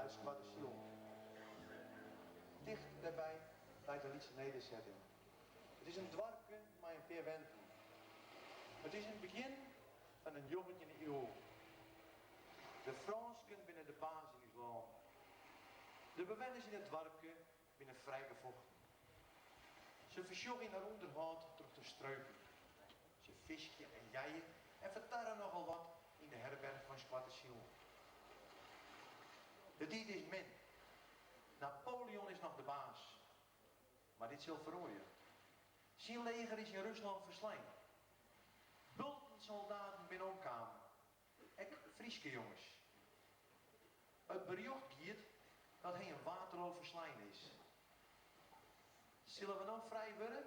Uit Skoattersyl. Ticht dêrby leit in lytse nedersetting. It is in doarpke mei in pear wenten. It is in begjin fan de njoggentjinde iuw. De Frânsken binne de baas yn ús lân. De bewenners yn it doarpke binne frijgefochten. Se fersjogge yn har ûnderhâld troch te streupen. Se fiskje en jeie en fertarre nochal wat yn de herberch fan Skoattersyl. De tiid is min. Napoleon is noch de baas. Mar dit sil feroarje. Syn leger is yn Ruslân ferslein. Bulten soldaten binne omkaam, ek Fryske jonges. It berjocht giet dat hy yn Waterloo ferslein is. Sille we no frij wurde?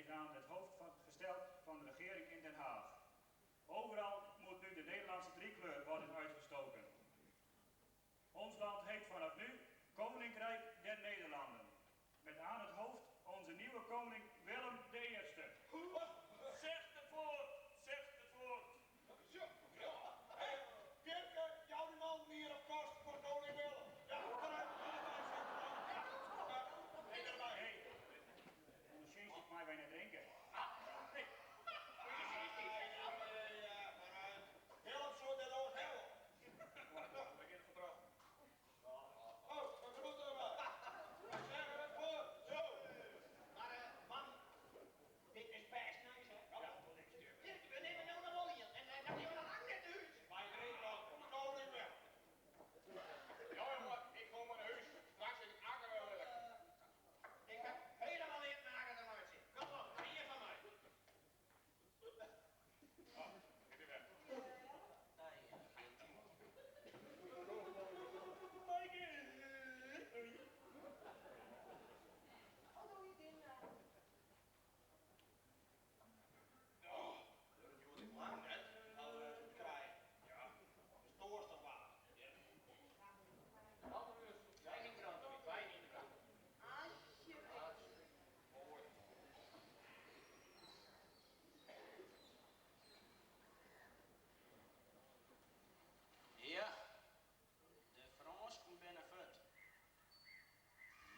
Is aan het hoofd van, gesteld van de regering in Den Haag. Overal moet nu de Nederlandse driekleur worden uitgestoken. Ons land heet vanaf nu Koninkrijk der Nederlanden. Met aan het hoofd onze nieuwe koning Willem I. Zegt het woord, zegt het woord. Zo, ja. Hé, Pirke, jou die man hier op kost voor koning Willem. Ja, vooruit. Ja, ik erbij. Hé, onderschijn mij bijna drinken. Nee. Ja, vooruit. Willem zo dat ons helpen. We beginnen vertrouwen. Oh, we groeten hem. Wij zeggen het voor. Zo. Maar man, dit is best nice, hè? Ja, dat is het. Dit, we nemen nou nog wel hier. En dat hebben we nog lang net uit. Wij drinken nog voor de koning Willem. Ja, jongen, ik kom maar naar huis. Straks is het akker wel werk. Ik heb helemaal niet maken te maken. Kom op, ga hier van mij. Oh, dit is weg. Oh, dat duurt niet lang net. Hadden we het krijgen. Ja. Dat is doorstig water. Ja. Jij geen krant, wij niet de krant. Alsjeblieft. Mooi. Ja, de Frânsen binne fuort.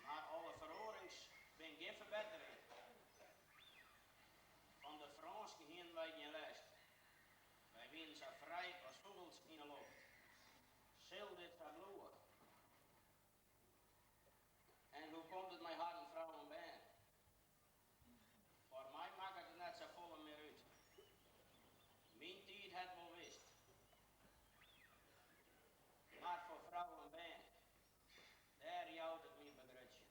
Mar alle feroarings binne gjin ferbettering. Fan de Frânsen hienen wy gjin lêst. Wy wienen sa frij as fûgels yn 'e loft. Sil dit sa bliuwe? En hoe komt it mei harren frou en bern? Foar my makket it net safolle mear út. Myn tiid hat wol west. Mar foar frou en bern, dêr jout it my begrutsjen.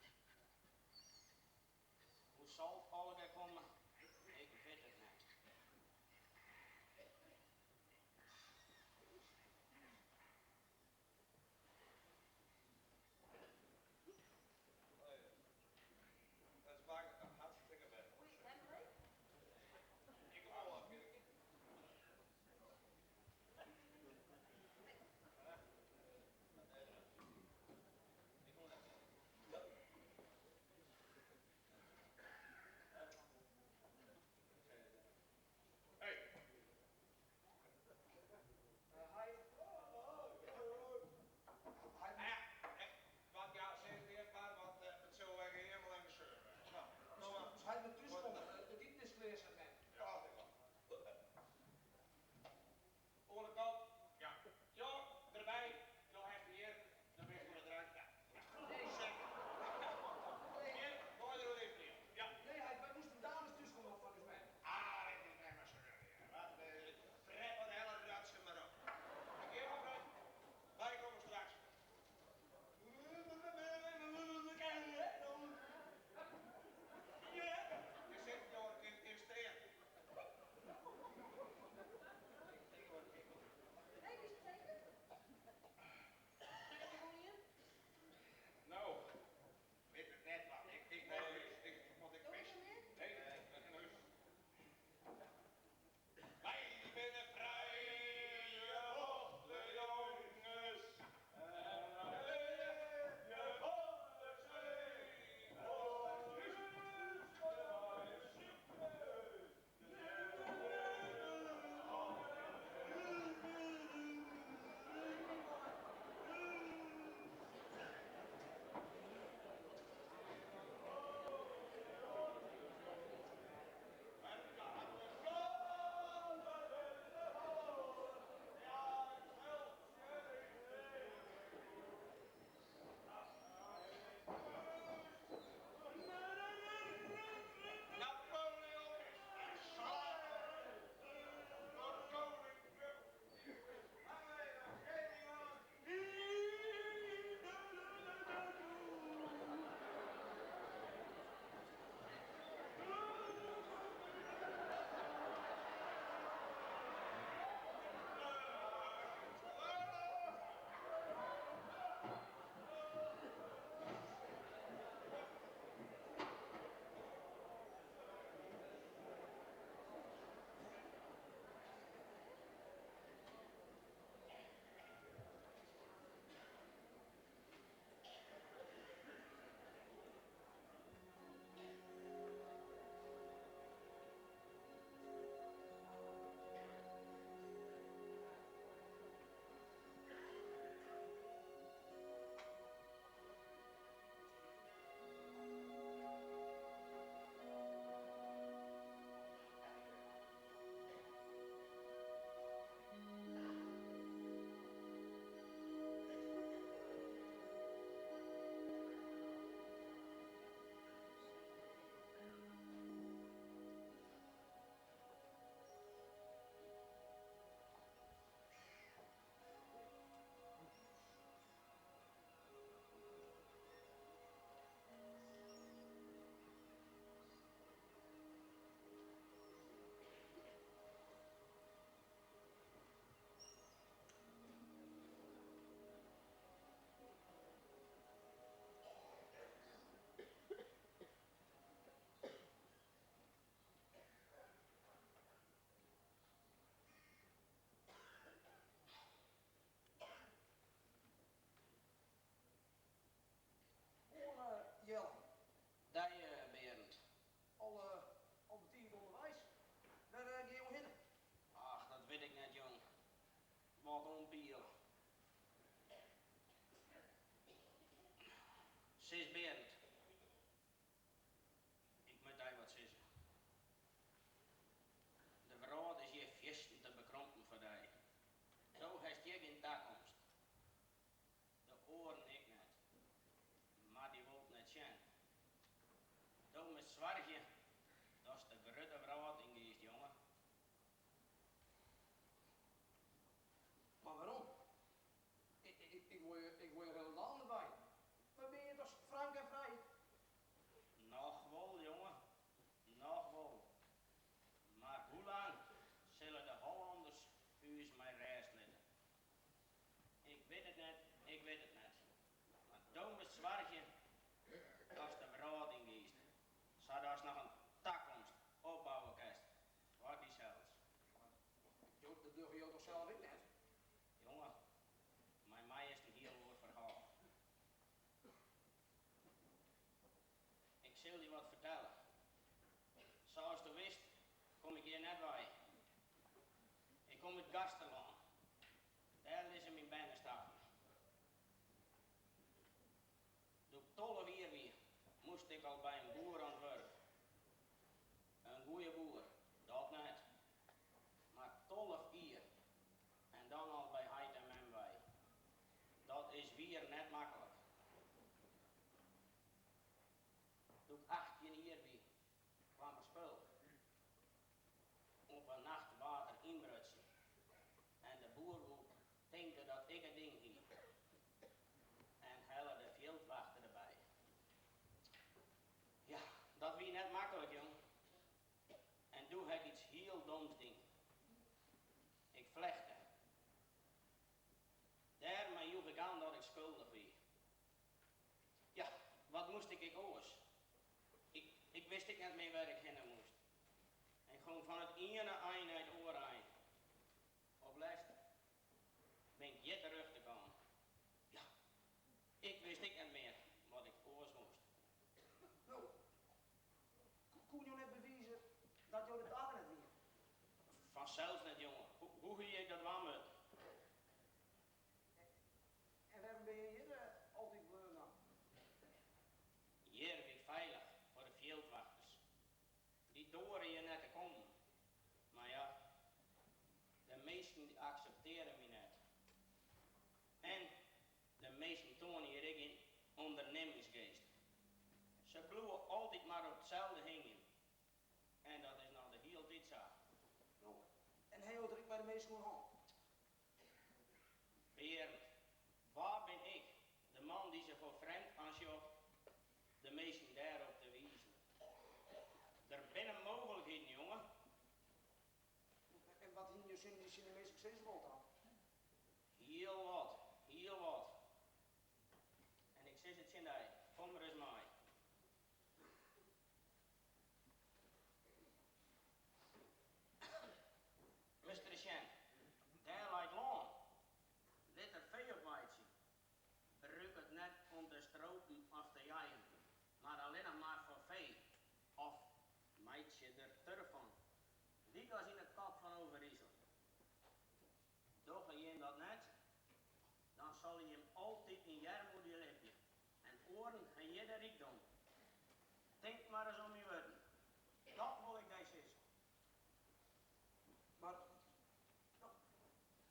Hoe sil it allegear komme? Ik wit it net. Dat smakket noch hartstikke better. Hoe is het hemd? Ik kom al wat, Pirke. Oppiele. Sis Berend, ik moat dy wat sizze. De wrâld is hjir fierstente bekrompen foar dy. Do hast hjir gjin takomst. De oaren ek net. Mar dy wol 't net sjen. Do moatst soargje datst de grutte wrâld yngiest, jonge. Mar wêrom? Ik wol hjir hielendal net wei. Wy binne hjir dochs frank en frij? Noch wol, jonge, noch wol. Mar hoe lang sille de Hollanners ús mei rêst litte? Ik wit it net, ik wit it net. Mar do moatst soargje datst de wrâld yngiest, sadatst noch in takomst opbouwe kinst foar dysels. Mar dat dogge jo toch sels ek net? Jonge, mei my is it in hiel oar ferhaal. Ik sil dy wat fertelle. Sa as do witst, kom ik hjir net wei. Ik kom út Gasterlân. Dêr lizze myn bernestappen. Doe't ik 12 jier wie, moast ik al by in boer oan it wurk. In goeie boer, dat net. Mar 12 jier en dan al by heit en mem wei. Dat is wier net maklik. Doe't ik 18 jier wie, kwam der spul. Op in nacht waard der ynbrutsen en de boer woe tinke dat ik it dien hie en helle de fjildwachter derby. Ja, dat wie net maklik, jong. En doe ha ik iets hiel doms dien. Ik flechte. Dêrmei joech ik oan dat ik skuldich wie. Ja, wat moast ik ek oars? Ik wist ek net mear wêr't ik hinne moast. En gong fan it iene ein nei it oare ein. Op lêst bin ik hjir terjochte kaam. Ja, ik wist ek net mear wat ik oars moast. No, koene jo net bewize dat jo de dader net wiene? Fansels net, jonge. Hoe hie ik dat dwaan moatten? En wêrom binne jo hjir altyd bleaun dan? Hjir wie ik feilich foar de fjildwachters. Dy doare hjir net te kommen. Mar ja, de minsken dy akseptearje my net. En de minsken toane hjir ek gjin ûndernimmingsgeast. Se bliuwe altyd mar op itselde hingjen. En dat is noch de hiele tiid sa. No, en ha jo it der ek mei de minsken oer hân? Berend, wa bin ik, de man dy't se foar frjemd oansjocht, de minsken dêrop te wizen? Der binne mooglikheden, jonge. En wat hiene jo tsjin de minsken sizze wold dan? Hiel wat, hiel wat. En ik sis it tsjin dy, kom ris mei. Moatst ris sjen, dêr leit lân. Lit der fee op weidzje. Brûk it net om te stropen of te jeien, mar allinnich mar foar fee. Of meitsje der turf fan, lykas yn 'e kop fan Overisel. Dogge jim dat net, dan sille jim altyd yn earmoede libje en oaren ha hjir de rykdom. Tink mar ris om myn wurden. Dat wol ik dy sizze. Mar, no,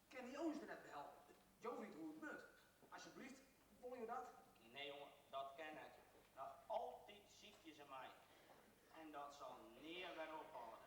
kinne jo ús der net by helpe? Jo witte hoe't it moat. Asjebleaft, wolle jo dat? Nee jonge, dat kin net. Noch altyd sykje se my. En dat sil nea wer ophâlde.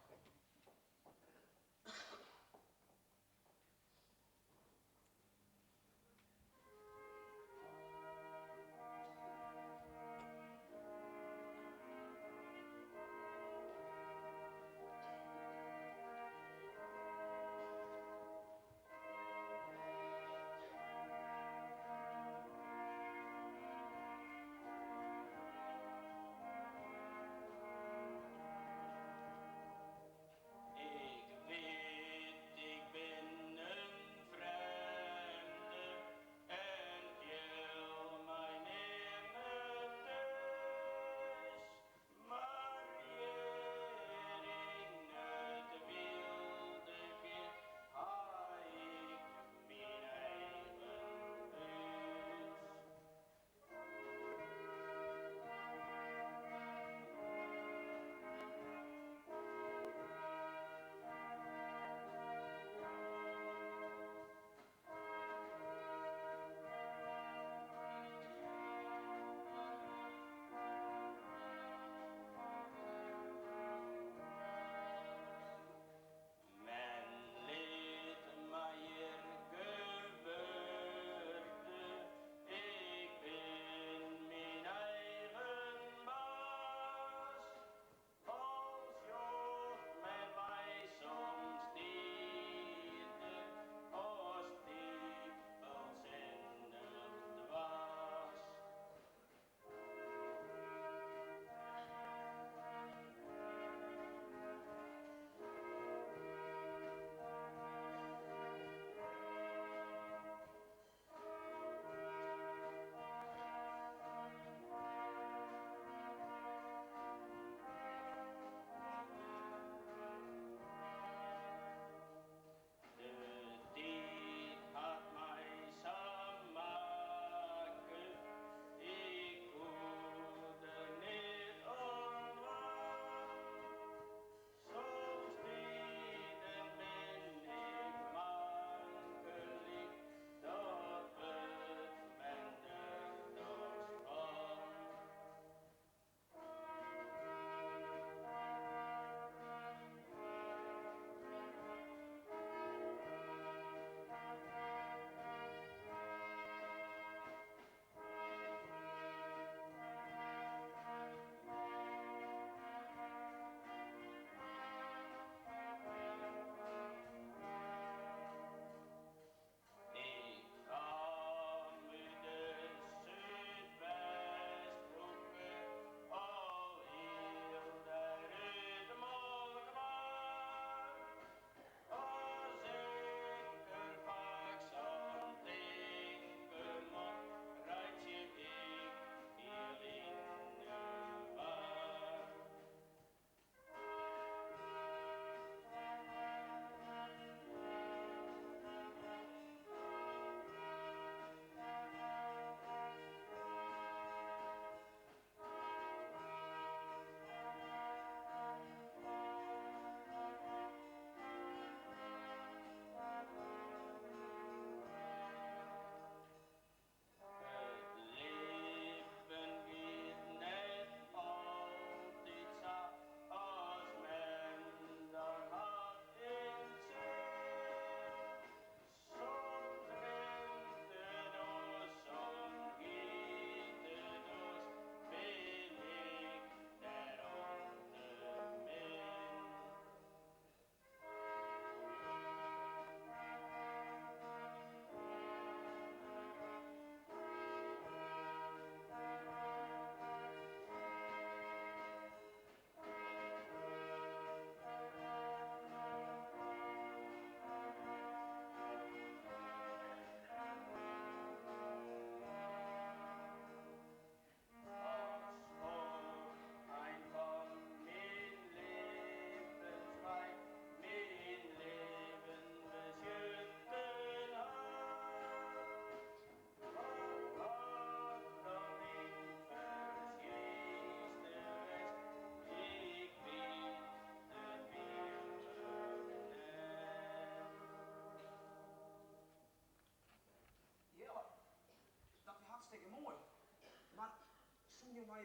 Soene jo my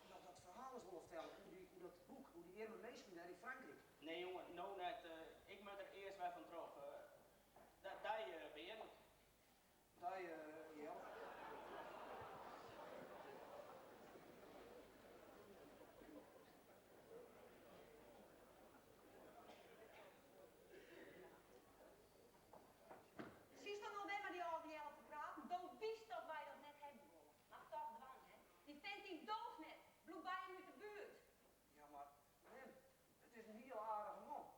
noch dat ferhaal ris wolle fertelle oer dy, oer dat boek, oer dy earme minsken dêr yn Frankryk? Nee jonge, no net. Ik moat der earst wer fan troch. Dei Berend. Dei Jelle. Sietst dan no wer mei dy âlde Jelle te praten? Do witst dat wy dat net hawwe wolle. Mar toch dwaan, hè? Dy fint dy doocht net. Bliuw by him út de buert. Ja, mar mem, it is in hiele aardige man.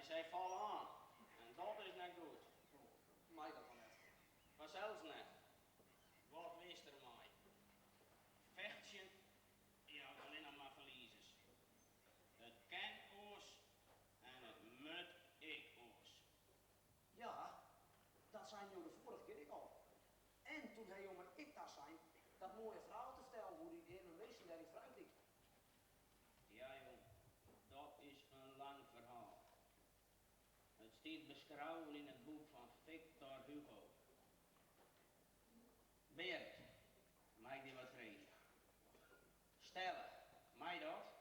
Sy falle oan en dat is net goed. Mei dat dan net? Fansels net. Wat winst der mei? Fechtsjen jout allinnich mar ferliezers. It kin oars en it moat ek oars. Ja, dat seinen jo de foarige kear ek al. En toen ha jo my ek tasein dat moaie ferhaal te fertellen oer dy earme minsken dêr yn Frankryk. Ja jong, dat is in lang ferhaal. It stiet beskreaun yn it boek fan Victor Hugo. Berend, mei ik dy wat freegje? Stelle, mei dat?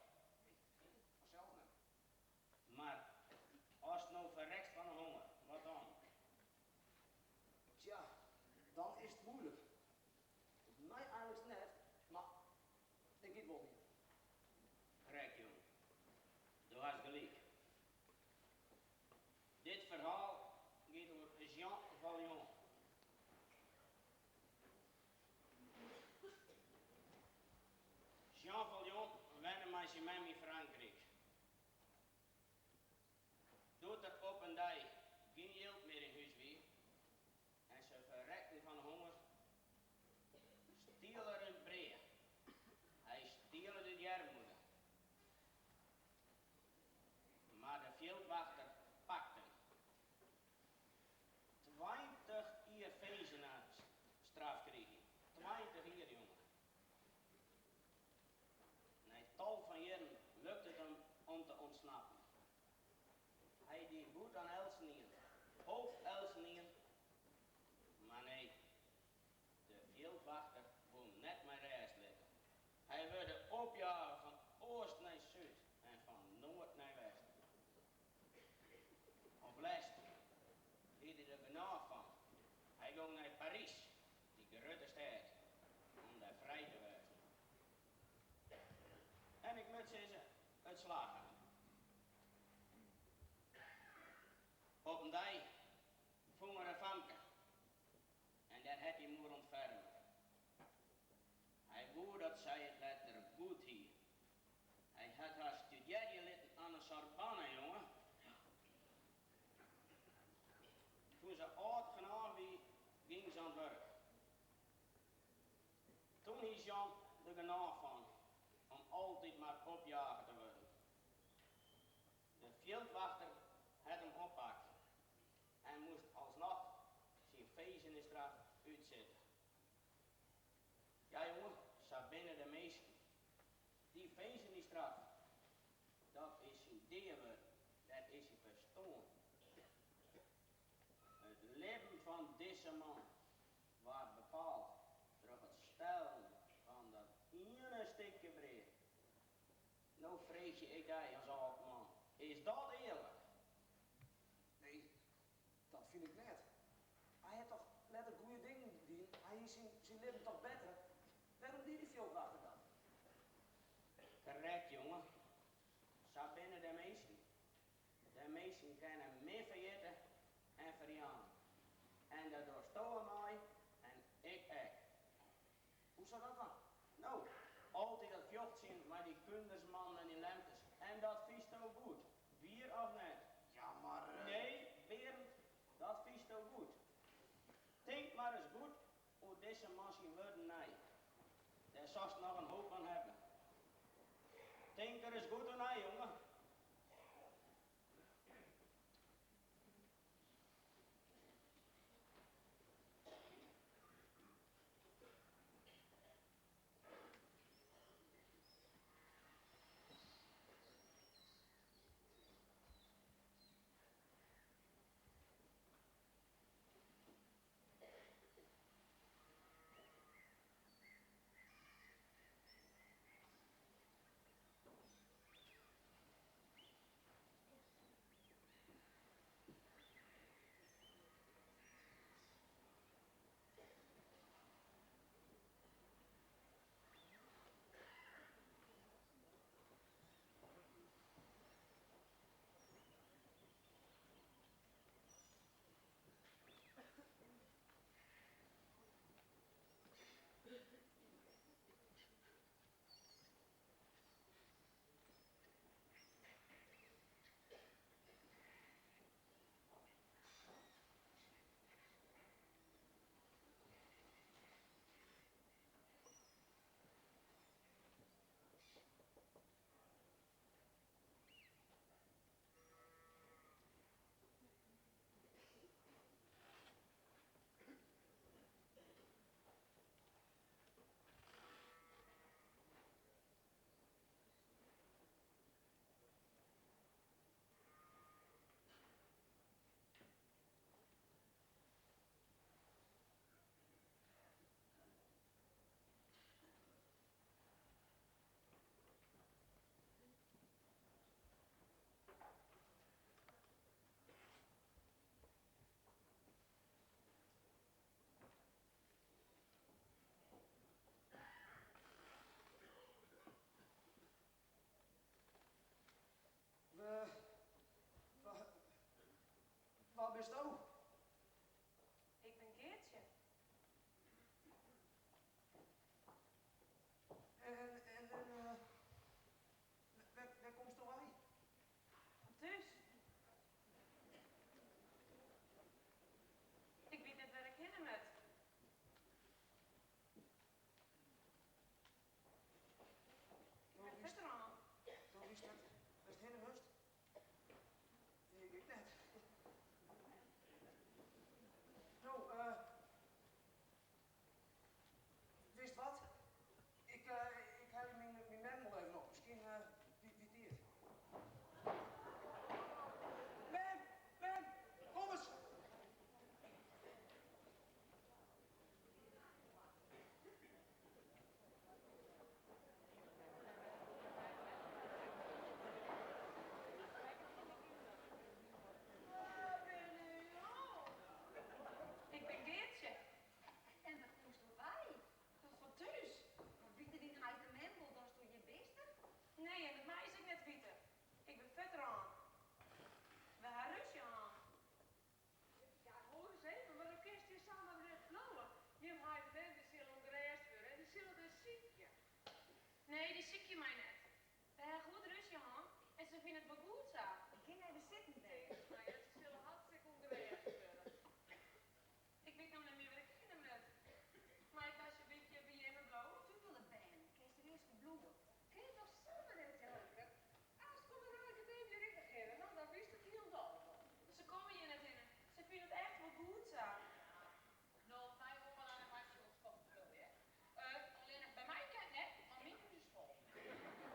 Nee, fansels net. Mar ast no ferrekst fan 'e honger, wat dan? Tsja, dan is it moeilik. It mei eigenliks net, mar ik yt wol mear. Krekt jong, do hast gelyk. Dit ferhaal giet oer Jean Valjean. Jean Valjean wenne mei syn mem yn Frankryk. Doe't der op in dei gjin jild mear yn hús wie en se ferrekten fan 'e honger, stiel er in brea. Hy stiel it út earmoede. Mar de fjildwachter pakt him. 20 jier finzenisstraf krige hy. 20 jier, jonge. Nei tal fan jierren lukt it him om te ûntsnappen. Hy die goed oan eltsenien, holp eltsenien, mar nee, de fjildwachter woe him net mei rêst litte. Hy wurde opjage fan oast nei súd en fan noard nei west. Op lêst hie er der genôch fan. Hy gong nei Parys, dy grutte stêd, om dêr frij te wêzen. En ik moat sizze, it slagge him. Op in dei fûn er in famke en dêr hat hy him oer ûntferme. Hy woe dat sy it letter goed hie. Hy hat har studearje litten oan de Sorbonne, jonge. Toen se âld genôch wie, gyng se oan it wurk. Toen hie Jean der genôch fan om altyd mar opjage te wurden. De fjildwachter hat him oppakt en moast alsnoch syn finzenisstraf útsitte. Ja jonge, sa binne de minsken. Dy finzenisstraf, dat is syn dea wurden, dêr is hy ferstoarn. It libben fan dizze man waard bepaald troch it stellen fan dat iene stikje brea. No freegje ik dy as âld man, is dat earlik? Nee, dat fyn ik net. Hy hat toch letter goede dingen dien, hy hie syn libben toch bettere. Wêrom die dy fjildwachter dat? Krekt, jonge. Sa binne de minsken. De minsken kinne min ferjitte en ferjaan. En dat dochsto mei en ik ek. Hoe sa dat dan? No, altyd dat fjochtsjen mei dy kúndersmannen en dy lemsters. En dat fynsto goed, wier of net? Ja, mar. Nee, Berend, dat fynsto goed. Tink mar ris goed oer dizze man syn wurden nei. Dêr silst noch in hoop oan hawwe. Tink der ris goed oer nei, jonge. bisto? Ik bin Geartsje. En, en, en eh, wêr komsto wei? Fan thús. Ik wit net wêr ik hinne moat. Ik bin fuortrûn. Do witst net wêr'tst hinne moatst? Ik ek net. No, eh, witst wat? Ik, ik helje myn mem wol even op. Miskien wit dy it. Mem! Mem! Kom ris! Wa binne jo? Ik bin Geartsje. En wêr komsto wei? Fan thús. Mar witte dyn heit en mem wol datsto hjir bist? Nee, en dat meie se ek net witte. Ik bin fuortrûn. We ha rúzje hân. Ja, hoor eens even, mar do kinst hjir samar net bliuwe. Jim heit en mem dy sille ûngerêst wurde en dy sille dy sykje. Nee, dy sykje my net. We ha goed rúzje hân en se fine it wol goed sa. Ik kin even sitten dêr. No ja, se sille hartstikke ûngerêst wurde. Ik wit no net mear wêr ik hinne moat. Mei ik asjebleaft hjir by jimme bliuwe? Tû de bern, kinst der earst ferbliuwe. Kin toch samar net, Janke? Aanst komme Rijke en Dave hjir ek noch hinne, no dan witst it hielendal wol. Se komme hjir net hinne. Se fine it echt wol goed sa. No, my oanbelanget meist hjir wol in skoftke bliuwe, hear. Allinnich by my kin it net, want myn hûs is fol.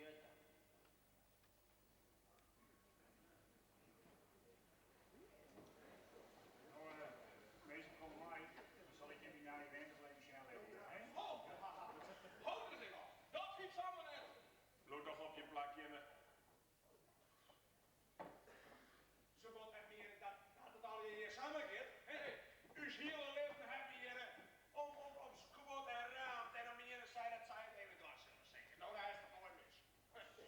betsjutte. No, minsken, kom mei, dan sil ik jim myn nije wente wol even sjen litte, hè? Ho, hold ris even, dat giet samar net. Bliuw toch op je plak, jimme. Se wol net mear dat it allegear hjir samar giet, hè? Us hiele libben hawwe wy hjir om om skuord en raamd en om ien sei dat sy it even dwaan sille. Seker, no, dêr is toch noait mis.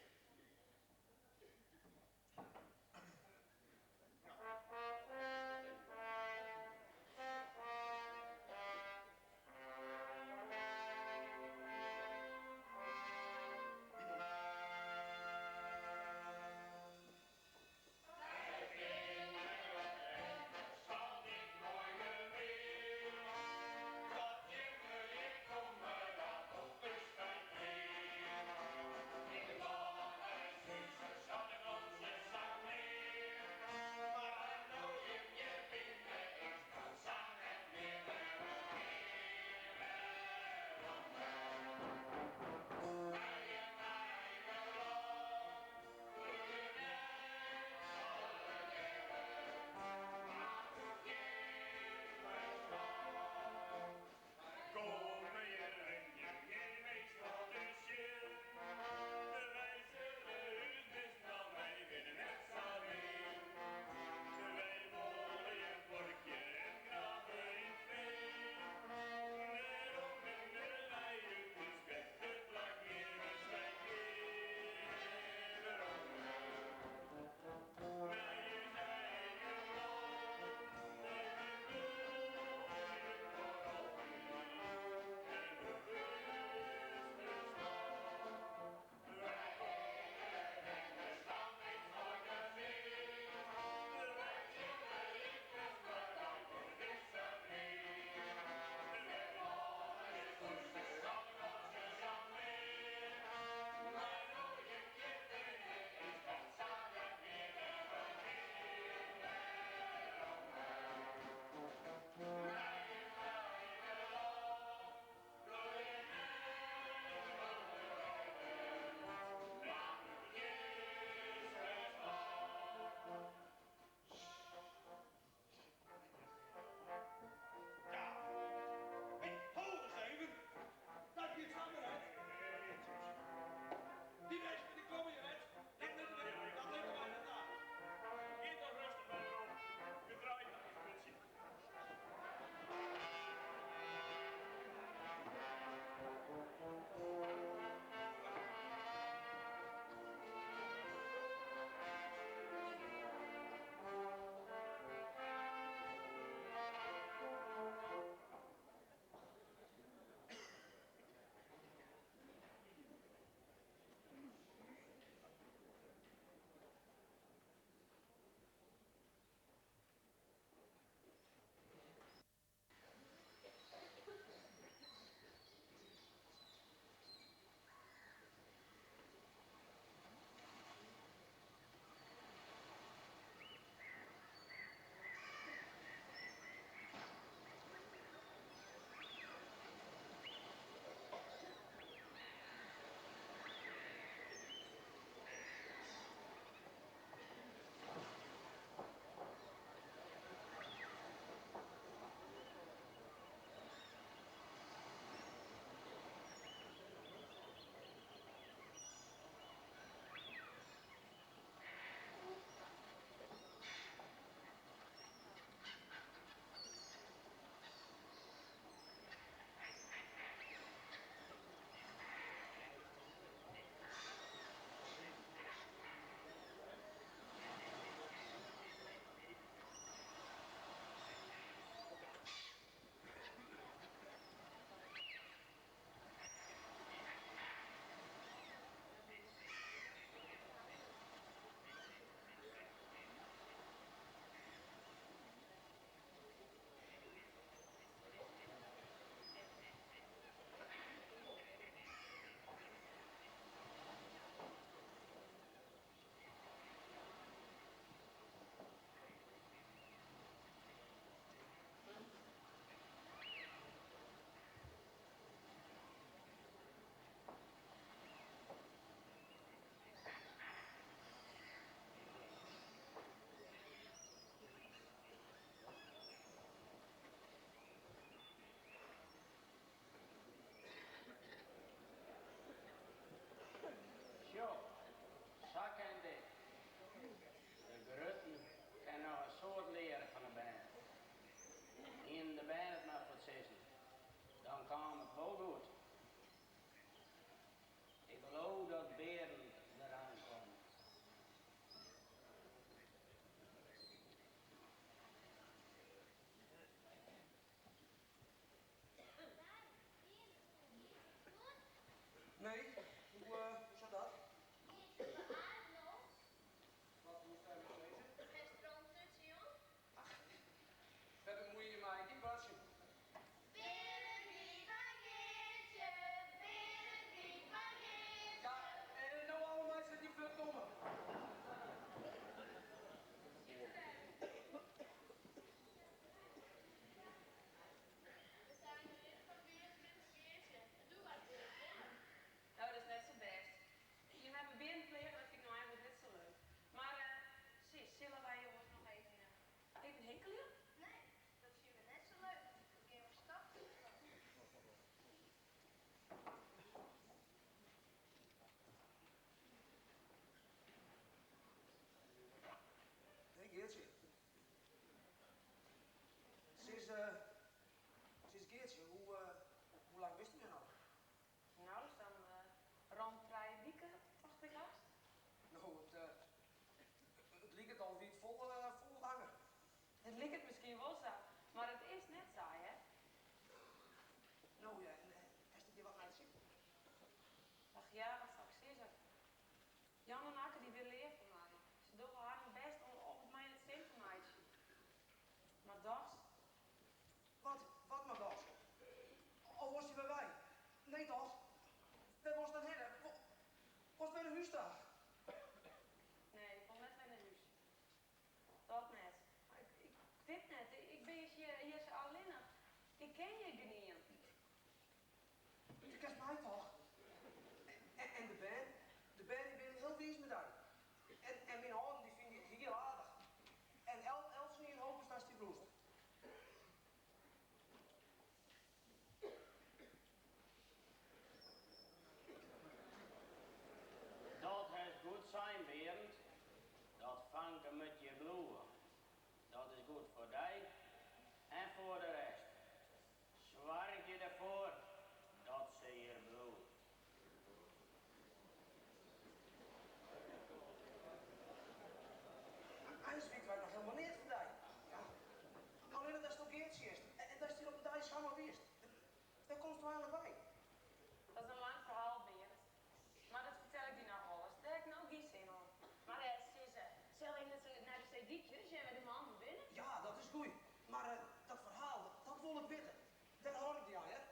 Nee, hoe, hoe zat dat? Geertje is wel aardich no. Wat moest daar nou sizze? Hast der al in tutsje jong? Ach, wêr bemuoie je my gjin kwartsje. Berend giet mei Geertje, Berend giet mei Geertje. Ja, en no alle meitsje dat je fuort komme. We seinen net fan Berend met Geertje en doe waard Berend wille. No, dat is net sa bêst. Jim hawwe Berend pleage, dat fyn ik no eigenlik net sa leuk. Mar eh, sis, sille wy oars noch even, eh, even hinkelje? Nee, dat fine we net sa leuk. We gean wer stofsûgjen. Hé Geertsje. Sis, eh, sis Geertsje, hoe, eh, hoe lang bist hjir no? No, dat is dan rûn trije wike, tocht ik hast. No, it, eh, it liket al wie it folle, folle langer. It liket miskien wol sa, mar it is net sa, hear. No ja, en hast it hjir wat nei it sin? Ach ja, wat sil ik sizze? Jan en Akke dy binne leaf foar my. Se dogge harren bêst om om it my nei it sin te meitsjen. Mar dochs. Wat, wat mar dochs? Of wolst hjir wer wei? Nee toch? Wêr wolst dan hinne? Wolst wer nei hûs ta? Nee, ik wol net wer nei hûs. Dat net. Mar ik, ik wit net, ik bin hjir, hjir sa allinnich. Ik ken hjir gjinien. Do kenst my toch? En de bern? De bern dy binne hiel wiis mei dy. En, en myn âlden dy fine dy hiel aardich. En el, eltsenien hopet datst hjir bliuwst. Dat hast goed sein, Berend. Dat fanke moat hjir bliuwe. Dat is goed foar dy en foar de rest. Soargje derfoar dat se hjir bliuwt. Eins wit wy noch hielendal neat fan dy. Ja, allinnich datsto Geertsje hietst en datst hjir op in dei samar wiest. Wêr komsto eigenlik wei? Dat is in lang ferhaal, Berend. Mar dat fertel ik dy noch wolris. Dêr ha ik no gjin sin oan. Mar eh, sis, sille wy net nei de Seedykje sjen wêr't de mannen binne? Ja, dat is goed. Mar eh, dat ferhaal, dat wol ik witte. Dêr hâld ik dy oan, hear.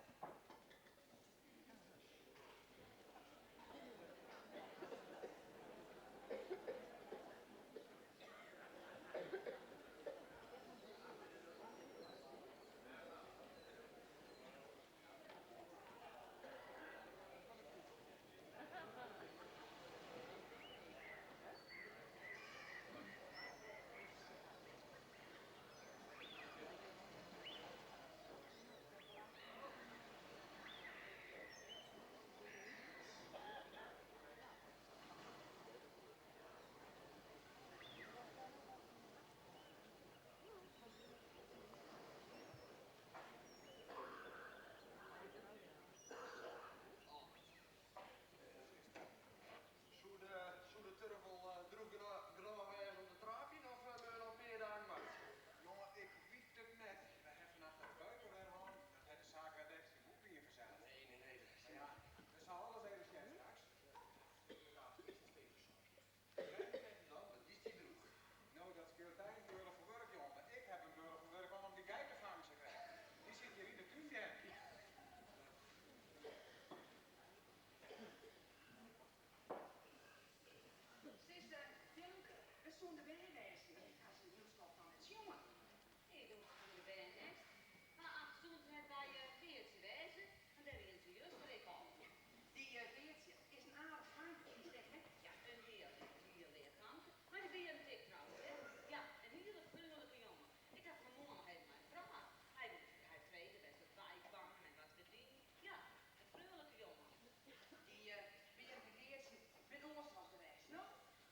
Soe de, soe de turf wol droech genôch wêze om te traapjen of moatte we noch in pear dagen wachtsje? Jonge, ik wit it net. We ha fannacht dat buike wer hân. Dat hat de saak net ekstra goed dien fansels. Nee, nee, nee. Mar ja, we sille alles even sjen straks. Dan, dat is dy droech. No, dat skeelt dy in beurle fan wurk, jonge. Mar ik ha in beurle fan wurk om dy geit te fangen sakrekt. Dy sit hjir yn de tún hear. Sis, Willemke, wêr soene de bern wêze? Ik ha se in hiel skoft noch net sjoen. Nee, do fan de bern net. Mar ach, soene se net by Geertsje wêze? Want dêr wiene se juster ek al. Dy Geertsje is in aardich fanke, fynst ek net? Ja, in hiel, hiel leaf fanke. Mei de Berend ek trouwens, hè? Ja, in hiele freonlike jonge. Ik ha fan 'e moarn noch even mei him praat. Hy, hy frege wêr't we weikamen en wat we dienen. Ja, in freonlike jonge. Dy Berend en Geertsje binne oars as de rest, no?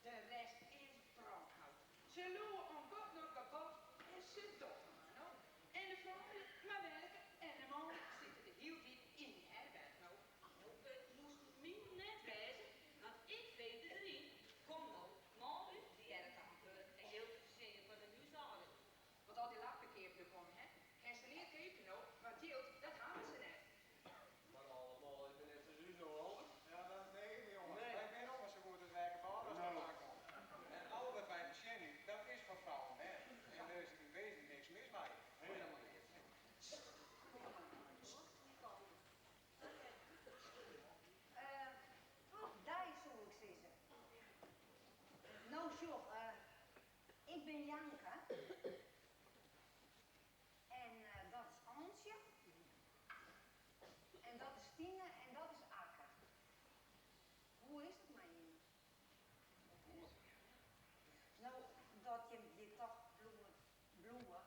De rest is brânhout. bin Janke. En dat is Antsje. En dat is Tine en dat is Akke. Hoe is it mei jimme? Goed. No, dat jim hjir toch bliuwe, bliuwe,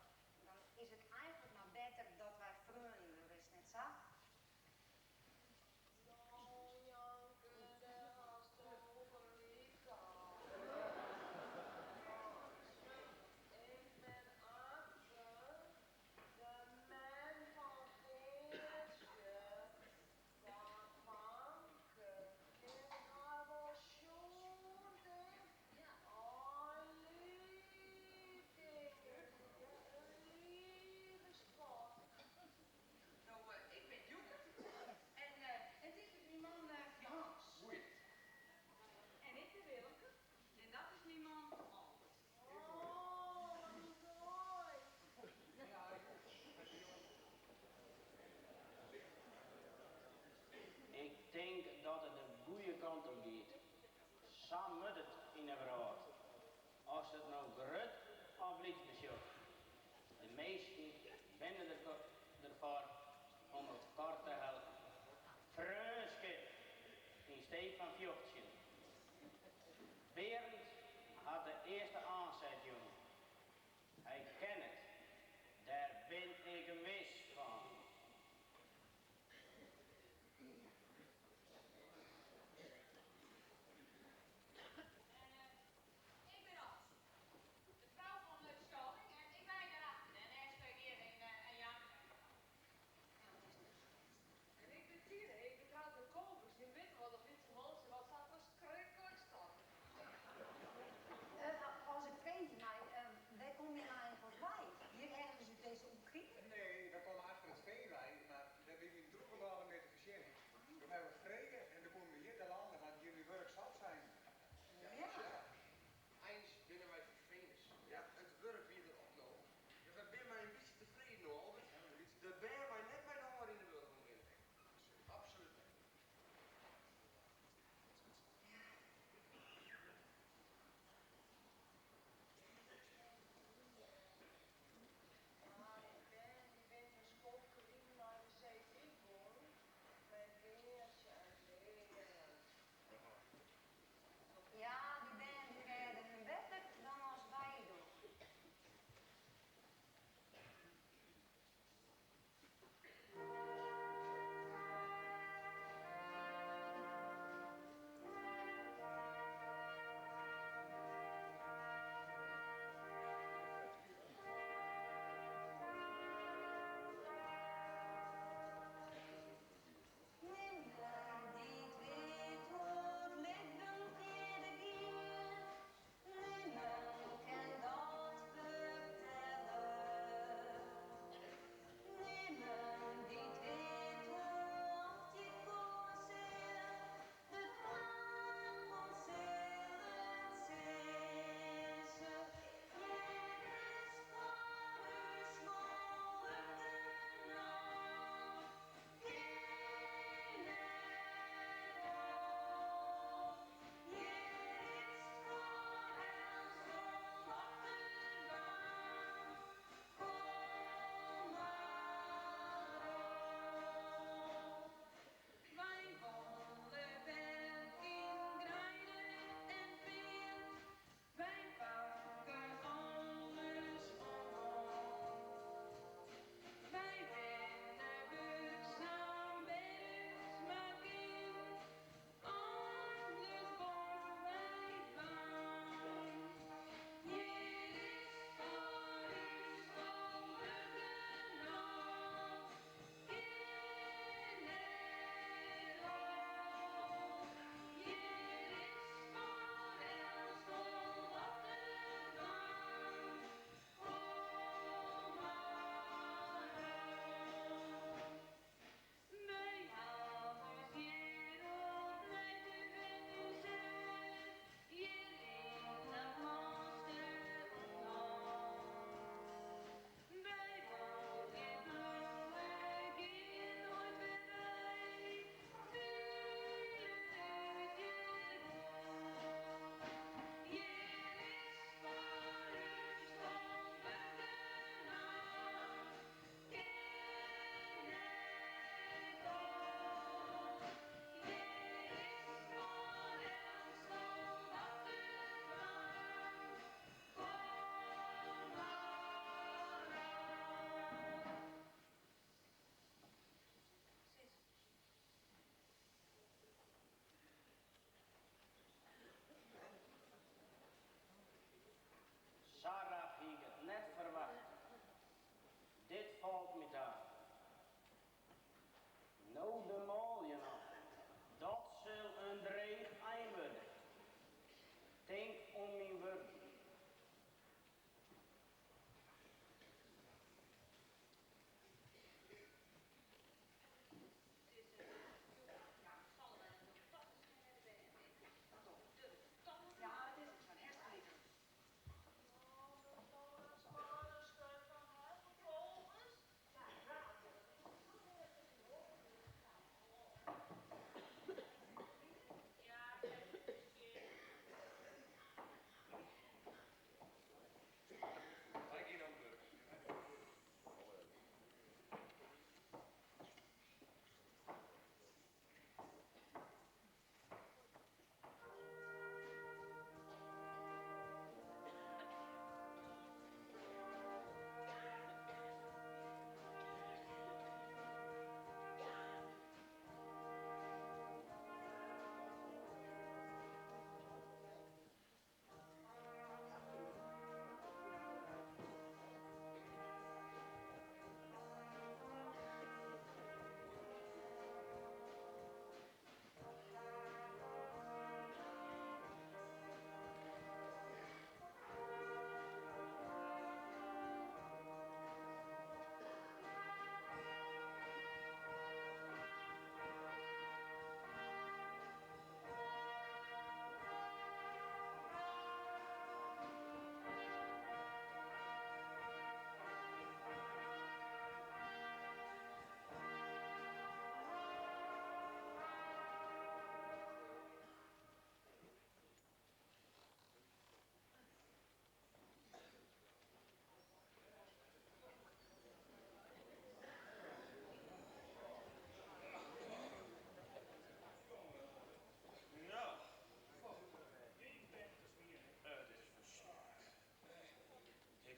dan is it eigentlik mar better dat wy freonen wurde, is 't net sa? No, Janke, dêr hasto gelyk oan. Ik bin Akke, de mem fan Geartsje. Dat fanke kin har wol sjoen, tink. Oi, lief ding, in lieve skat. No, ik bin Djoeke en en dit is myn man Johannes. Goeie. En ik bin Willemke en dat is myn man Albert. Oh, wat moai. Ik tink dat it de goede kant op giet. Sa moat it yn 'e wrâld. Ast it no grut of lyts besjochst, de minsken binne derfoar om elkoar te helpen. Freonskip yn stee fan fjochtsjen. Berend hat de earste oanset jûn. Hy kin it, dêr bin ik wis fan. En ik bin Antsje, de frou fan Lutz Schalling en ik wenje dêrachter en dêr stean hjir en Janke. En ik bin Tine, ik bin troud mei Kobus. Jim witte wol, dat lytse mantsje wat sa ferskriklik stotteret. As ik.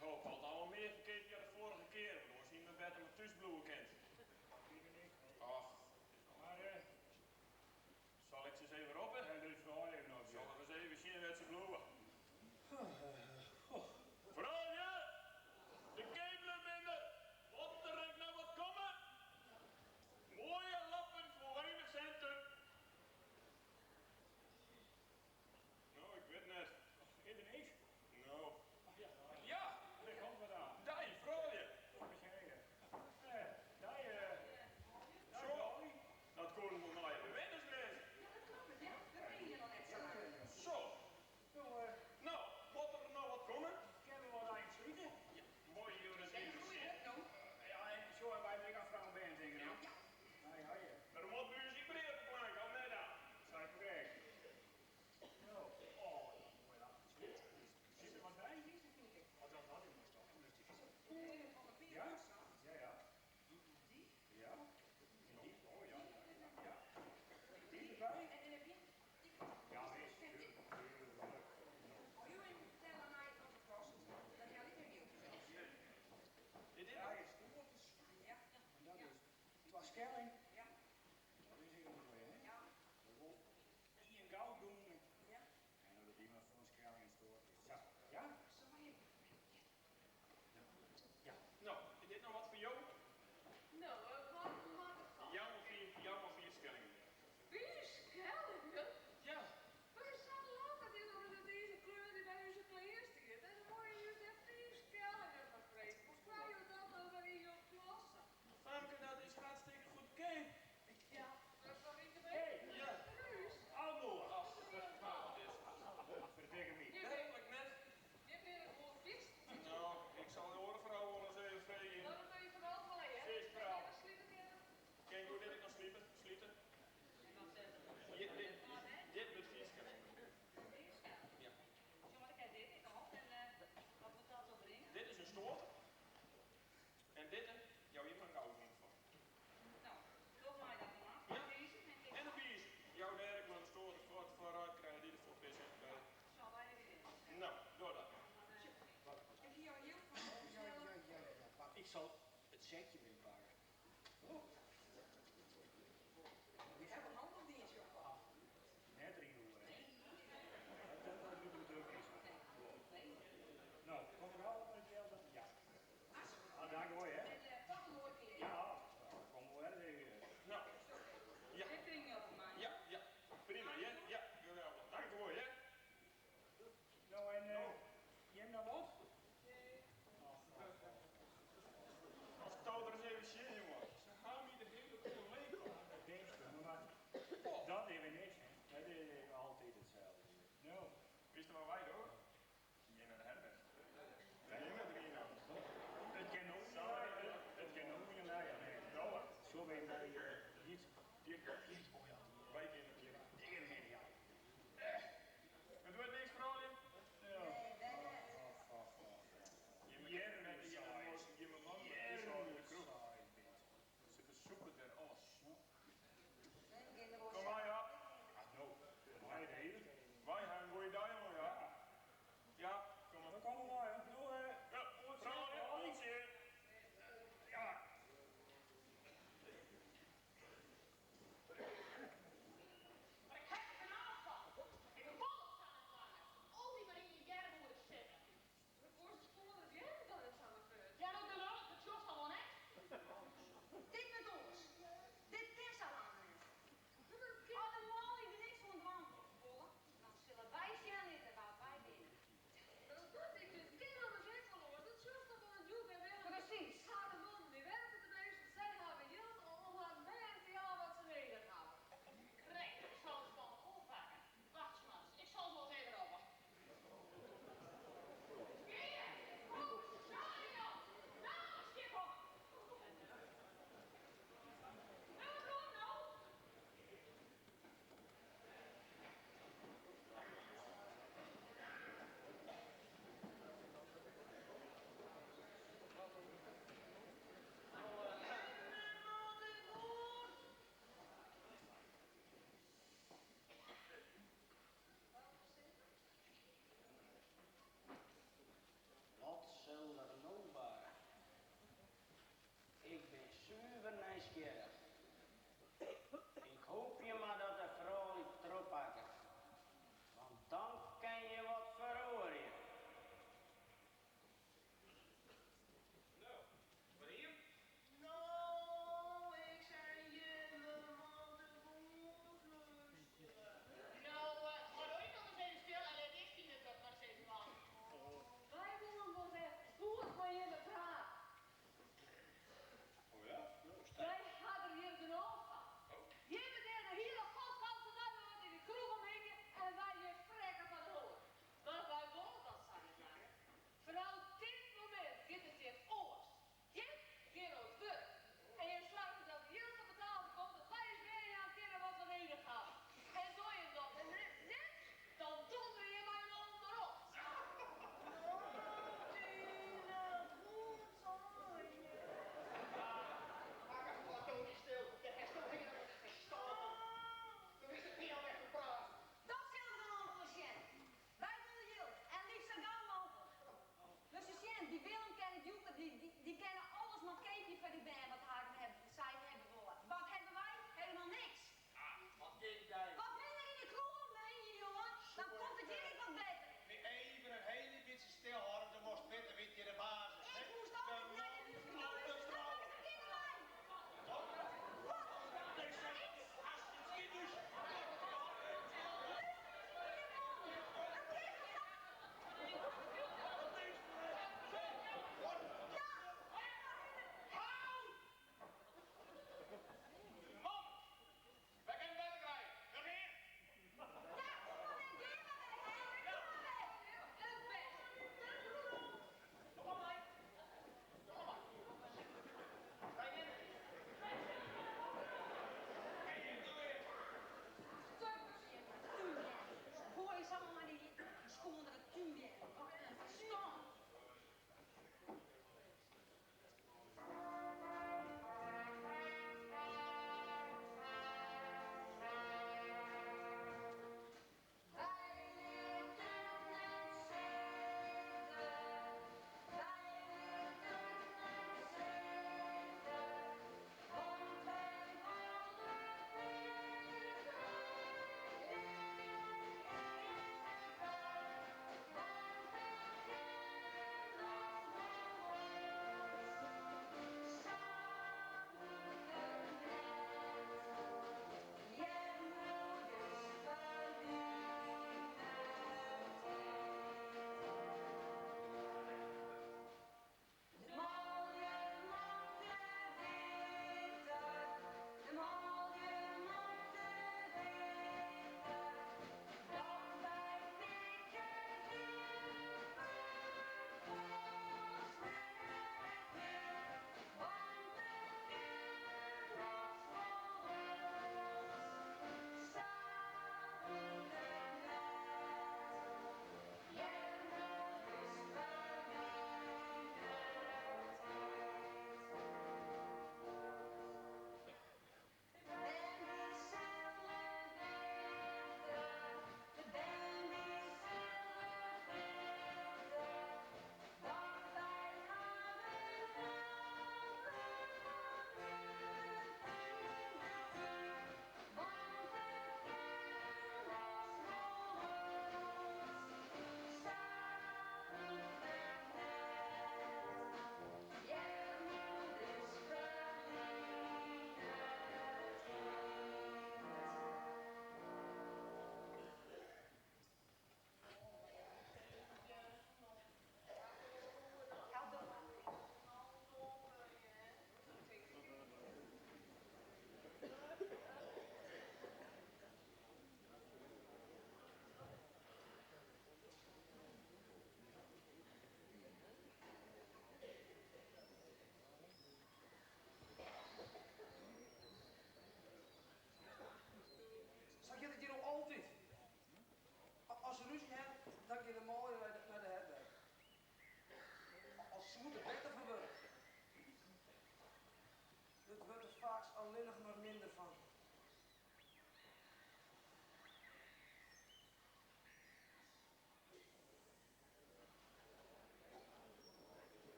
hoop al dat we mear ferkeapje as de foarige kear, want oars hiene we better mar thús bliuwe kind. Och, Maar zal ik ze eens even roppen? Ja, doe het even op. Zal ik eens even zien waar ze bliuwe. Froulju, de keaplju binne der. Moat der ek noch wat komme? Moaie lappen foar weinich sinten. No, ik wit net. Is der niks? No. Ja. Ja! Der komt wat oan. Dei, froulju. Dei, Zo, dat koene wol nije bewenners wêze. Ja, dat kloppet, ja. We binne hjir noch net sa lang. Zo. No, No, moat der noch wat komme? Kinne we wat ein slute? Ja, moai jo ris even sjen. Ja, en zo hebben wij ek al frou en bern tinke ik. Ja. Ja, ja. Der moat by ús ek brea op de plank, of net dan? Sei korrekt. No, oh, moai lap. Sit der wat by? Oh, dat had ik moest toch. Ja? Ja. Die? Ja. En die? Oh ja, ja. Die erbij? En heb je? Ja, wis. Tuurlijk, tuurlijk. Oh, jo even fertelle my wat it kostet. Dan helje ik even jild fansels. Is dit Ja, nog? is stoeltjes. Ja. En dat is twa skelling. Ja. Dat is hiel moai, hè? Ja. Dat wol ien goudgûne. Ja. En dan die mar foar in skelling en stoart. Sa, ja? Sa even. Ja. No, is dit noch wat foar jo? No, wat moat it koste? Jou mar fiif skellingen. Fiif skellingen? Ja. Mar is sa'n lap, dat is noch net iens in kleur dy't by ús klean stiet. En dan wolle je ús dêr fiif skellingen foar freegje. Hoe krije jo dat no wer yn jo klasse? Famke, dat is hartstikke goedkeap. Ja, dat is toch ikke Hé! Ja. Rús. Almoer! Ach, wat is Ferdikke my. Werklik net. Je binne gewoan fytst. No, ik sil de oare frou wol ris even freegje. No, dat doe je foaral mei, hè? Sis, frou. Dan slite kinne. Kin ik oer dit ek noch slite? Slite? Dit, dit, dit wurdt fiif skellingen. Fiif skellingen? Ja. Sjoch, mar ik ha dit ek al. En wat moat dat opbringe? Dit is in stoart. En dit, jou hjir mar in goudgûne foar. No, doch my dat dan mar. Ja. De bizen en En de bizen. Jou dêr ek mar in stoart foar foarút krije dy der foar pis en by. Sal wy even gean. No, doch dat. Ik hie al jild foar de Ja, ja, ja, ja. Wacht, ik sil it sekje wer pakke. Oh. We hawwe hannel dien, sjoch. Net deryn oer, hè? Dat dat wurdt natuerlik niks. No, kom ik gau mei it jild dan? Ja. Ah, dankewol, hè. En tot in oare kear. Ja, kom wol wer ris even. No. Ja. Dit kringe jo fan my. Ja, ja. Prima, hear. Ja, geweldich. Dankewol, hear. No, en jim noch wat? Of to der ris even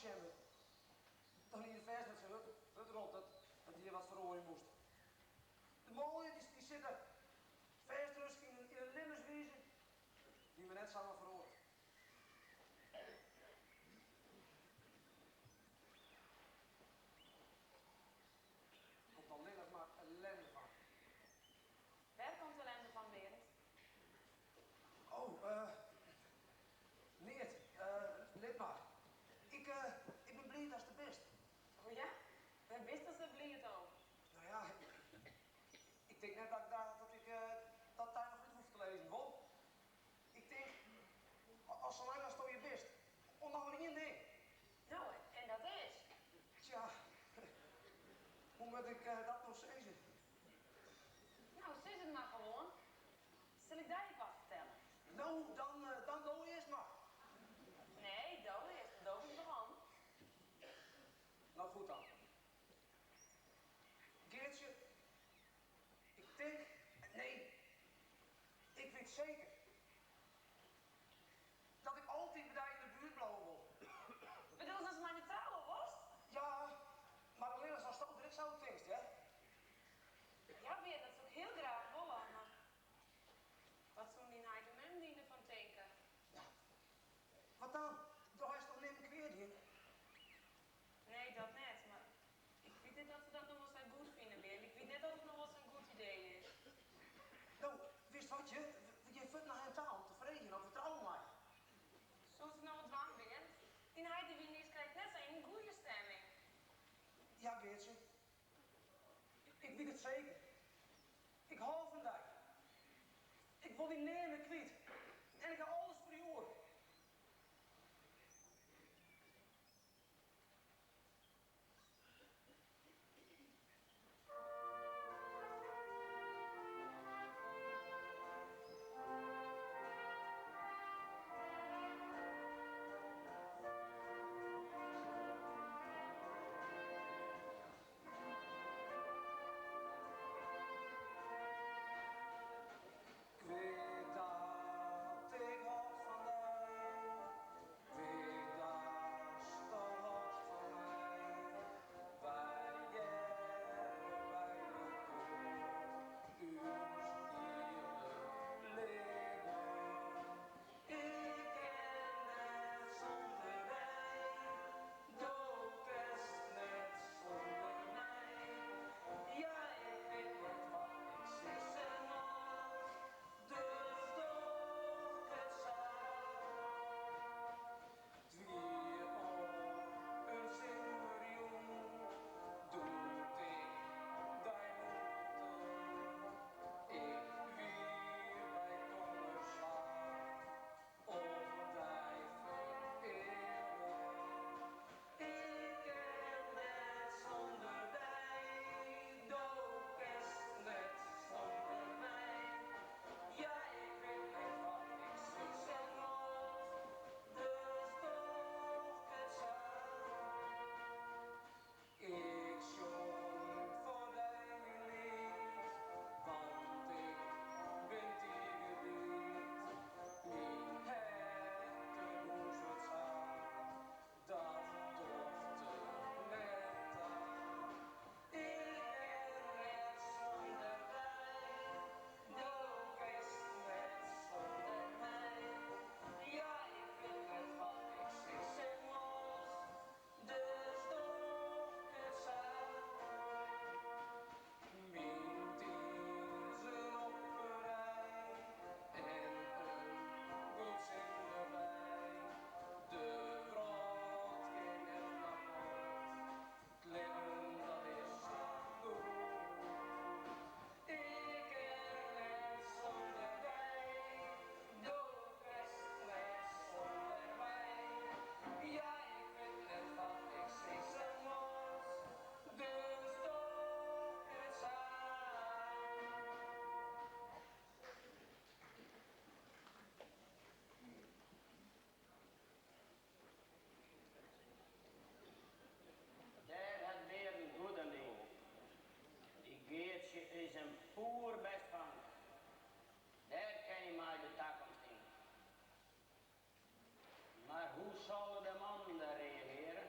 sjen wurdt. Dan hie er fêst net sa hurd hurd rop dat dat hjir wat feroarje moast. De manlju dy dy sitte fêst rusk yn in yn in libbenswize dy't men net samar feroaret. Der komt allinnich mar ellende fan. Wêr komt ellende fan, Berend? Oh, eh, neat. Eh, lit mar. Ik, eh, ik bin bliid datst der bist. O ja? Wêr bist dan sa bliid om? No ja, ik tink net dat ik dat ik dat dy noch út hoech te lizzen, wol? Ik tink, al salang asto hjir bist, oan noch mar ien ding. No, en dat is? Tsja, hoe moat ik dat no sizze? No, sis it mar gewoan. Sil ik dy ek wat fertelle? No, dan, dan do earst mar. Nee, do earst, do bist begûn. No goed dan. Geartsje, ik tink, nee, ik wit seker dat ik altyd by dy yn de buert bliuwe wol. Bedoelst datst mei my trouwe wolst? Ja, mar allinnich asto der ek sa oer tinkst, hear. Ja, Berend, dat soe ik hiel graach wolle, mar wat soenen dyn heit en mem dy derfan tinke? Ja, wat dan? Do hast toch nimmen kwea dien? Nee, dat net, mar ik wit net oft se dat no wol sa goed fine, Berend. Ik wit net oft it no wol sa'n goed idee is. No, witst wat, we gean fuort nei harren ta om te freegjen oft we trouwe meie. Soest it no wol dwaan, Berend? Dyn heit dy wie niiskrekt net sa yn in goede stemming. Ja, Geartsje. Ik wit it seker. Ik hâld fan dy. Ik wol dy nea mear kwyt. En ik ha alles foar dy oer. 'k Wit dat ik hâld fan dy, wit datsto hâldst fan my. Wy hearre by elkoar, ús hiele libben. Ik kin net sûnder dy, do kinst net sûnder my. Ja, ik wit net wat ik sizze moat, dus doch 'k it sa. 't Wie op in simmerjûn, doe't ik dy moete. Ik wie by tongerslach op dy fereale. Ik kin net sûnder dy, do kinst net sûnder my. Ja, ik wit net wat ik sizze moat, dus doch 'k it sa. Ik sjong foar dy myn liet, want ik bin tige bliid. Myn herte bûnzet sa, dat docht der net ta. Ik kin net sûnder dy, do kinst net sûnder my. Ja, ik wit net wat ik sizze moat, dus doch 'k it sa. Myn tinzen op in rij en in goed sin derby. De wrâld kin net kapot, 't libben dat is sa goed. Ik kin net sûnder dy, do kinst net sûnder my. Ja, ik wit net wat ik sizze moat, dus doch 'k it sa. Dêr hat Berend goed oan dien. Dy Geartsje is in poerbêst fanke. Dêr kin je mei de takomst yn. Mar hoe solle de mannen dêr reagearje?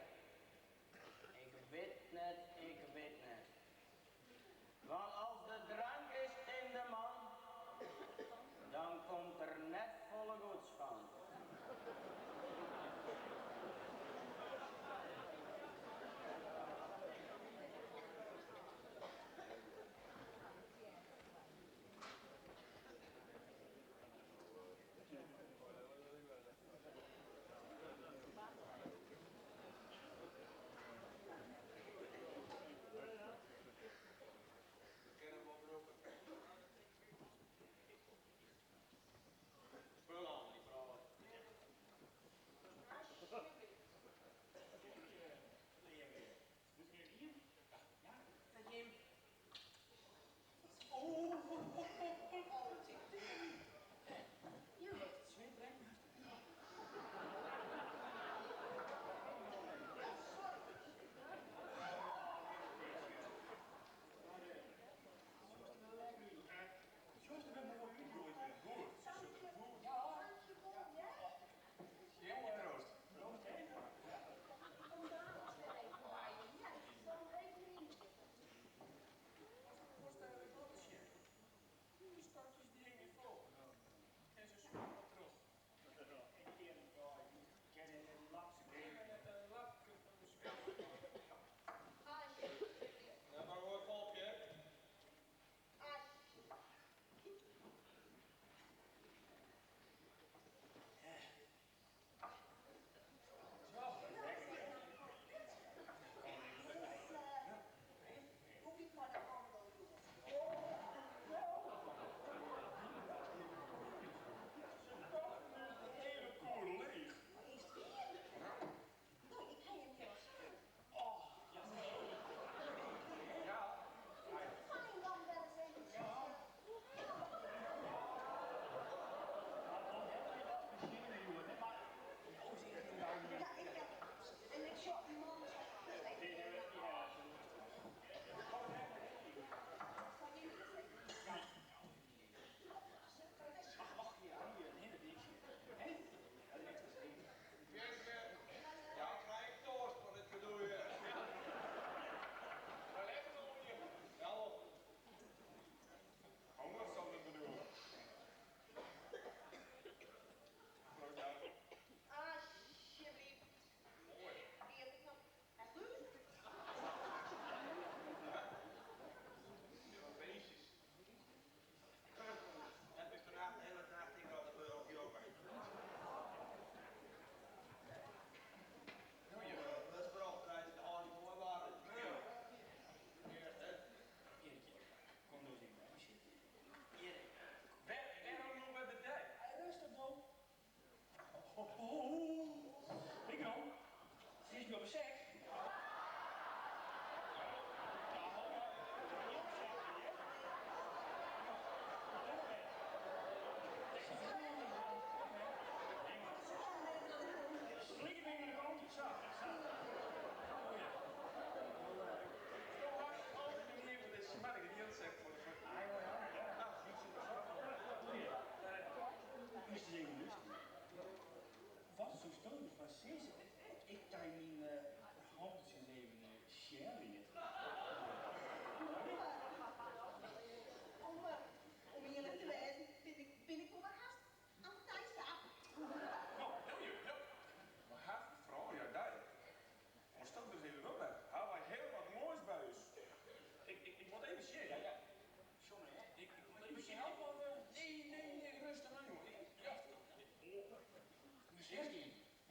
Moast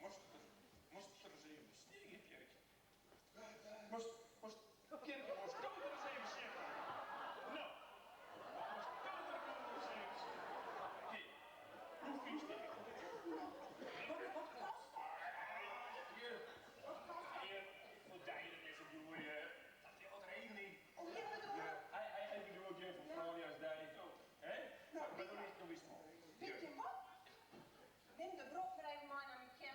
moast moast der ris even stean, Pjerkje. Moast moast Pjerkje, moast do der ris even sjen. No, moast do der no ris even sjen. Hjir, hoe fynst dit? Wat wat kost dat? Hjir, Wat kost dat? hjir, foar dy dat net sa djoer, hear. Dat is wat regeling. Oh, hjir bedoel Ja, hy hy hy bedoelt hjir foar froulju as dy. Hè? Nou, Maar no witst it al. Witte je wat? Nim de brok mar even mei nei myn keamer.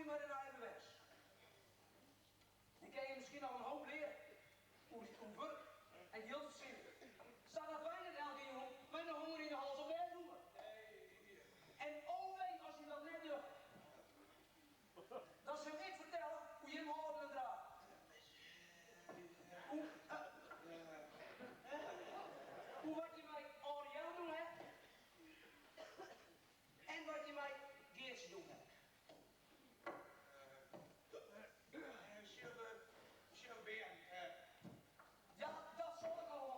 opgroeie mei de nije bewenners. Dan kinne je miskien al in hoop leare oer wurk en jild fertsjinje. Sadat wy net elke jûn mei de honger yn de hals op bêd hoege. En o wee as je dat net dogge. Dan sil ik fertelle hoe jim hâlden en dragen. Hoe, hoe wat je mei âlde Jelle doen hè. En wat je mei Geartsje doen hè. Sjoch, sjoch, Bearn. Ja, dat sil ik al.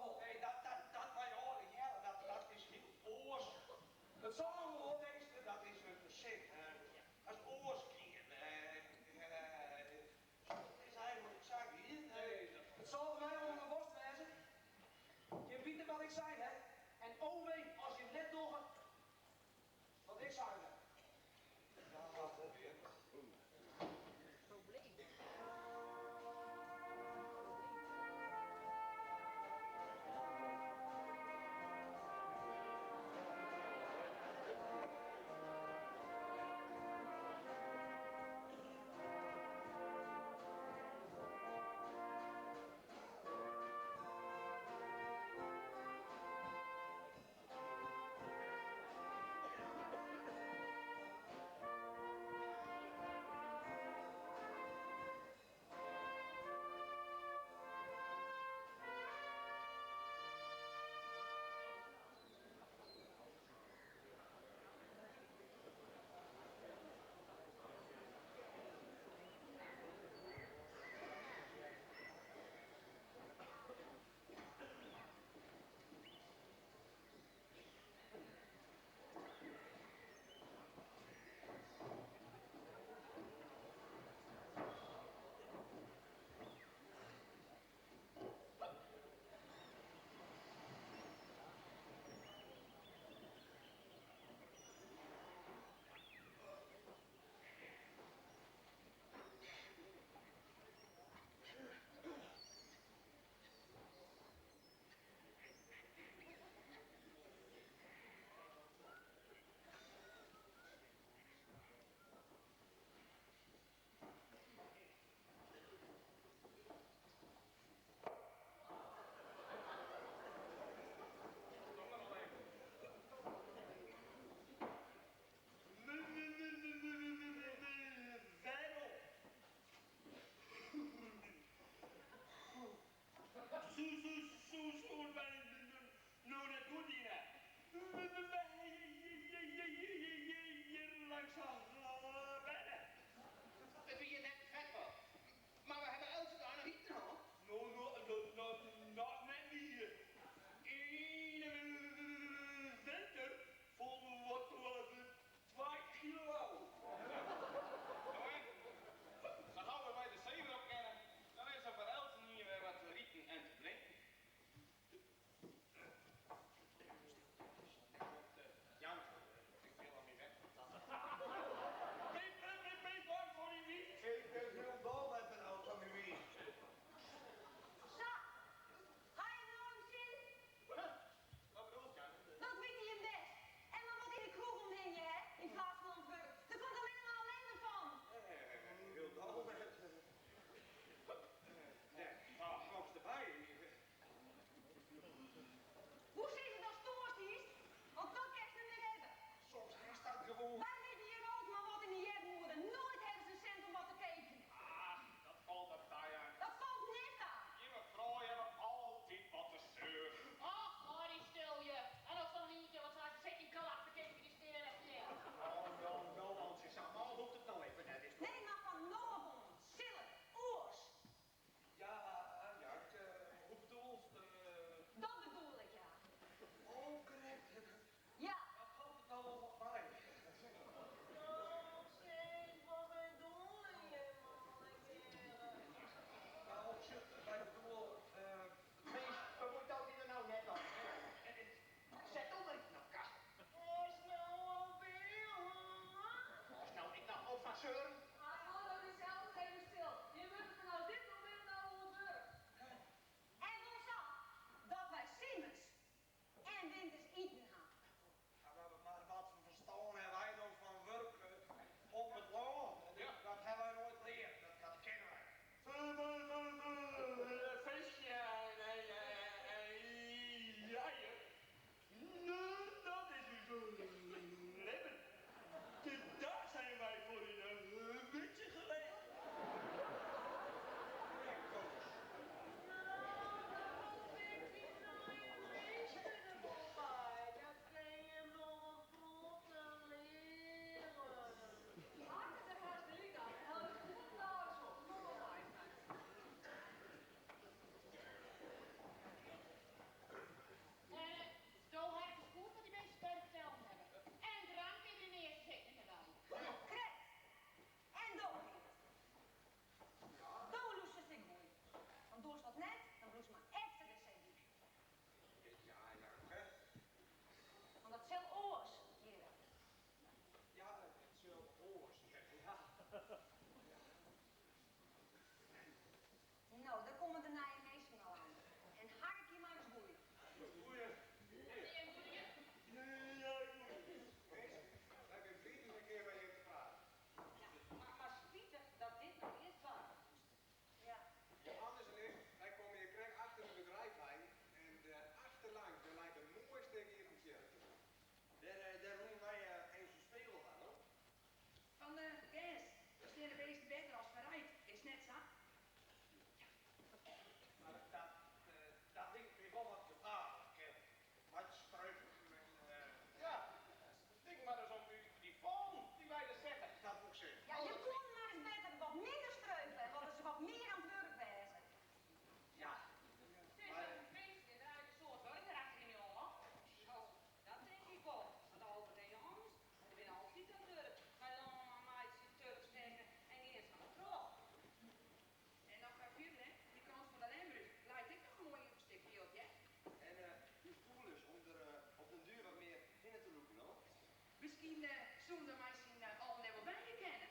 soenen der mei syn allen dêr wol wenje kinne.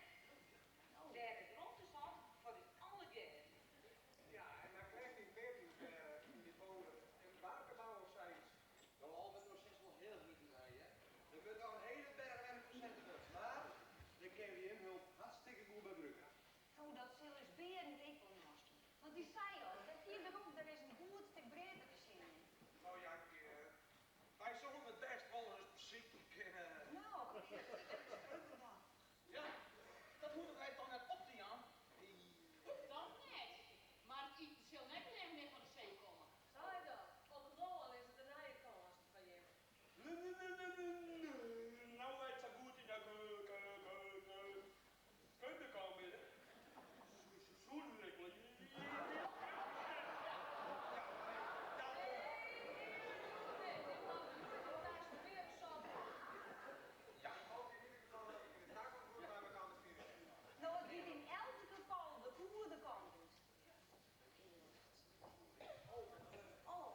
Dêr is romte sat foar ús allegear. Ja, en dan krijgt die Berend yn dy polder in bargebou of sayts. No, Albert, no sitst wol hiel hyt yn my, hè. Der wurdt noch in hiele berch werk fersetten wurdt, mar dêr kinne wy jim hulp hartstikke goed by brûke. Oh, dat sil ús Berend ek wol noaskje. Want dy sei al, dat fierderop der is in goed stik brea te fersinen. No Jankje, wy soenen it bêst wolris besykje kinne. No, dat dan. Ja, dat hoege wy toch net op te jaan? Dat net, mar it iten sil net allinnich mear fan de see komme. Sei dat, op it lân is it in nije kâns foar jim. No wy sa goed yn de kunde kaam binne, soenen we ek wol Ja, ik hoop yn ieder gefal dat ik yn de takomst goed mei mekoar te finen. No, it giet yn elts gefal de goede kant út. Oh.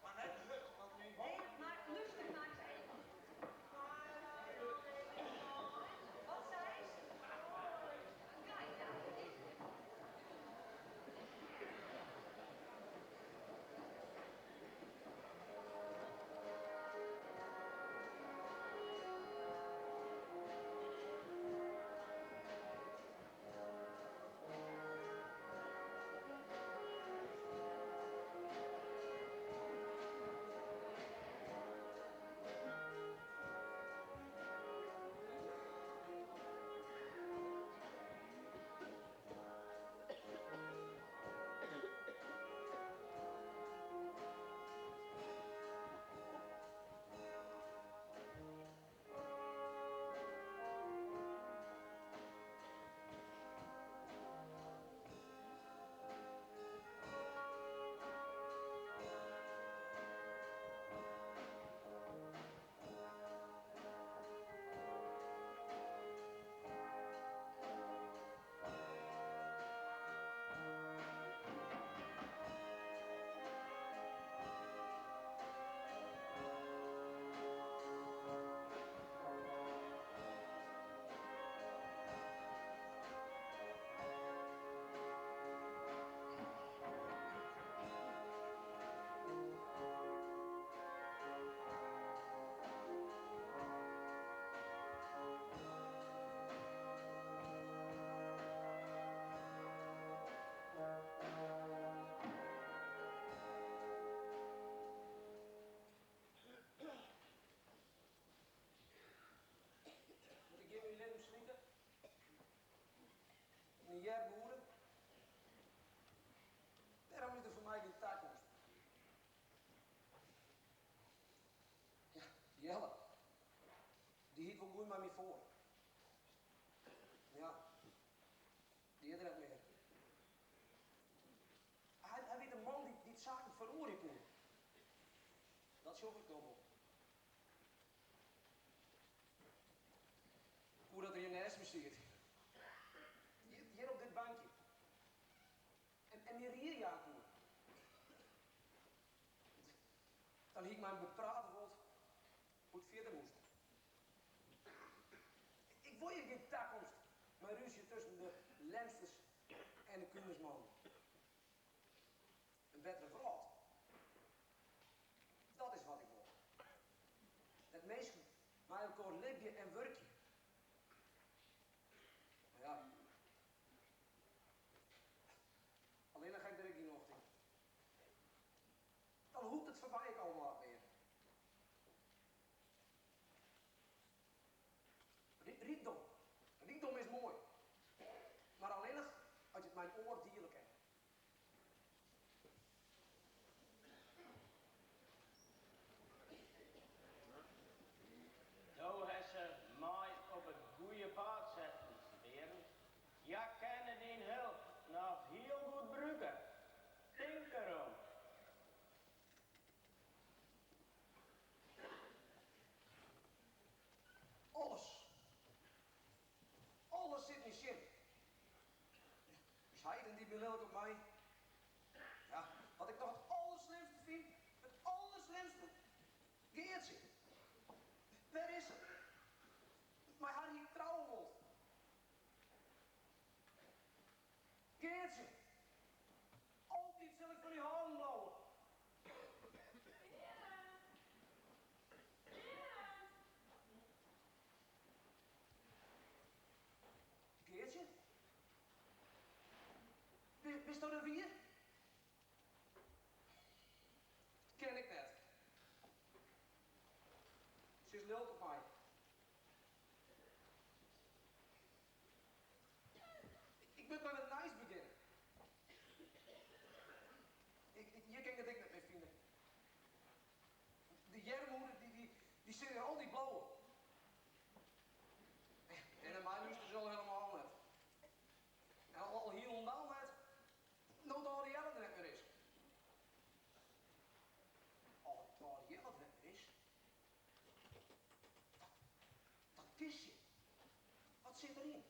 Mar net te hurd, want myn Nee, mar lúster mar ris even. Wat seist? In geit, ja. Moat ik hjir myn libben slute? Yn in earmoede? Wêrom is der foar my gjin takomst? Ja, Jelle, dy hie it wol goed mei my foar. Mar ja, dy is der net mear. Hy, hy wie de man dy't, dy't saken feroarje koe. Dat sjoch ik no wol. Ik woe dat er hjir neist my siet. Hjir, hjir op dit bankje. En, en my rie jaan koe. Dan hie ik mei him beprate wold hoe't it fierder moast. Ik wol hjir gjin takomst mei rúzje tusken de Lemsters en de Kunersmannen. In bettere wrâld. Dat is wat ik wol. Dat minsken mei elkoar libje en wurkje. Mar ja, allinnich ha ik der ek gjin nocht yn. Dan hoecht it foar my ek allegear net mear. Rykdom. Rykdom is moai. Mar allinnich as je it mei in oar diele kinne. Do hast se mei op it goeie paad setten, Berend. Hja kinne dyn help noch hiel goed brûke. Tink derom. Alles. Alles sit my tsjin. Us heit-en-dy binne lilk op my. Ja, wat ik noch it alderslimste fyn, it alderslimste, Geartsje. Wêr is se? Bisto der wier? Dat ken ik net. Se is lilk op my. Ik moat mei wat nijs begjinne. Ik, hjir kin ik it ek net mear fine. De earmoede, dy sil hjir altyd bliuwe. En nei my lústere se al helemaal net. En al hielendal net no't de âlde Jelle der net mear is. Âlde Jelle der net mear is? Dat kistje, wat sit deryn?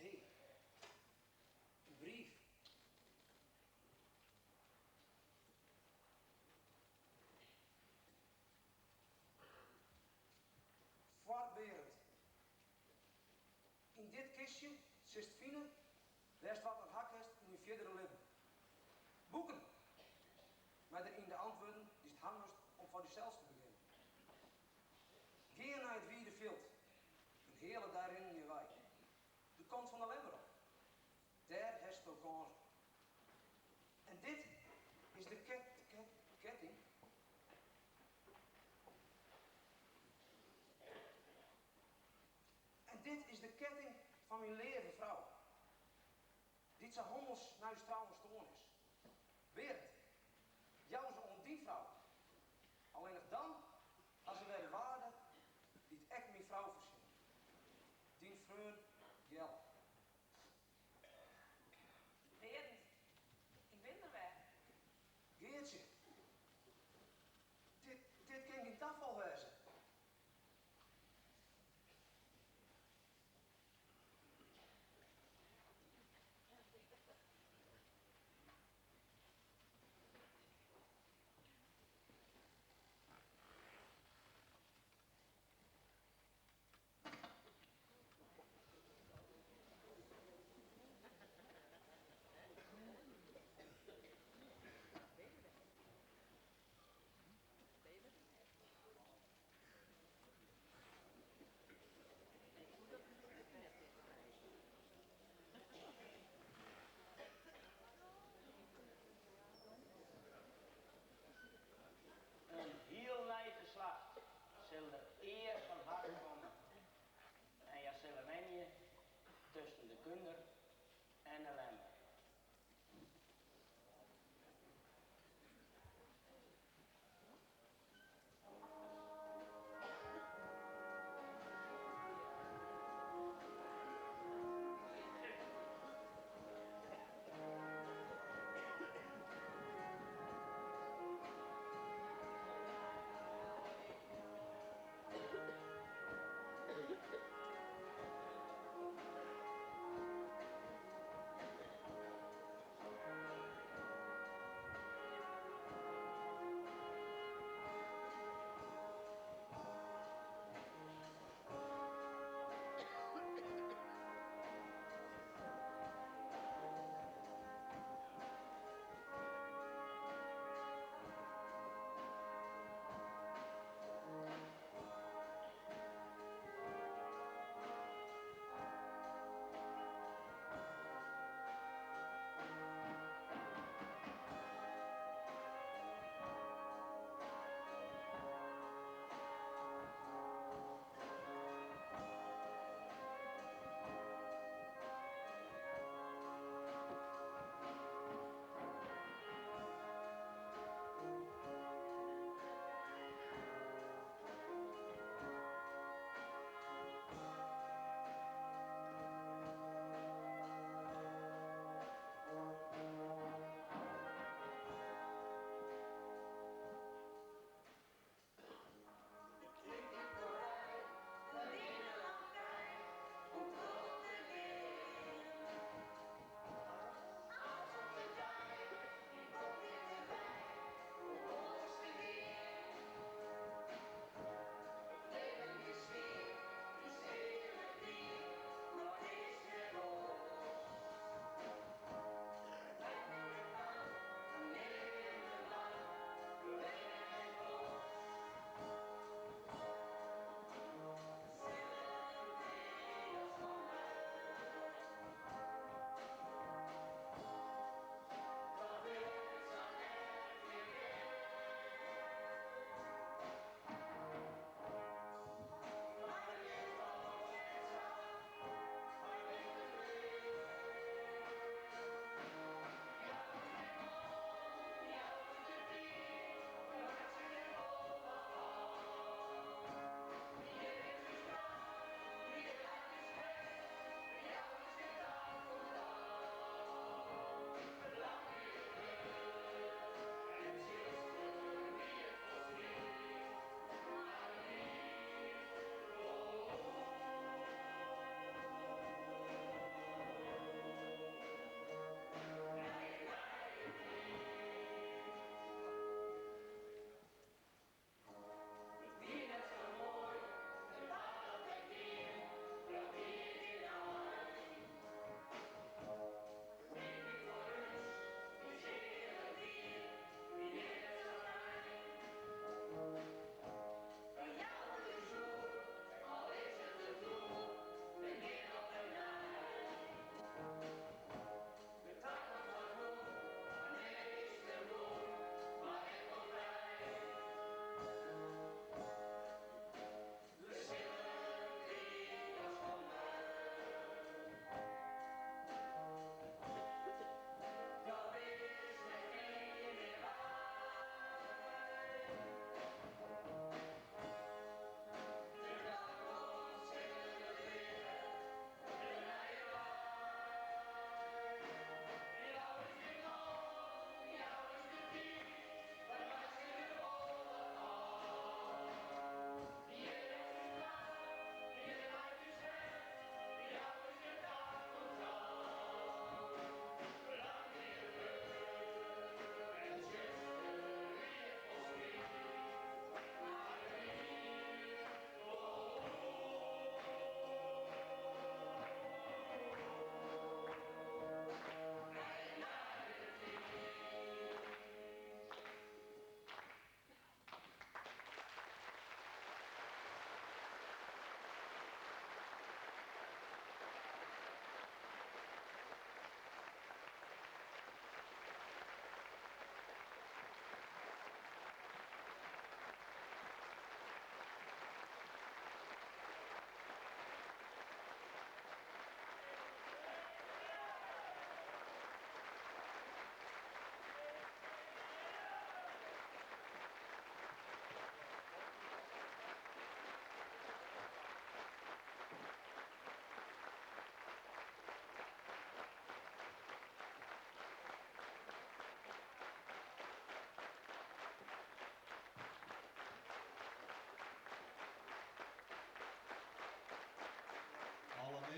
Hé, in brief. Foar Berend. Yn dit kistje silst fine wêr'tst wat oan hak hast yn dyn fierdere libben. Boeken! Mei deryn de antwurden dy'tst ha moatst om foar dysels te begjinnen. Gean nei it wide fjild, in heale dei rinnen hjirwei, de kant fan de Lemmer op. Dêr hesto kânsen. En dit is de ketting. En dit is de ketting fan myn leave frou, dy't sa hommels nei ús trouwen stoarn is. Berend, jou se oan dyn frou. Allinnich dan ha se wer de waarde dy't ek myn frou fertsjinnet. Dyn freon Jelle. Berend, ik bin der wer. Geartsje, dit kin gjin tafal wêze. In hiel nij geslacht sil der ea fan har komme en hja sille wenje tusken de Kúnder en de Lemmer.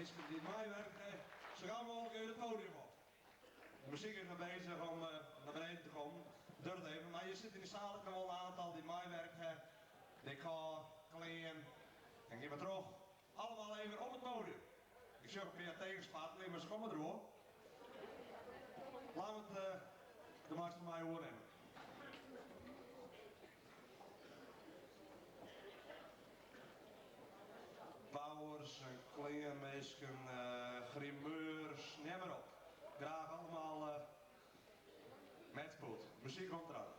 Minsken dy't meiwurkt ha, sa gau mooglik even it podium op. De muzyk is noch bezich om nei beneden te kommen. Duorret even, mar hjir sit yn de saal ek noch wol in oantal dy't meiwurkt ha. Dekor, klean en gean mar troch. Allemaal even op it podium. Ik sjoch in pear tegensparteljen, mar se komme der wol. Laat it de meist fan my oernimme. Bouwers, kleanminsken, grimeurs, neam mar op. Graach allemaal met spoed. Muzyk komt deraan.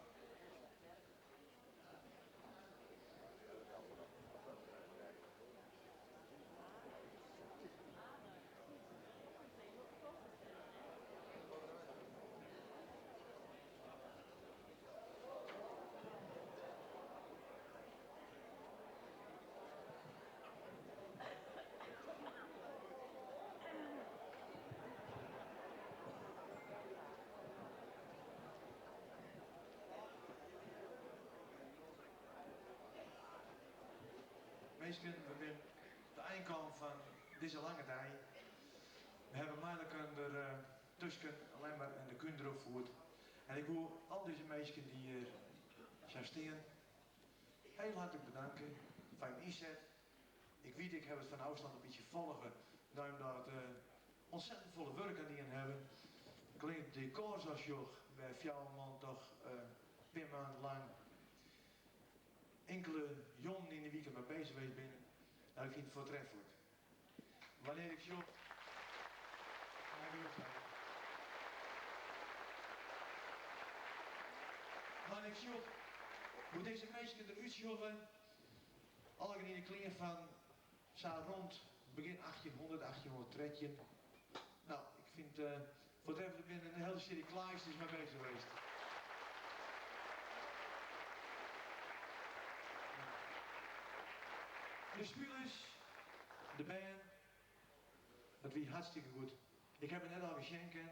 Minsken, we binne de ein kaam fan dizze lange dei. We hawwe mei-elkoar eh, tusken Lemmer en de Kúnder opfierd. En ik woe al dizze minsken dy't hjir sa stean hiel hartlik bedanke foar jim ynset. Ik wit, ik haw it fan ôfstân in bytsje folge, omdat uh, ontzettend folle wurk oan dien hawwe. Klean dekors as sjoch, wêr fjouwer man toch in pear maand lang inkele jûnen yn de wike mei bezich west binne. Nou, ik fyn it foartreflik. Wannear't ik sjoch. Wannear't ik sjoch hoe't dizze minsken der útsjogge, allegear yn de klean fan sa rond begjin 1800, 1813. Nou, ik fyn it foartreflik. Der binne in hiele searje klaaisters mei bezich west. De spilers, de bern, dat wie hartstikke goed. Ik haw it net al sjen kind.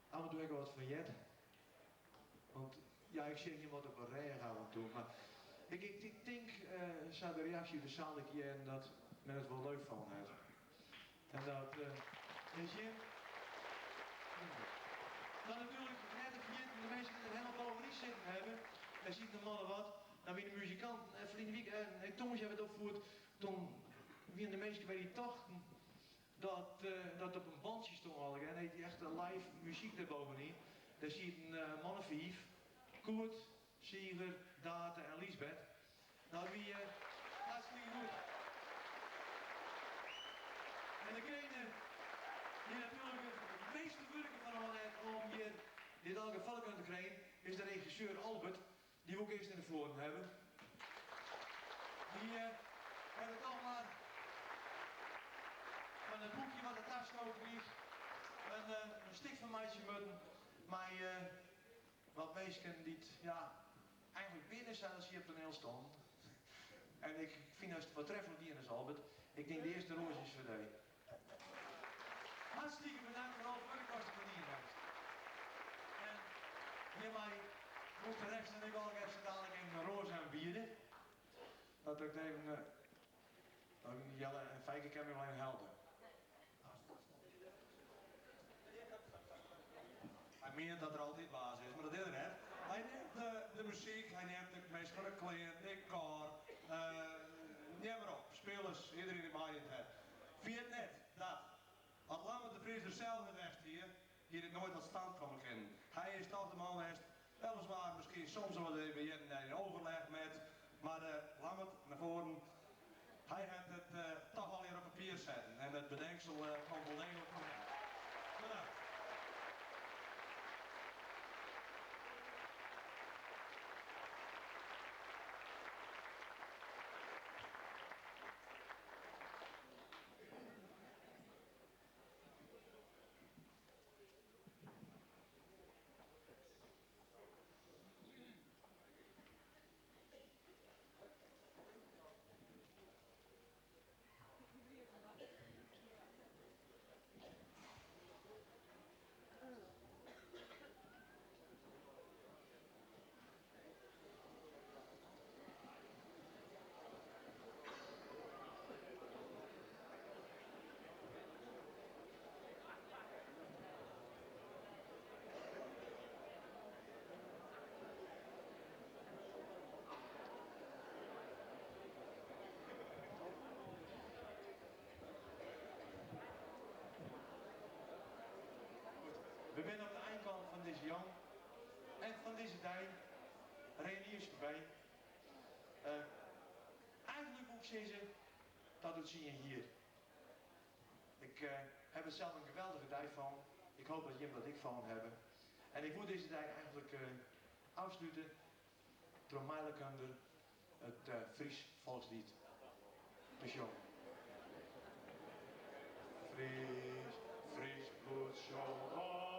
Af en toe ek wat fan heard. Want ja, ik sjoch jim wat op 'e rêch af en toe. Mar ik, ik, ik tink, sa de reaksje út de saal ek hearden, dat men it wol leuk fûn hat. En dat is jim. Dan natuerlik net te ferjitten de minsken dy't der helemaal bovenyn sitten hawwe. Dêr sieten de mannen wat. Dan wiene de muzikanten. En ferline wike, en tongersdei hawwe we it opfierd, toen wiene de minsken by dy't tochten dat dat op in bandsje stond allegear. Nee, dy echte live muzyk dêr bovenyn. Dêr sieten man of fiif. Koert, Sieger, Date en Liesbeth. Nou, dat wie hartstikke goed. En degene dy't natuerlik it measte wurk derfan hân hat om hjir dit allegear foar elkoar te krijen, is de regisseur Albert. Dy wol ik earst nei foaren hawwe. Dy hat it toch mar fan it boekje wat er taskood krige in stik fan meitsje moatten mei wat minsken dy't ja, eigentlik binne sa as sy op toneel stonden. En ik fyn datst it foartreflik dien hast, Albert. Ik tink de earste roas is foar dy. Hartstikke bedankt foar al it wurk watst derfoar dien hast. En hjirmei moast de rest en ik allegear sa dadelijk even in roas oanbiede. Dat ik even, Jelle en Feike kinne my wol even helpe. Hy mient dat er altyd baas is, mar dat is er net. Hy nimt de muzyk, hy nimt de minsken fan de klean, dekor, neam mar op, spilers, iedereen dy't meidien hat. Ferjit net dat as Lammert de Vries der sels net west hie, hie dit noait tot stand komme kinnen. Hy is toch de man west, weliswaar miskien soms wat even hjir en dêr yn overleg met, mar Lammert nei foaren, hy hat it toch allegear op papier setten en it bedenksel komt wol deeglik fan him. Bedankt. fan dizze dei. Reuny is foarby. Eigentlik woe ik sizze dat it tsien jier. Ik haw der sels in geweldige dei fan. Ik hoop dat jim dat ek fûn hawwe. En ik woe dizze dei eigentlik ôfslute troch mei-elkoar it Frysk folksliet te sjongen. Frysk, Frysk bloed sjongt op.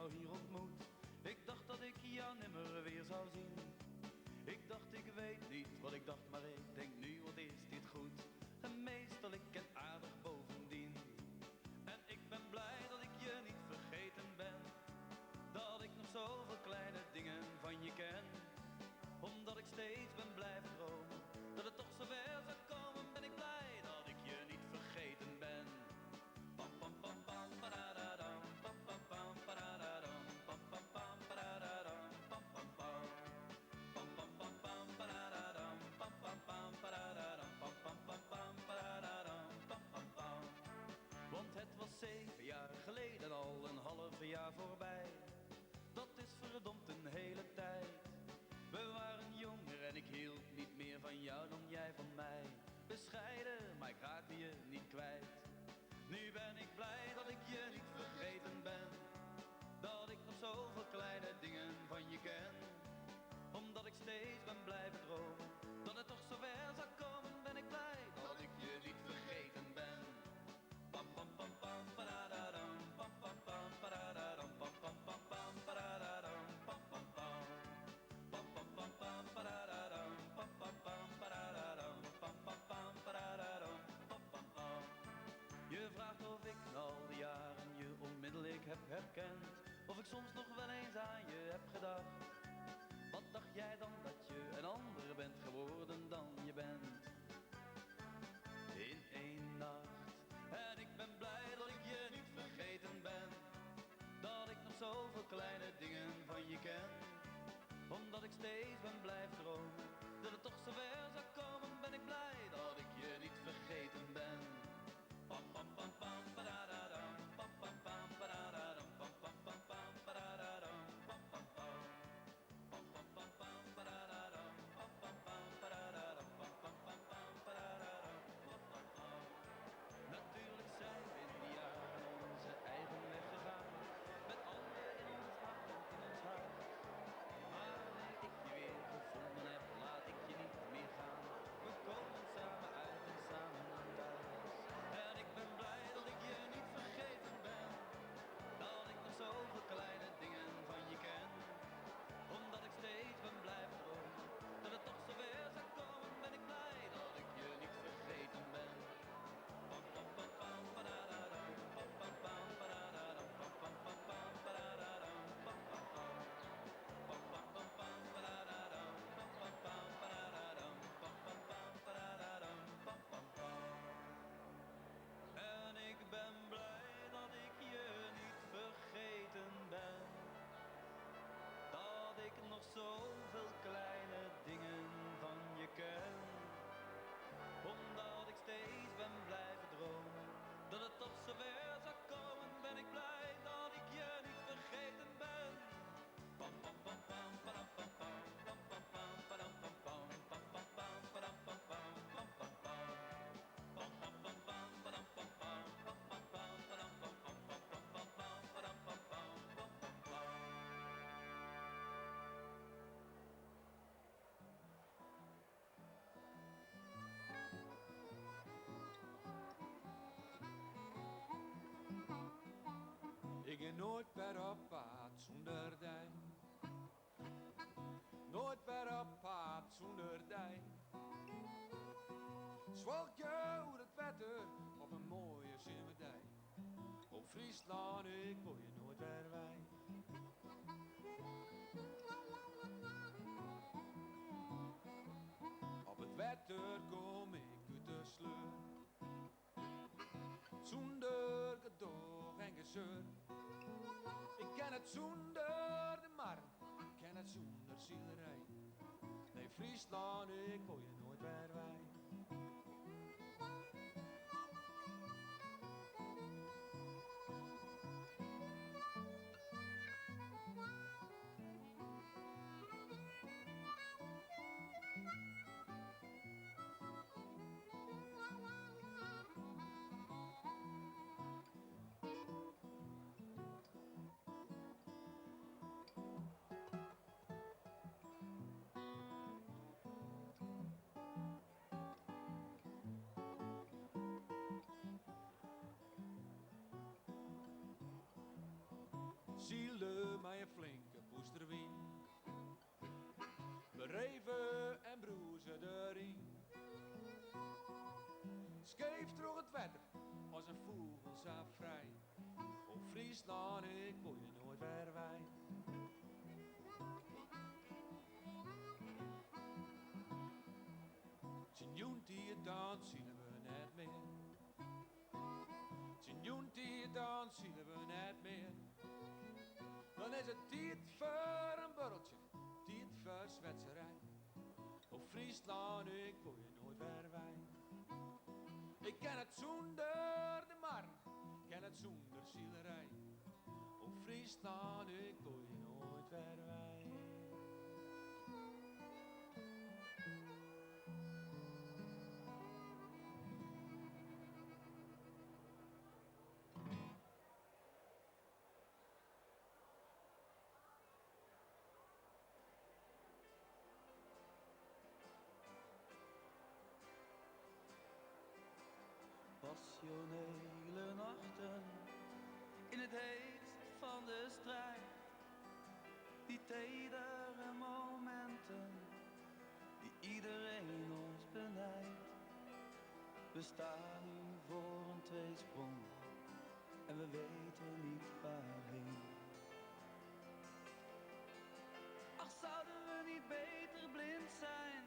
jou hier ontmoet. Ik dacht dat ik jou nimmer weer zou zien. Ik dacht, ik weet niet wat ik dacht, maar ik denk nu, wat is dit goed. En meesterlijk en aardig bovendien. En ik ben blij dat ik je niet vergeten ben. Dat ik nog zoveel kleine dingen van je ken. Omdat ik steeds ben blijven dromen. Dat het toch zover zou komen, ben ik blij dat ik je niet vergeten ben. Pam pam pam pam padadadam, pam pam pam padadadam, pam pam pam padadadam, pam pam pam. Pam pam pam pam padadadam, pam pam pam padadadam, pam pam pam pam padadadam, pam pam pam. Want het was 7 jaar geleden al een half jaar voorbij. Dat is verdomd een hele tijd. We waren jonger en ik hield niet meer van jou dan jij van mij. Bescheiden, maar ik raakte je niet kwijt. Nu ben ik blij dat ik je niet vergeten ben. Dat ik nog zoveel kleine dingen van je ken. Omdat ik steeds ben blijven dromen. Dat het toch zover zou komen, ben ik blij dat ik je niet vergeten ben. Pam pam pam pam padadadam, pam pam pam padadadam, pam pam pam pam padadadam, pam pam pam. Pam pam pam pam padadadam, pam pam pam padadadam, pam pam pam padadadam, pam pam pam. Je vraagt of ik na al die jaren je onmiddellijk heb herkend. Of ik soms nog wel eens aan je heb gedacht. Wat dacht jij dan dat je een ander bent geworden dan je bent? In één nacht. En ik ben blij dat ik je niet vergeten ben. Dat ik nog zoveel kleine dingen van je ken. Omdat ik steeds ben blijven dromen. Dat het toch zover zou komen, ben ik blij dat ik je niet vergeten ben. Pam pam pam pam padadadam, pam pam pam padadadam, pam pam pam pam padadadam, pam pam pam. Pam pam pam pam padadadam, pam pam pam padadadam, pam pam pam pam padadadam, pam pam pam. Natuurlijk zijn we in die jaren onze eigen weg gegaan. Met anderen in ons hart en in ons hart. Maar nu ik je weer gevonden heb, laat ik je niet meer gaan. We komen samen uit en samen thuis. En ik ben blij dat ik je niet vergeten ben. Dat ik nog zoveel kleine dingen van je ken. Omdat ik steeds ben blijven dromen. Dat het toch zover zou komen, ben ik blij dat ik je niet vergeten ben. Pam pam pam pam padadadam, pam pam pam padadadam, pam pam pam pam padadadam, pam pam pam. Pam pam pam pam padadadam, pam pam pam padadadam, pam pam pam padadadam, pam pam pam. En ik ben blij dat ik je niet vergeten ben. Dat ik nog zoveel kleine dingen van je ken. Omdat ik steeds ben blijven dromen. Dat het toch zover zou komen, ben ik blij dat ik je niet vergeten ben. Pam pam pam pam padam pam pam pam pam pam padam pam pam pam pam pam padam pam pam pam pam pam. Pam pam pam pam padam pam pam pam pam pam padam pam pam pam pam pam pam padam pam pam pam pam pam. Ik ga nooit meer op pad zonder dij. Nooit meer op pad zonder dij. Zwalkje oer het wetter op een mooie zimmerdij. Op Friesland, ik wil je nooit weer wij. Op het wetter kom ik uit de sleur. Zonder gedoog en gezeur. Ik ken het zonder de mar, ik ken het zonder zielerij. Nee, Friesland, ik wil je nooit weer wij. better as in fûgel sa frij. O Fryslân, ik wol je noait wer wei. Tsjin jûntiid dan sile we net mear. Tsjin jûntiid dan sile we net mear. Dan is it tiid foar in buorreltsje, tiid foar swetserij. O Fryslân, ik wol je noait wer wei. Ik kin it sûnder de marren, kin it sûnder silerij. O Fryslân, ik wol je noait wer wei. Passionele nachten in het heetst van de strijd. Die tedere momenten die iedereen ons benijdt. We staan nu voor een tweesprong en we weten niet waarheen. Ach, zouden we niet beter blind zijn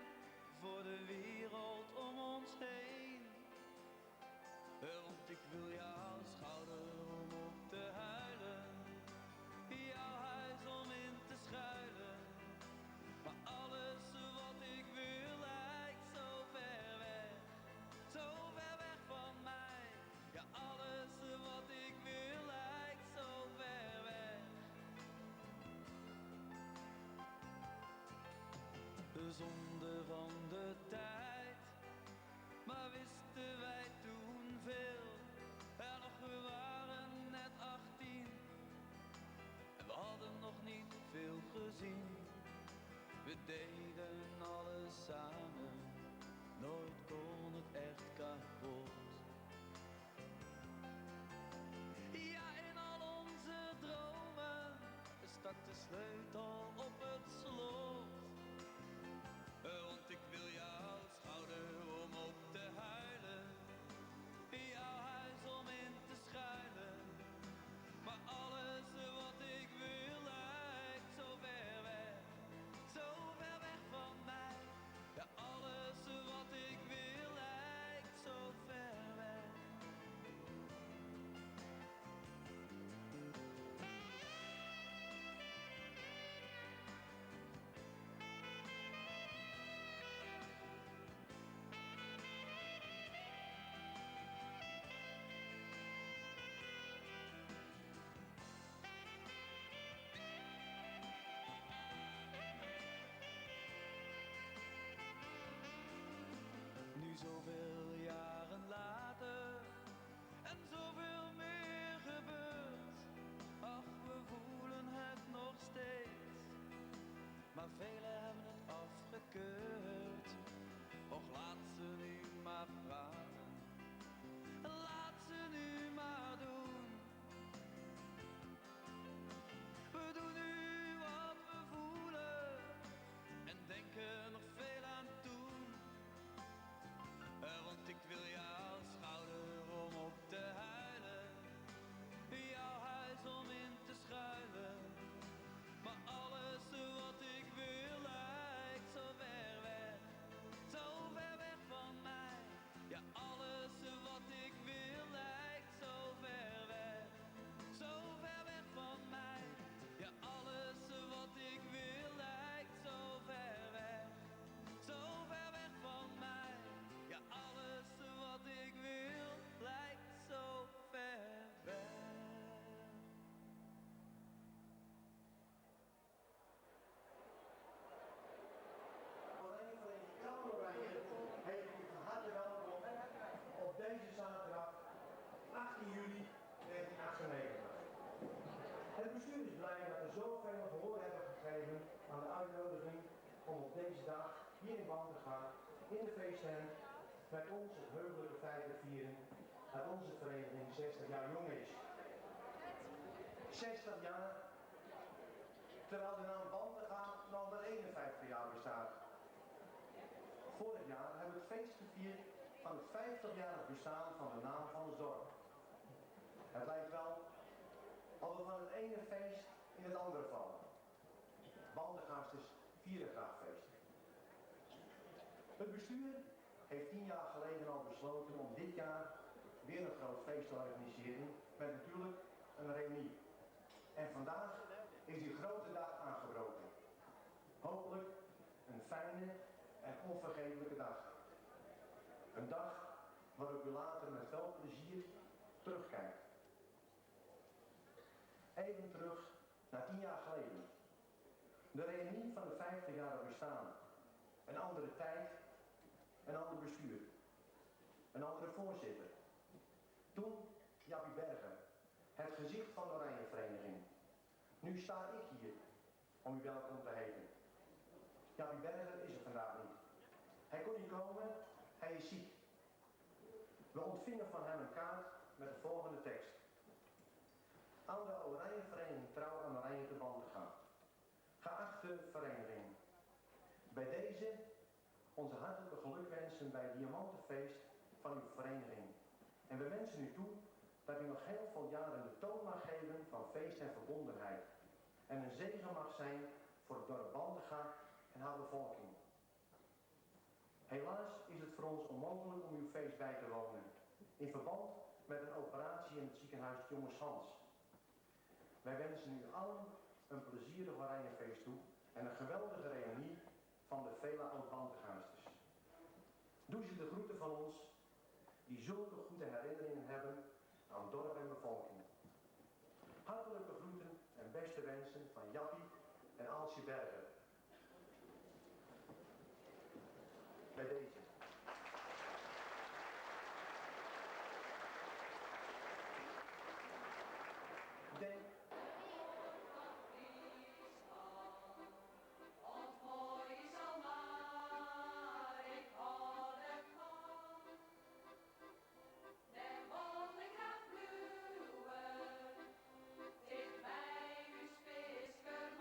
voor de wereld om ons heen? Want ik wil jouw schouder om op te huilen, jouw huis om in te schuilen. Maar alles wat ik wil lijkt zo ver weg, zo ver weg van mij. Ja, alles wat ik wil lijkt zo ver weg. De zonde van de tijd, maar wisten wij toen veel? Ja, nog we waren net 18 en we hadden nog niet veel gezien. We deden alles samen, nooit kon het echt kapot. Ja, in al onze dromen stak de sleutel op het slot. Want ik wil jouw schouder om op te huilen, jouw huis om in te schuilen. Maar alles wat ik wil lijkt zo ver weg, zo ver weg van mij. Ja, alles wat ik wil lijkt zo ver weg. Nu zoveel jaren later en zoveel meer gebeurd. Ach, we voelen het nog steeds, maar velen hebben het afgekeurd. Och, laat ze nu maar praten, laat ze nu maar doen. We doen nu wat we voelen en denken nog veel aan toen. Want ik wil jouw schouder om op te huilen, jouw huis om in te schuilen. Maar alles wat ik wil lijkt zo ver weg, zo ver weg van mij. Ja, alles wat ik wil lijkt zo ver weg, zo ver weg van mij. Ja, alles wat ik wil lijkt zo ver weg, zo ver weg van mij. Ja, alles wat ik wil lijkt zo ver weg. Vereniging Kamer Oranje heet u van harte welkom op deze zaterdag 18 juli 1998. Het bestuur is blij dat er zoveel gehoor hebben gegeven aan de uitnodiging om op deze dag hier in Bantega in de feesttent met ons het heugelijke feit te vieren dat onze vereniging 60 jaar jong is. 60 jaar, terwijl de naam Bantega nog maar 51 jaar bestaat. Vorig jaar hebben we het feest gevierd van het 50-jarig bestaan van de naam van ons dorp. Het lijkt wel of we van het ene feest in het andere vallen. Bantegaasters vieren graag feest. Het bestuur heeft 10 jaar geleden al besloten om dit jaar weer een groot feest te organiseren met natuurlijk een reunie. En vandaag is die grote dag aangebroken. Hopelijk een fijne en onvergetelijke dag. Een dag waarop u later met veel plezier terugkijkt. Even terug naar 10 jaar geleden. De reunie van het 50-jarig bestaan. Een andere tijd, een ander bestuur. Een andere voorzitter. Toen Jappie Berger, het gezicht van de Oranje Vereniging. Nu sta ik hier om u welkom te heten. Jappie Berger is er vandaag niet. Hij kon niet komen, hij is ziek. We ontvingen van hem een kaart met de volgende tekst. Aan de Oranje Vereniging Trouw aan Oranje te Bantega. Geachte vereniging, bij deze onze hartelijke gelukwensen bij het diamantenfeest van uw vereniging. En we wensen u toe dat u nog heel veel jaren de toon mag geven van feest en verbondenheid. En een zegen mag zijn voor het dorp Bantega en haar bevolking. Helaas is het voor ons onmogelijk om uw feest bij te wonen, in verband met een operatie in het ziekenhuis Tjongerschans. Wij wensen u allen een plezierig Oranjefeest toe en een geweldige reunie van de vele oud-Bantegaasters. Doe ze de groeten van ons, die zulke goede herinneringen hebben aan dorp en bevolking. Hartelijke groeten en beste wensen van Jappie en Aaltje Berger. Bij deze. Denk. Dêr wol ik graach bliuwe, ticht by ús fiskerlân.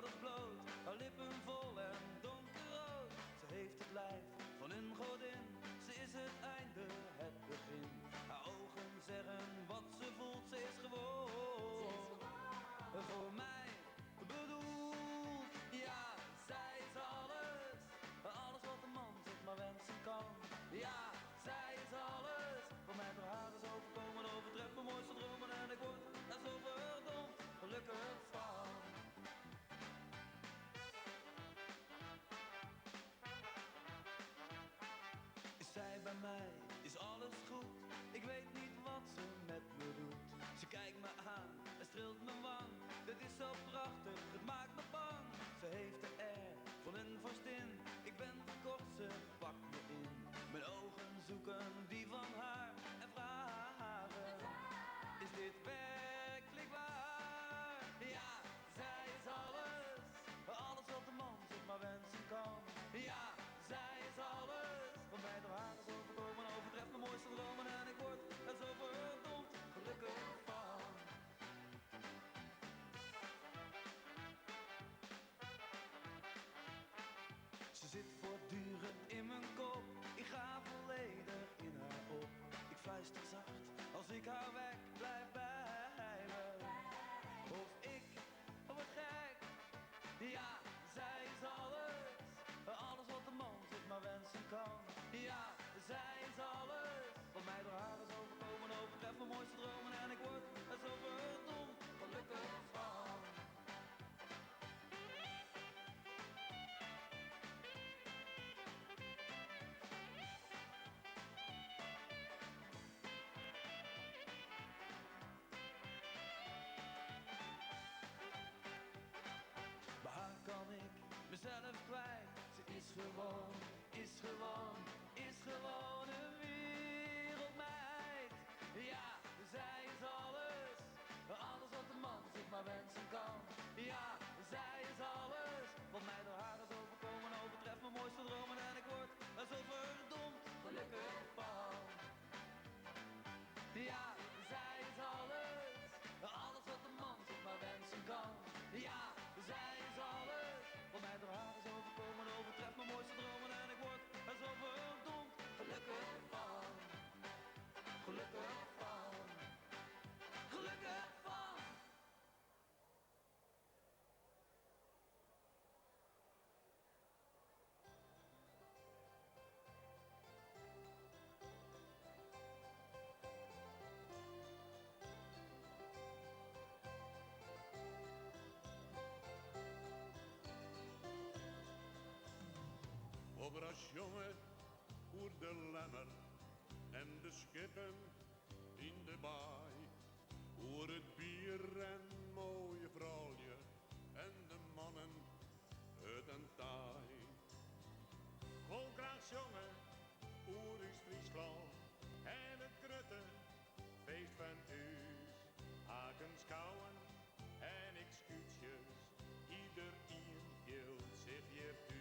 Schouders bloot, haar lippen vol en donkerrood. Ze heeft het lijf van een godin, ze is het einde, het begin. Haar ogen zeggen wat ze voelt, ze is gewoon voor mij bedoeld. Ja, zij is alles, alles wat een man zich maar wensen kan. Ja, zij is alles, voor mij door haar is overkomen, overtreft mijn mooiste dromen en ik word er zo verdomd gelukkig van. Is zij bij mij, is alles goed. Ik weet niet wat ze met me doet. Ze kijkt me aan en streelt mijn wang. Dit is zo prachtig, het maakt me bang. Ze heeft de air van een vorstin. Ik ben verkocht, ze pakt me in. Mijn ogen zoeken die van haar en vragen: is dit werkelijk waar? Ja, zij is alles. Alles wat de man zich maar wensen kan. Ja, zij is alles. Wat mij door haar is overkomen, overtreft mijn mooiste dromen. En ik word er zo verdomd gelukkig van. Ze zit voortdurend in mijn kop. Ik ga volledig in haar op. Ik fluister zacht als ik haar wek, blijf bij me. Of ik word gek. Ja, zij is alles. Alles wat de man zich maar wensen kan. Ja, zij is alles. Wat mij door haar is overkomen, overtreft mijn mooiste dromen. En ik word er zo verdomd gelukkig van. Bij haar kan ik mezelf kwijt. Ze is gewoon, is gewoon, is gewoon een wereldmeid. Ja, zij is alles. Alles wat de man zich maar wensen kan. Ja, zij is alles. Wat mij door haar is overkomen, overtreft mijn mooiste dromen. En ik word er zo verdomd gelukkig van. Ja, zij is alles. Alles wat de man zich maar wensen kan. Ja, zij is alles. Wat mij door haar is overkomen, overtreft mijn mooiste dromen. En ik word er zo verdomd gelukkig van. Gelukkig van. Gelukkig van. Over als jongen oer de lemmer en de schippen in de baai. Oer het bier en mooie vrouwje en de mannen uit een taai. Ik wil graag jongen, oer is Friesland en het grutte feest van thuis. Hakens kauwen en excuutjes, iedereen hield zich hier thuis.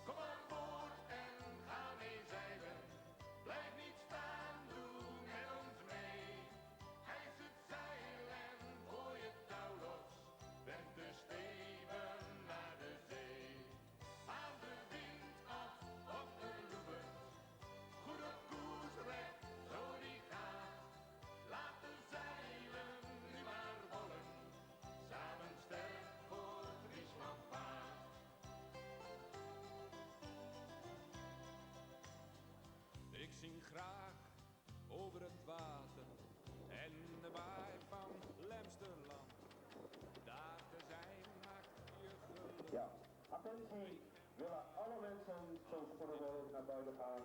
Kom aan boord en ga mee zeilen. Blijf niet staan, doe met ons mee. Hijs het zeil en gooi het touw los. Werp de steven naar de zee. Haal de wind af op de loeven. Goed op koers, recht, zo die gaat. Laat de zeilen nu maar rollen. Samen sterk voor Friesland vaart. Ik zing graag over het water en de baai van Lemsterland. Daar te zijn maakt je gelukkig. Ja, attentie, willen alle mensen zo spoedig mogelijk naar buiten gaan.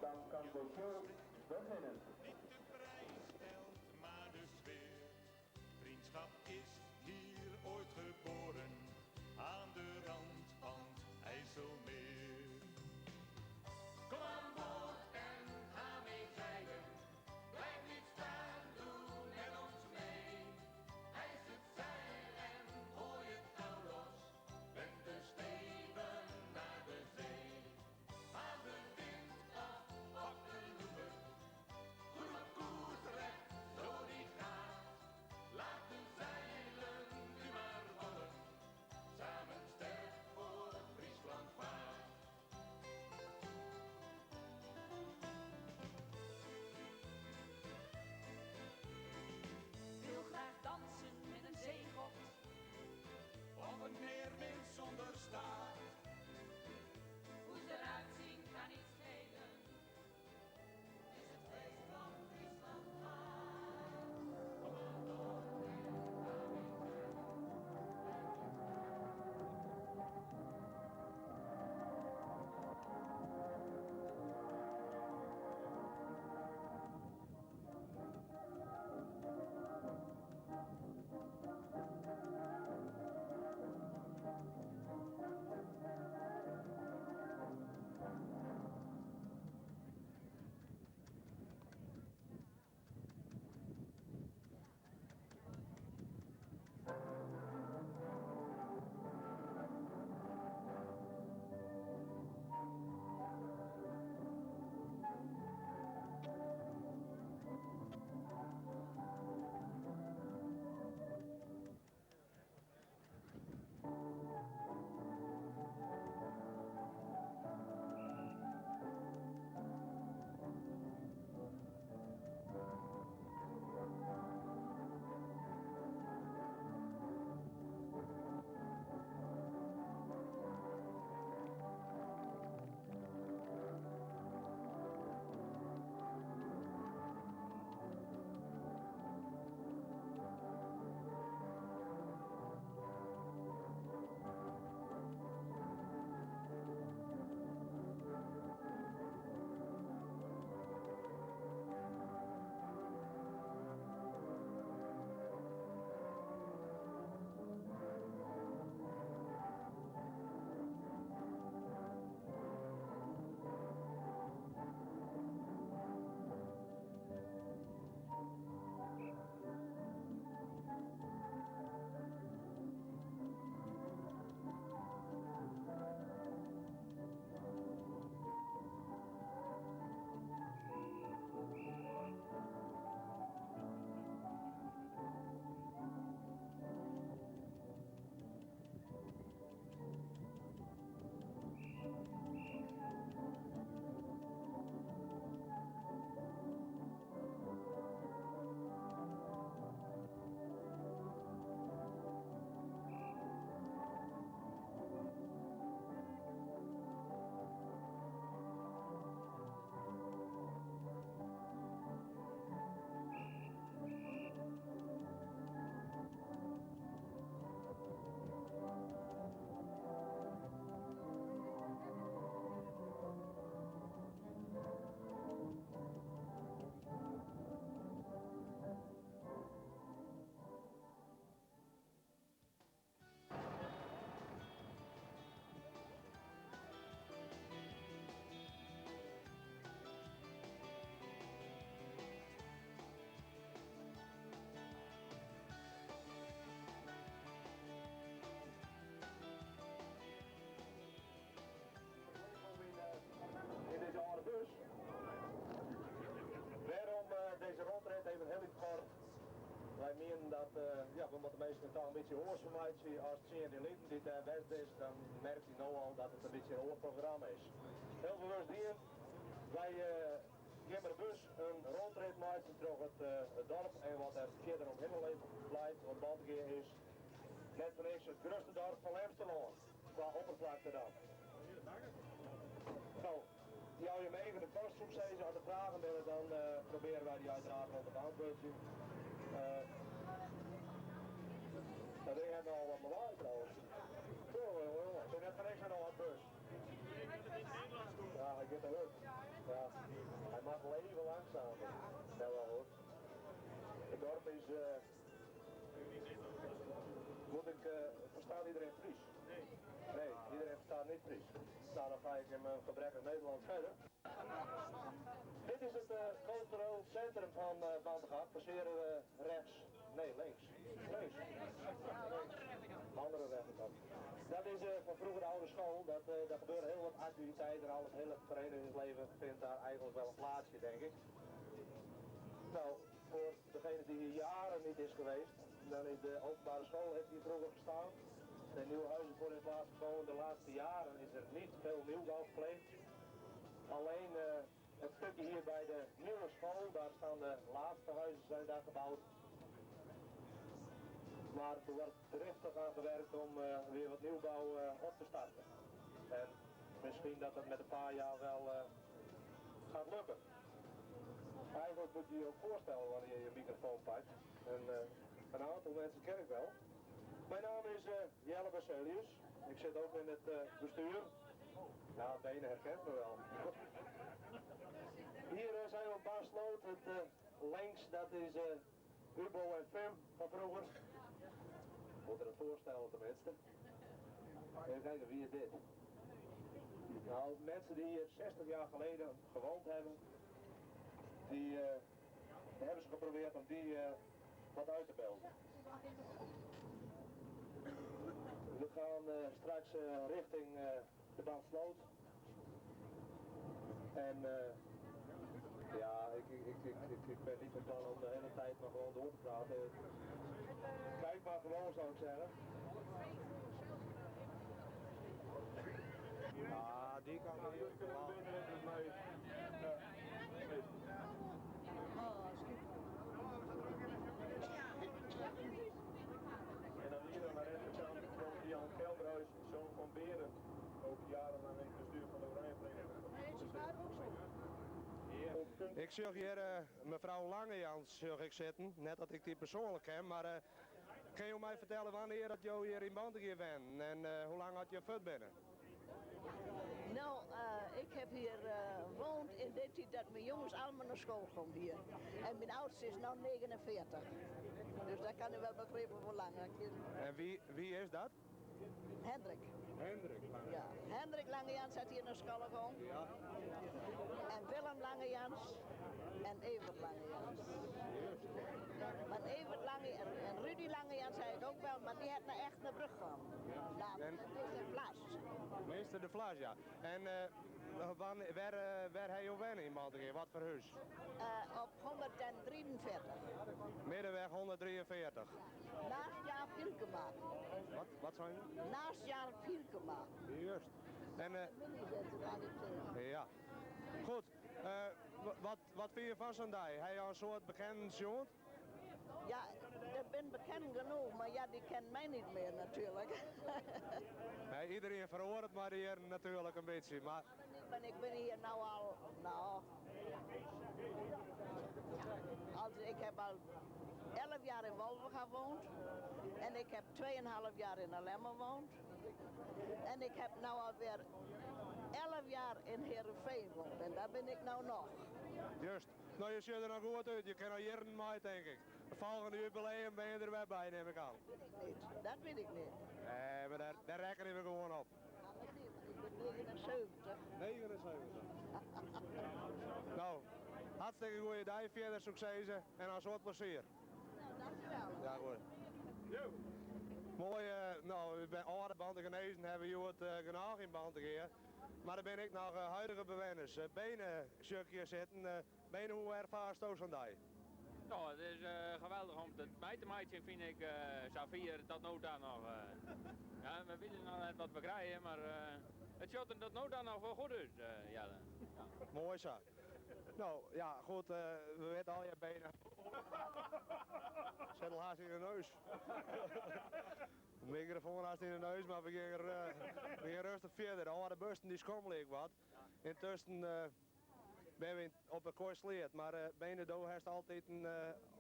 Dan kan de show beginnen. Niet de prijs telt, maar de sfeer. Vriendschap is hier ooit geboren, aan de rand van het IJsselmeer. Kom aan boord en ga mee zeilen. Blijf niet staan, doe met ons mee. Hijs het zeil en gooi het touw los. Werp de steven naar de zee. Haal de wind af, pak de loeven. dat, ja, we moatte de minsken toch in bytsje oars fermeitsje as tsien jier lyn dy't dêr west is, dan merkt hy no al dat it in bytsje in oar programma is. Hiel bewust dien. Wy gean mei de bus in rûnrit meitsjen troch it dorp en wat der fierder omhinne leit, want Bantegea is net foar niks it grutste dorp fan Lemsterlân, kwa opperflakte dan. No, jou jim even de kost soe ik sizze, as der fragen binne dan probearje wy dy uiteraard wol te beantwurdzjen. Dat ding hat nochal wat lawaai trouwens. Jonge, jonge, jonge, it is net foar niks in âld bus. Ja, hy giet te hurd. Ja, hy moat wol even langsumer. Ja, wel hoor. Het dorp is. Moet ik, verstaat iedereen Fries? Nee, iedereen verstaat niet Fries. Nou, dan ga ik in mijn gebrekkig Nederlands verder. Dit is het cultureel centrum van Bantegea. Passeren we rechts, nee links. Links. Andere rechterkant. Dat is van vroeger de oude school. Dat, daar gebeuren heel wat activiteiten en al het hele verenigingsleven vindt daar eigenlijk wel een plaatsje, denk ik. Nou, voor degene die hier jaren niet is geweest, dan is de openbare school heeft hier vroeger gestaan. Er zijn nieuwe huizen voor in plaats gekomen. De laatste jaren is er niet veel nieuwbouw gepleegd. Alleen het stukje hier bij de nieuwe school, daar staan de laatste huizen zijn daar gebouwd. Maar er wordt driftig aan gewerkt om weer wat nieuwbouw op te starten. En misschien dat dat met een paar jaar wel gaat lukken. Eigenlijk moet je je ook voorstellen wanneer je je microfoon pakt. En een aantal mensen ken ik wel. Mijn naam is Jelle Baselius. Ik zit ook in het bestuur. Ja, Benen herkent me wel. Hier zijn we op Baarsloot. Het links, dat is Ubo en Fim van vroeger. Moet er het voorstellen tenminste. Even kijken, wie is dit? Nou, mensen die hier 60 jaar geleden gewoond hebben, die hebben ze geprobeerd om die wat uit te beelden. We gaan straks richting de Bandsloot. En ja, ik ben niet van plan om de hele tijd maar gewoon door te praten. Kijk maar gewoon, zou ik zeggen. Ja, die kan wel heel veel. En dan hier aan de rechterkant komt Jan Kelderhuis, zoon van Berend, ook jarenlang in het bestuur van de Oranjevereniging. Ik sjoch hjir mefrou Langejans sjoch ik sitten. Net dat ik dy persoanlik ken, mar kinne jo my fertelle wannear dat jo hjir yn Bantegea wennen en hoe lang oft jo fuort binne? Nou, ik heb hier woond in de tijd dat mijn jongens allemaal naar school gingen hier. En mijn oudste is nu 49. Dus dat kan u wel begrijpen hoe lang. En wie is dat? Hendrik. Hendrik Langejans. Ja, Hendrik Langejans had hier naar school gegaan. Ja. En Willem Langejans en Evert Langejans. Maar Evert Lange en Rudy Langejans zei ik ook wel, maar die had nou echt naar brug gegaan. Ja. Nou, En dat is de Vlas. Meester de Vlas, ja. En wêr ha jo wenne yn Bantegea? Wat foar hûs? Op 143. Middenweg 143. Ja. Naast Jaap Hielkema. Wat sei je? Naast Jaap Hielkema. Juist. En ja. Goed. Wat vind je van zo'n dag? Hij een soort bekend jongen? Ja, dat ben bekend genoeg, maar ja, die kent mij niet meer natuurlijk. Nee, iedereen verhoort het maar hier natuurlijk een beetje. Maar... Maar ik ben hier nou al, nou, als, ik heb al 11 jaar in Wolvega gewoond en ik heb 2,5 jaar in Lemmer gewoond en ik heb nou alweer 11 jaar in Heerenveen gewoond en daar ben ik nou nog. Juist. Nou, je ziet er nog goed uit. Je kan al jaren mee, denk ik. De volgende jubileum ben je er weer bij, neem ik aan. Dat weet ik niet. Dat weet ik niet. Nee, maar daar rekenen we gewoon op. Ik ben 79. 79. Nou, hartstikke goede dag. Verder succes en een soort plezier. Nou, dankjewel. Ja, goed. Jo. Mooi, nou, ik ben oude Bantegenezen, hebben jullie het genoeg in Bantegea. Maar dan ben ik nog huidige bewoners. Benen stukje zitten. Benen, hoe ervaarst u zo'n dag? Nou, het is geweldig. geweldich om it mei te meitsjen fyn ik, safier tot no ta noch. Ja, we witte noch net wat we krije, mar it sjocht der tot no ta noch wol goed út, Jelle. Ja. Moai sa. No, ja, goed, we witte allegear Bene. Sit al hast yn de neus. De mikrofoan hast yn de neus, mar we gean, we gean rêstich fierder. De âlde bussen dy skommelje ek wat. Yntusken binne we op de Koaisleat, mar Bene, do hast altiten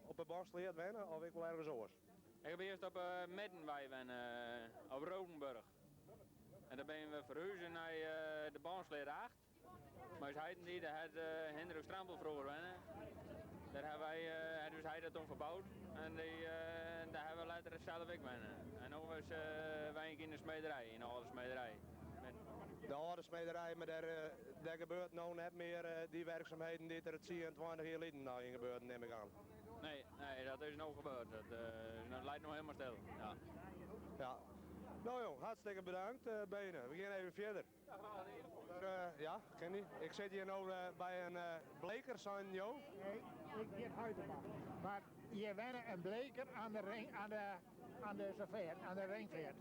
op de Bosleat wenne of ek wol ergens oars? Ik ha earst op de Middenwei wenne, op Rodenburg. En dan binne we ferhuze nei de Bânsleat 8. Mar ús heit en-dy, dêr hat Hendrik Strampel froeger wenne. Dêr ha wy, hat ús heit dat toen ferboud en dy, dêr ha we letter sels ek wenne. En no is wenje ik yn de smederij, yn de âlde smederij. De âlde smederij, mar dêr, dêr gebeurt no net mear dy werksumheden dy't der tsien, 20 jier lyn noch yn gebeurden, nim ik oan. Nee, nee, dat is no gebeurd. Dat, dat leit no hielendal stil. Ja. Ja. No jong, hartstikke bedankt Bene. We gean even fierder. Ja, kin dy. Ik sit hjir no by in bleker, seinen jo? Nee, ik hjit Huitema. Mar hjir wenne in bleker oan de, ring, oan de, feart, oan de ringfeart.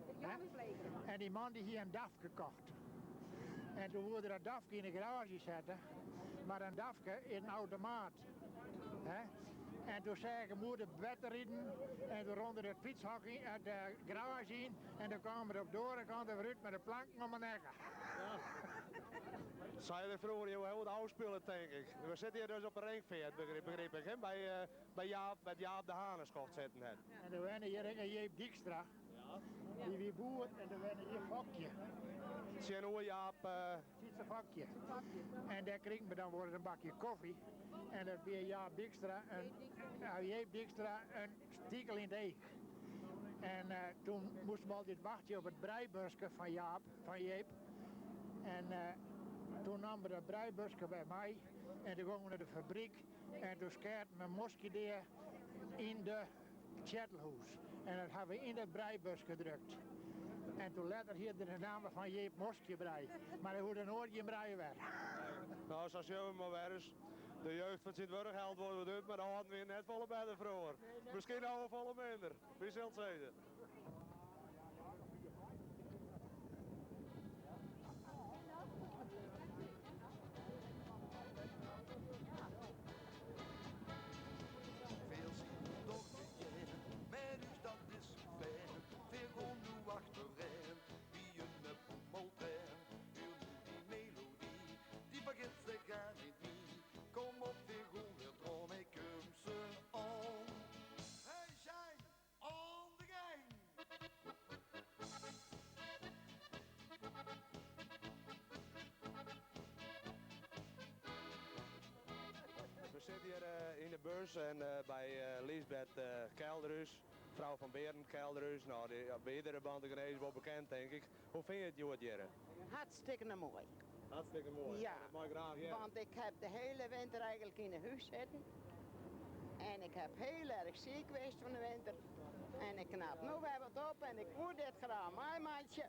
En dy man dy hie in dafke kocht. En toen woe er dat dafke yn de garaazje sette, mar in dafke is in automaat. Hè? En toen seach ik him oer de wetter riden en toen rûn er it fytshok yn, de garaazje yn en toen kaam er op de oare kant der wer út mei de planken om 'e nekke. Sei er froeger, jo hawwe it ôfspile, tink ik. We sitte hjir dus op de ringfeart, begryp ik, hè? By, by Jaap, wêr't Jaap de Haan in skoft sitten hat. En der wenne hjir ek in Jeep Dykstra. Dy wie boer en der wenne hjir Fokje. Tsjinoer Jaap. Sytse Fokje. En dêr krigen we dan wolris in bakje kofje. En dat wie Jaap Dykstra in, Jeep Dykstra in stikel yn it each. En toen moasten we altyd wachtsje op it breibuske fan Jaap, fan Jeep. En toen namen we dat breibuske wer mei en toen gongen we nei de fabryk en toen skeaten we in moskje dea yn de tsjettelhûs. En dat ha we yn dat breibuske drukt. En toen letter hie er de namme fan Jeep Moskjebrei. Mar hy hoegde noait gjin brei wer. No, sa sjogge we mar wer ris. De jeugd fan tsjintwurdich hellet wol wat út, mar de âlden wiene net folle better froeger. Miskien no wol folle minder. Wie sil it sizze? Veel zien toch met ús dat is ver. Veel gaan nu achterin, wie een boemeltrein. Huur nu die melodie, die vergeet ze gar niet nie. Kom op, we gaan weer drom, ik kom ze aan. Wij zijn on the gang. We sitte hjir yn de bus en by Liesbeth Kelderhuis, frou fan Berend Kelderhuis. No, dy, by iedere Bantegenees wol bekend, tink ik. Hoe fine je it hjoed hjir? Hartstikke moai. Hartstikke moai. Ja, Dat mei ik graach hearre. want ik heb de hele winter eigenlijk yn 'e hús sitten. En ik heb heel erg siik west fan de winter. En ik knap no wer wat op en ik woe dit graach meimeitsje.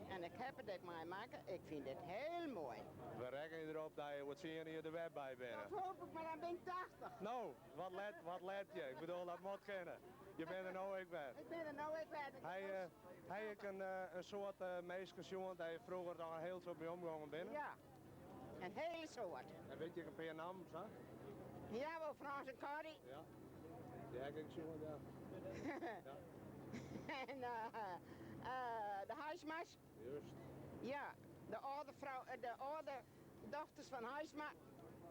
En ik heb it ek meimakke. Ik fyn dit heel moai. We rekkenje derop dat je oer tsien jier der wer by binne. Dat hoop ik, mar dan bin ik 80. No, wat let, wat let je? Ik bedoel, dat moat kinne. Je binne der no ek wer. Ik bin der no ek wer. Ha je, ha je ek in soad minsken sjoen dy't je froeger noch in hiel soad mei omgongen binne? Ja, in hiel soad. En wit je ek in pear nammen sa? Ja, wol Frans en Corrie. Ja, dy ha ik ek sjoen, ja. ja. En de Huisma's. Juist. Ja, de âlde frou, de âlde dochters fan Huisma.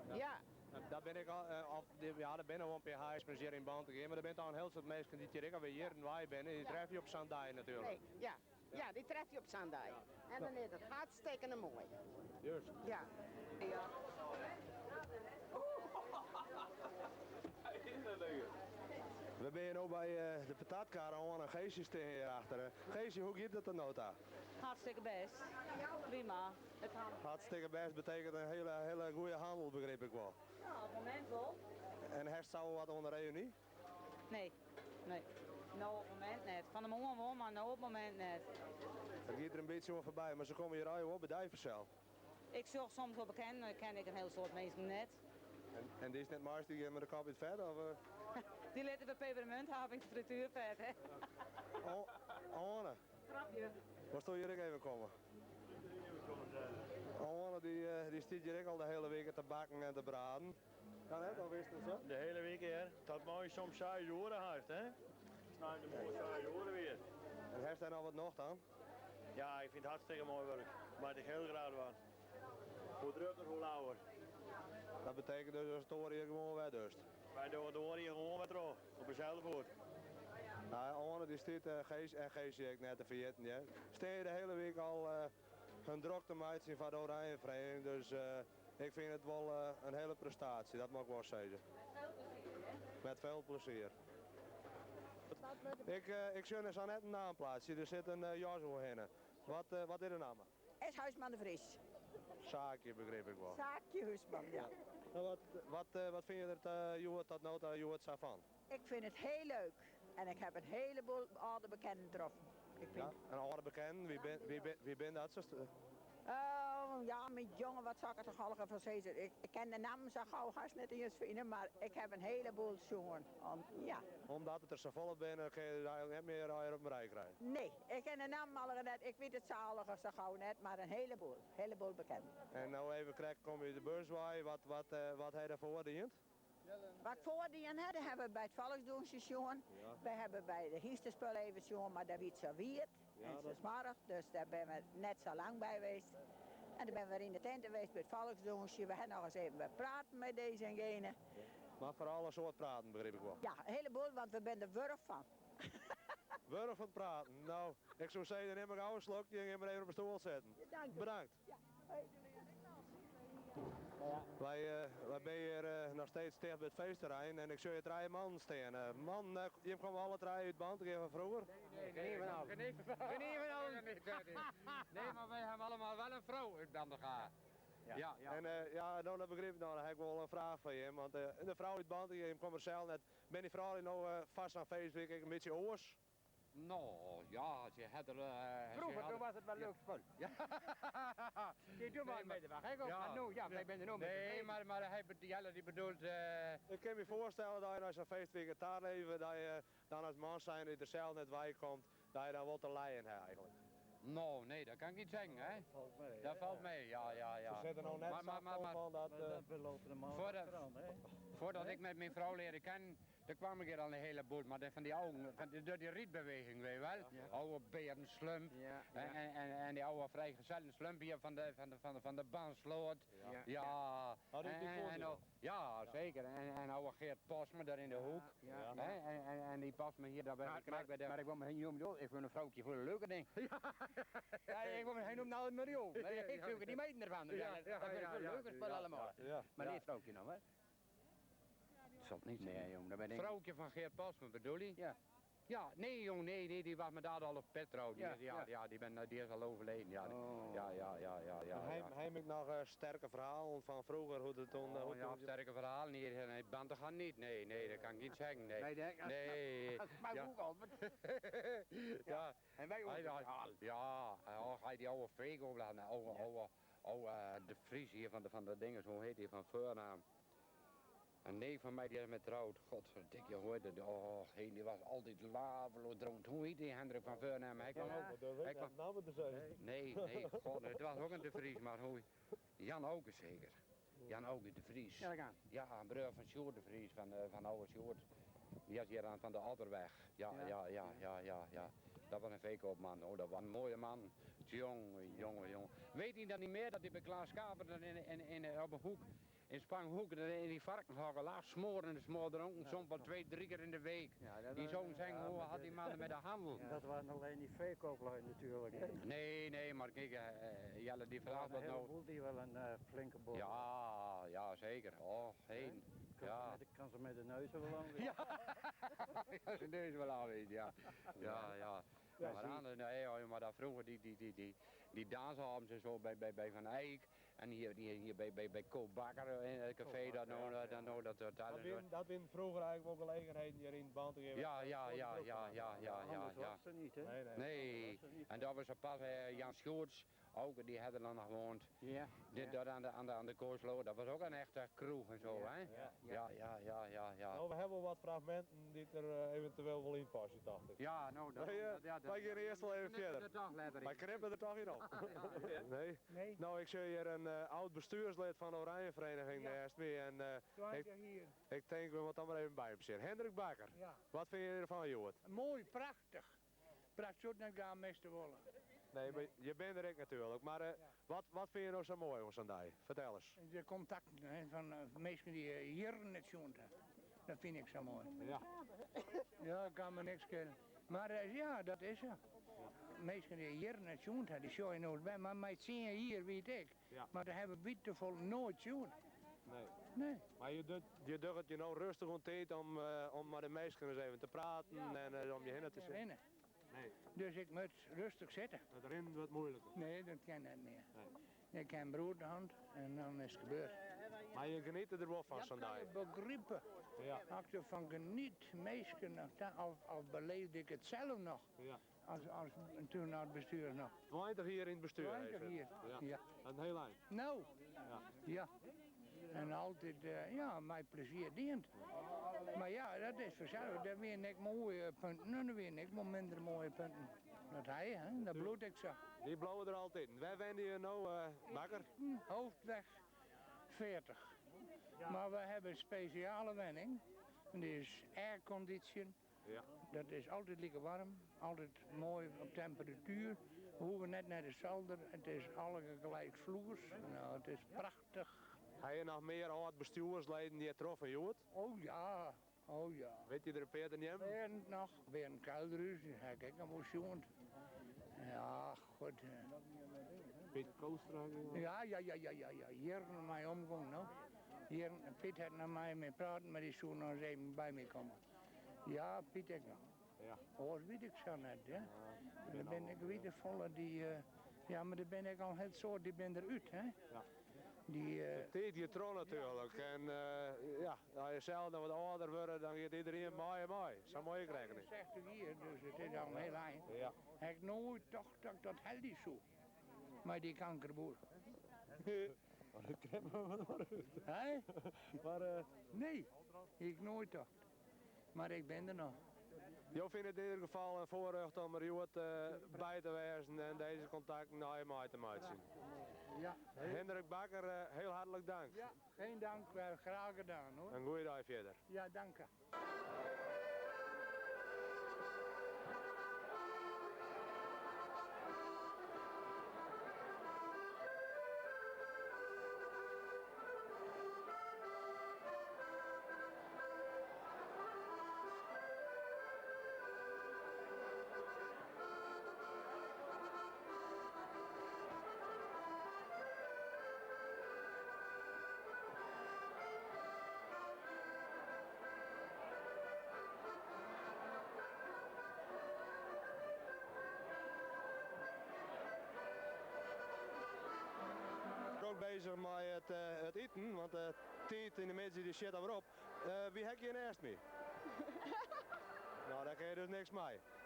Ja. ja. Daar bin ik al, of, ja, der binne wol in pear Huisma's hjir yn Bantegea, mar der binne toch in hiel soad minsken dy't hjir ek alwer jierren wei binne. Dy tref je op sa'n dei natuerlik. Nee, ja. Ja, dy tref je op sa'n dei. En dan is it hartstikke moai. Juist. Ja. Ja. We binne no by de patatkar oan en Geesje stean hjir achter. Geesje, hoe giet it der no ta? Hartstikke bêst. Prima. It Hartstikke bêst betekent in hiele, hiele goede hannel, begryp ik wol. Ja, op it momint wol. En hast sa wol wat oan de reüny? Nee, nee. No op it momint net. Fan 'e moarn wol, mar no op it momint net. It giet der in bytsje oan foarby, mar se komme hjir allegear wol by dy fansels. Ik sjoch soms wol bekenden, mar ik ken ek in hiel soad minsken net. En dy is net meist, dy gean mei de kop yn it fet, of? Dy litte we pepermunt hawwe yn it frituerfet, hè. Oane. Grapje. Wolsto hjir ek even komme? Oane dy stiet hjir ek al de hiele wike te bakken en te braden. Ja net, of is it net sa? De hiele wike hear. Tot moarn soms seis oere hast, hè? Sneintemoarn seis oere weer. En hast dêr noch wat nocht oan? Ja, ik fyn it hartstikke moai wurk. Moat ik hiel graach dwaan. Hoe drukker, hoe lauwer. Dat betekent dus datst it oare jier gewoan wer dochst? Wy dogge it oare jier gewoan wer troch, op deselde foet. Nou, Oane dy stiet Gees en Geesje ek net te ferjitten, hear. Stean je de hiele wike al hun drok te meitsjen foar de Oranjefereniging, dus ik fyn it wol in hiele prestaasje, dat mei ik wol sizze. Met veel plezier. Ik, ik sjoch sa net in naamplaatsje, der sit in jas oerhinne. Wat, wat is de namme? S. Huisman de Vries. Saakje begryp ik wol. Saakje Huisman, ja. Nou, wat, wat, wat fine je der hjoed tot no ta hjoed sa fan? Ik fyn it hiel leuk en ik haw in heleboel âlde bekenden troffen. Ik fyn... Ja, en âlde bekenden, wie bin, wie bin, wie bin dat? Oh, ja, myn jonge, wat sil ik der toch allegear fan sizze? Ik kin de nammen sa gau hast net iens fine, mar ik haw in heleboel sjoen. Ja. Omdat it der safolle binne, kinne je it eigenlik net mear allegear op in rij krije. Nee, ik ken de nammen allegear net. Ik wit it sa allegear sa gau net, mar in heleboel, heleboel bekenden. En no even krekt komme je út de bus wei, wat, wat, wat ha je dêrfoar dien? Wat ik foar dien ha, dat hawwe we by it folksdûnsjen sjoen. Wy hawwe by de hynstespul even sjoen, mar dêr wie it sa wiet en sa smoarch, dus dêr binne we net sa lang by west. En dan binne we wer yn de tinte west by it folksdûnsje. We ha noch ris even wat praten mei dizze en gene. Mar foaral in soad praten, begryp ik wol. Ja, in heleboel, want we binne der wurch fan. Wurch fan it praten. No, ik soe sizze, nim mar gau in slokje en gean mar even op 'e stoel sitten. Bedankt. Wy, wy binne hjir noch steeds ticht by it feestterrein en ik sjoch hjir trije mannen stean. Mannen, jim komme alle trije út Bantegea fan froeger? Nee, geen van allen. Geen van allen. Nee, mar wy hawwe allegear wol in frou út Bantegea. Ja. En ja, no dat begryp ik no, dan ha ik wol in fraach foar jim. Want de frou út Bantegea, jim komme der sels net. Binne dy froulju no foar sa'n feestwike ek in bytsje oars? No, ja, se hat der. Froeger, doe wie it wol leuk spul. Die doe mar mei de wacht ek op, mar no, ja, wy binne der no mei Nee, mar hy, Jelle dy bedoelt. Ik kin my foarstelle dat je nei sa'n feestwike ta leve, dat je dan as man zijnde dy't der sels net wei komt, dat je dan wol te lijen ha eigenlik. No, nee, dat kin ik net sizze, hè. Dat falt mei. Dat falt mei, ja, ja, ja. Se sitte no net sa fol fan dat. We lope de man achteroan, hè. Foardat ik mei myn frou learde kennen, Der kwam ik hjir al in heleboel, mar van dy ouwen, van die, die rietbeweging, weet je wel? Oude Berend Slump en die oude vrijgezellen Slump hier van de Bansloot. Ja, Oh, die en, vond en, je wel. ja, zeker. En oude Geert Postma daar in de hoek. Hè, en die Postma hier, daar ben ik bij de... Mar ik wol my noemen, ik fyn in froukje foar in leuker ding. Ja, ik wol my noemen nou Mario. Ik soek die meiden derfan. Dat fyn ik folle leuker spul allemoal. Mar dit froukje noch, hè? Het zal niet Nee, jong, dat ben ik. Vrouwtje van Geert Postma bedoel je? Ja. Ja, nee jong, nee, nee, die was me daar al op pet trouwd. Die, ja, ja, die is al overleden. Ja, ja, ja, ja, ja, ja. En Heb ik noch sterke ferhalen fan froeger, hoe't it toen... Oh, hoe ja, toen- sterke ferhalen hier. Nee, Bantegea net. Nee, nee, dat kin ik net sizze. Nee, Nee, dat- nee. Dat mag ja. ook al. Ja. En wy ook Hij een had- ferhaal. Ja, och, hij die oude veekoop, oude, oude, oude, de Vries hier van de dingen, hoe heet die van voornaam? Een neef van mij die is met trouwd. Godverdikke, hoe heet het? Oh, heen, die was altijd laveloos dronken. Hoe heet die Hendrik van Voornaam? Hij kwam ook. Dat weet Hij ik kwam, net nou te zeggen. nee, nee, god, het was ook een de Vries, maar hoe? Jan Auke zeker. Jan Auke de Vries. Ja, dat kan. Ja, een broer van Sjoerd de Vries, van oude Sjoerd. Die was hier aan van de Otterweg. Ja, ja, ja, ja, ja, ja. Dat was een veekoopman, oh, dat was een mooie man. Jongen, jongen, jongen. Weet hij dat niet meer, dat hij bij Klaas Kaper dan op een hoek, in Spanghoek, dan in die varkenhokken lag, smoren en smoordronken, soms wel twee, drie keer in de week. dat Die was- zo'n zeggen, ja, hoe maar had die man met de handel? Dat waren alleen die veekooplui natuurlijk. Hè. Nee, nee, maar kijk, Jelle, die Er vraagt waren wat een nou. heleboel die wel een flinke bol. Ja, ja, zeker. Oh, heen. Kan, Ja. kan ze met de neus wel aan. Ja, de neus wel aan, ja. Ja, ja. Ja, Maar zie. anders, nee, hoor, maar daar vroeger die dansavonds en zo bij Van Eyck. En hier, hier, hier by, by, by Ko Bakker in het café, dat nou, dat nou, dat, dat, Dat wienen, dat wienen froeger eigenlijk wol gelegenheden hjir yn it Bantegea. Ja, ja, ja, ja, ja, ja, ja, Anders ja. was ze niet, hè? Nee, nee. Nee, en dat was pas Jan Schoorts, ook, die hadden dan nog gewoond. Ja. Dit, dat aan de, aan de, aan de Kooslo, dat was ook een echte kroeg en zo, hè? Ja. Ja, ja, ja, ja, ja. Nou, we hebben wel wat fragmenten die er eventueel wel in passen, dacht ik. Ja, nou, dat, Wij, dat, ja, dat, wij gaan eerst wel even dat- verder. dat toch lekker Wij in. knippen er toch in op. Nee? Nee. Nou, ik zie hier een oud bestuurslid van de Oranjevereniging Ja. naast me. En ik, 20 hier. ik denk, we moeten dan maar even bij hem zitten. Hendrik Bakker, Ja. wat vind je ervan, Joert? Mooi, prachtig. Prachtig zou het net gaan meester wollen. Nee, maar je bent er ik natuurlijk. Maar wat vind je nou zo mooi van zo'n dag? Vertel eens. De contacten hè, van mensen die hier net zo'n Dat vind ik zo mooi. Ja. Ja, ik kan me niks kennen. Maar ja, dat is het. Mensen die hier net zo'n die zou je nooit bij. Maar met 10 hier weet ik. Ja. Maar daar hebben we te vol nooit zo'n. Nee. Nee. Maar je doet het je nou rustig om tijd om met de meisjes eens even te praten en om je heen te zitten. Rennen. Nee. Dus ik moet rustig zitten. Het rennen wordt moeilijker. Nee, dat kan net meer. Ik heb een brood in de hand en dan is het gebeurd. Maar je geniet er wel van zo'n Dat dag. kan je begrijpen. Ja. Als ik ervan geniet, meestal nog, of beleefde ik het zelf nog. Ja. Als, toen naar het bestuur nog. 20 hier in het bestuur. 20 even. hier, Ja. ja. Een heel eind. Nou, Ja. ja. En altijd, ja, mijn plezier dient. Maar ja, dat is vanzelf. Daar win ik mooie punten en daar win ik maar minder mooie punten. Dat hij, hè, dat bloed ik zo. Die blauwe er altijd in. Wij wenden hier nou, Bakker? Hoofdweg 40. Maar we hebben een speciale wenning. En die is aircondition. Ja. Dat is altijd lekker warm, altijd mooi op temperatuur. We hoeven net naar de zolder. Het is alle gelijk vloers. Nou, het is prachtig. Heb je nog meer oud bestuursleden die je troffen, Joert? Oh ja, oh ja. Weet je er een Peter niet hebben? Berend nog, Berend Kuiderhuis, die heb ik nog wel zoend. Ja, goed. Piet Koostra? Ja, ja, ja, ja, ja, ja. Hier naar mij omgang, no. Hier, Piet had naar mij mee praten, maar die zou nog eens even bij me komen. Ja, Piet ik nog. Ja. Oh, dat weet ik zo net, hè. Daar ben ik weet volle die, ja, maar daar ben ik al het soort, die ben eruit, hè. Ja. Die, De tijd je trouw natuurlijk. En ja, als je zelf dan wat ouder wordt, dan gaat iedereen mooi en mooi. Zo mooi krijgen niet. 60 hier, dus het is al een heel eind. Ja. Heb ik nooit toch dat ik dat helde zo. Maar die kankerboer. Oh, dat krijgen we wat maar uit. Hè? Maar Nee, ik nooit toch. Maar ik ben er nog. Jo vindt het in ieder geval een voorrecht om er Joert bij te wezen en deze contacten naar je mee te maken. Ja. Hendrik Bakker, heel hartelijk dank. Ja, geen dank, we hebben graag gedaan hoor. Een goede dag verder. Ja, dank u. Ook bezig met het eten, want de tijd in de midden die shit alweer op. Wie heb je naast me? Nou, daar kun je dus niks mee.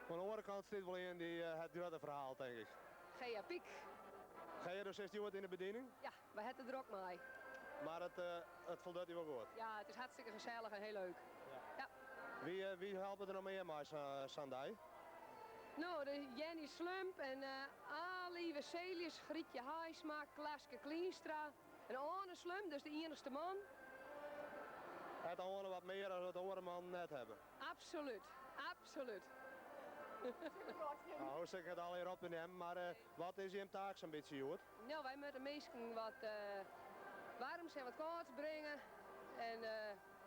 Maar aan de andere kant zit wel in die het grote verhaal, denk ik. Gea Piek. Ga je dus 16 wordt in de bediening? Ja, we hebben het er ook mee. Maar het voldoet hier wel goed? Ja, het is hartstikke gezellig en heel leuk. Ja. Ja. Wie helpt er nog meer mee, Sandij? Nou, de Jenny Slump en Ali Wesselius, Grietje Haaisma, Klaske Klienstra en Arne Slump, dus de enigste man. Het Arne wat meer dan het andere man net hebben. Absoluut, absoluut. Nou, zeg ik het al hier op te nemen, maar wat is je taak zo'n beetje, Joert? Nou, wij moeten meesten wat warms en wat kouds brengen. En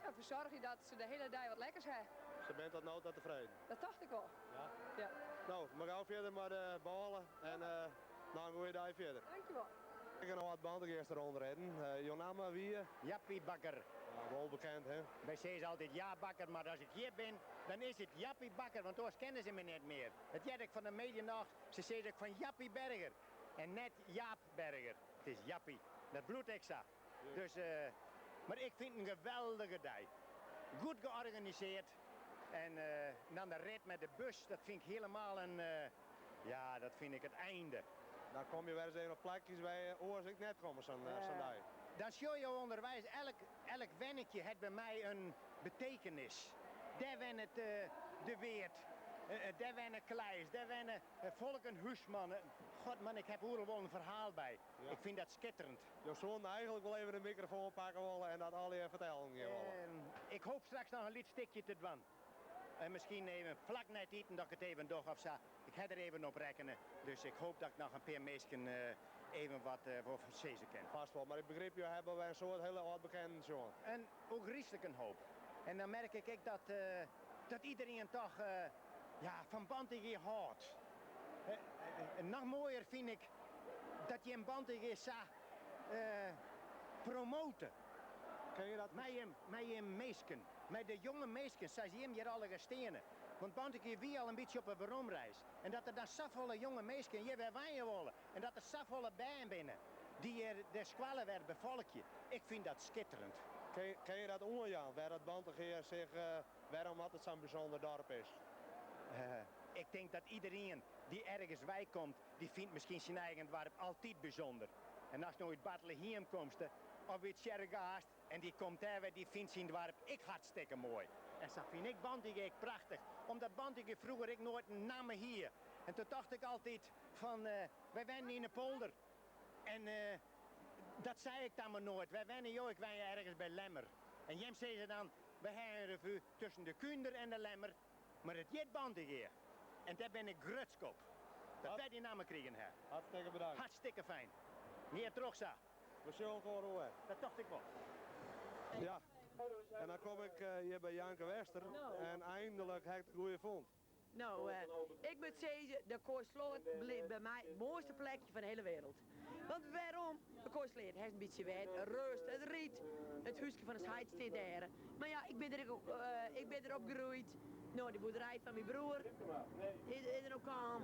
ja, verzorg je dat ze de hele dag wat lekkers hebben. Ze bent dat nou tot tevreden? Dat dacht ik wel. Ja? Ja. Nou, we gaan verder met de ballen en nog een goede dag verder. Dankjewel. Ik ga nog wat bandengeest rondrijden. Je naam wie? Jappie Bakker. Ja, wel bekend, hè? Wij zeggen altijd ja Bakker, maar als ik hier ben, dan is het Jappie Bakker, want anders kennen ze me net meer. Het jij ik van de media nog, ze zeggen ook van Jappie Berger. En net Jaap Berger. Het is Jappie. Dat bliuwt ek sa. Dus, mar ik fyn it in geweldige dei. Goed georganiseerd. En dan de rit met de bus, dat fyn ik hielemaal in, ja, dat fyn ik it einde. Dan komme je wer ris even op plakjes wêr't je oars ek net komme sa'n dei. Dan sjogge jo ûnderweis, elk, elk wenninkje hat by my in betekenis. Dêr wennet de Weert, dêr wenne Kleis, dêr wenne Volken Huisman. God man, ik ha oeral wol in ferhaal by. Ik fyn dat skitterend. Jo soenen eigenlik wol even de mikrofoan pakke wolle en dat allegear fertellen gean wolle. Ik hoop straks noch in lyts stikje te dwaan. En miskien even flak nei it iten dat ik it even doch of sa. Ik ha der even op rekkene, dus ik hoop dat ik noch in pear minsken even wat foar sizze kin. Fêst wol, mar ik begryp, jo hawwe wer in soad hiele âld-bekenden sjoen. In ôfgryslik in hoop. En dan merk ik ek dat, dat iederien toch ja, fan Bantegea hâldt. Noch moaier fyn ik dat jim Bantegea sa promote. Kin je dat? Mei jim, mei jim minsken, mei de jonge minsken sa's jim hjir allegear steane. Want Bantegea wie al in bytsje op 'e weromreis. En dat der dan safolle jonge minsken hjir wer wenje wolle en dat der safolle bern binne dy't hjir de skoalle wer befolkje, ik fyn dat skitterend. Kin je dat oanjaan, wêr dat Bantegea sich, wêrom at it sa'n bysûnder dorp is? Ik tink dat iederien dy't ergens weikomt, dy fynt miskien syn eigen doarp altyd bysûnder. En ast no út Bartlehiem komst of út Tsjerkgaast en dy komt dêr wer, dy fynt syn doarp ek hartstikke moai. En sa fyn ik Bantegea ek prachtich, omdat Bantegea froeger ek noait in namme hie. En toen tocht ik altyd fan, wy wennen yn 'e polder. En dat sei ik dan mar noait. Wêr wenne jo? Ik wenje ergens by Lemmer. En jim sizze dan, wy hawwe in revu tusken de Kúnder en de Lemmer. Mar it hjit Bantegea. En dêr bin ik grutsk op. Dat wy dy namme krigen ha. Hartstikke bedankt. Hartstikke fijn. Gean troch sa. We sjogge elkoar oer. Dat tocht ik wol. Ja, en dan kom ik hjir by Janke Wester en eindelijk ha ik de goede fûn. No, ik moat sizze, de Koaisloot bliuwt by my it moaiste plekje fan de hiele wereld. Want wêrom? De Koaisleat hat in bytsje wetter, rêst, it rydt, it húske fan ús heit stiet dêr. Mar ja, ik bin der ek, ik bin der opgroeid. No, de boerderij fan myn broer is der no kaam.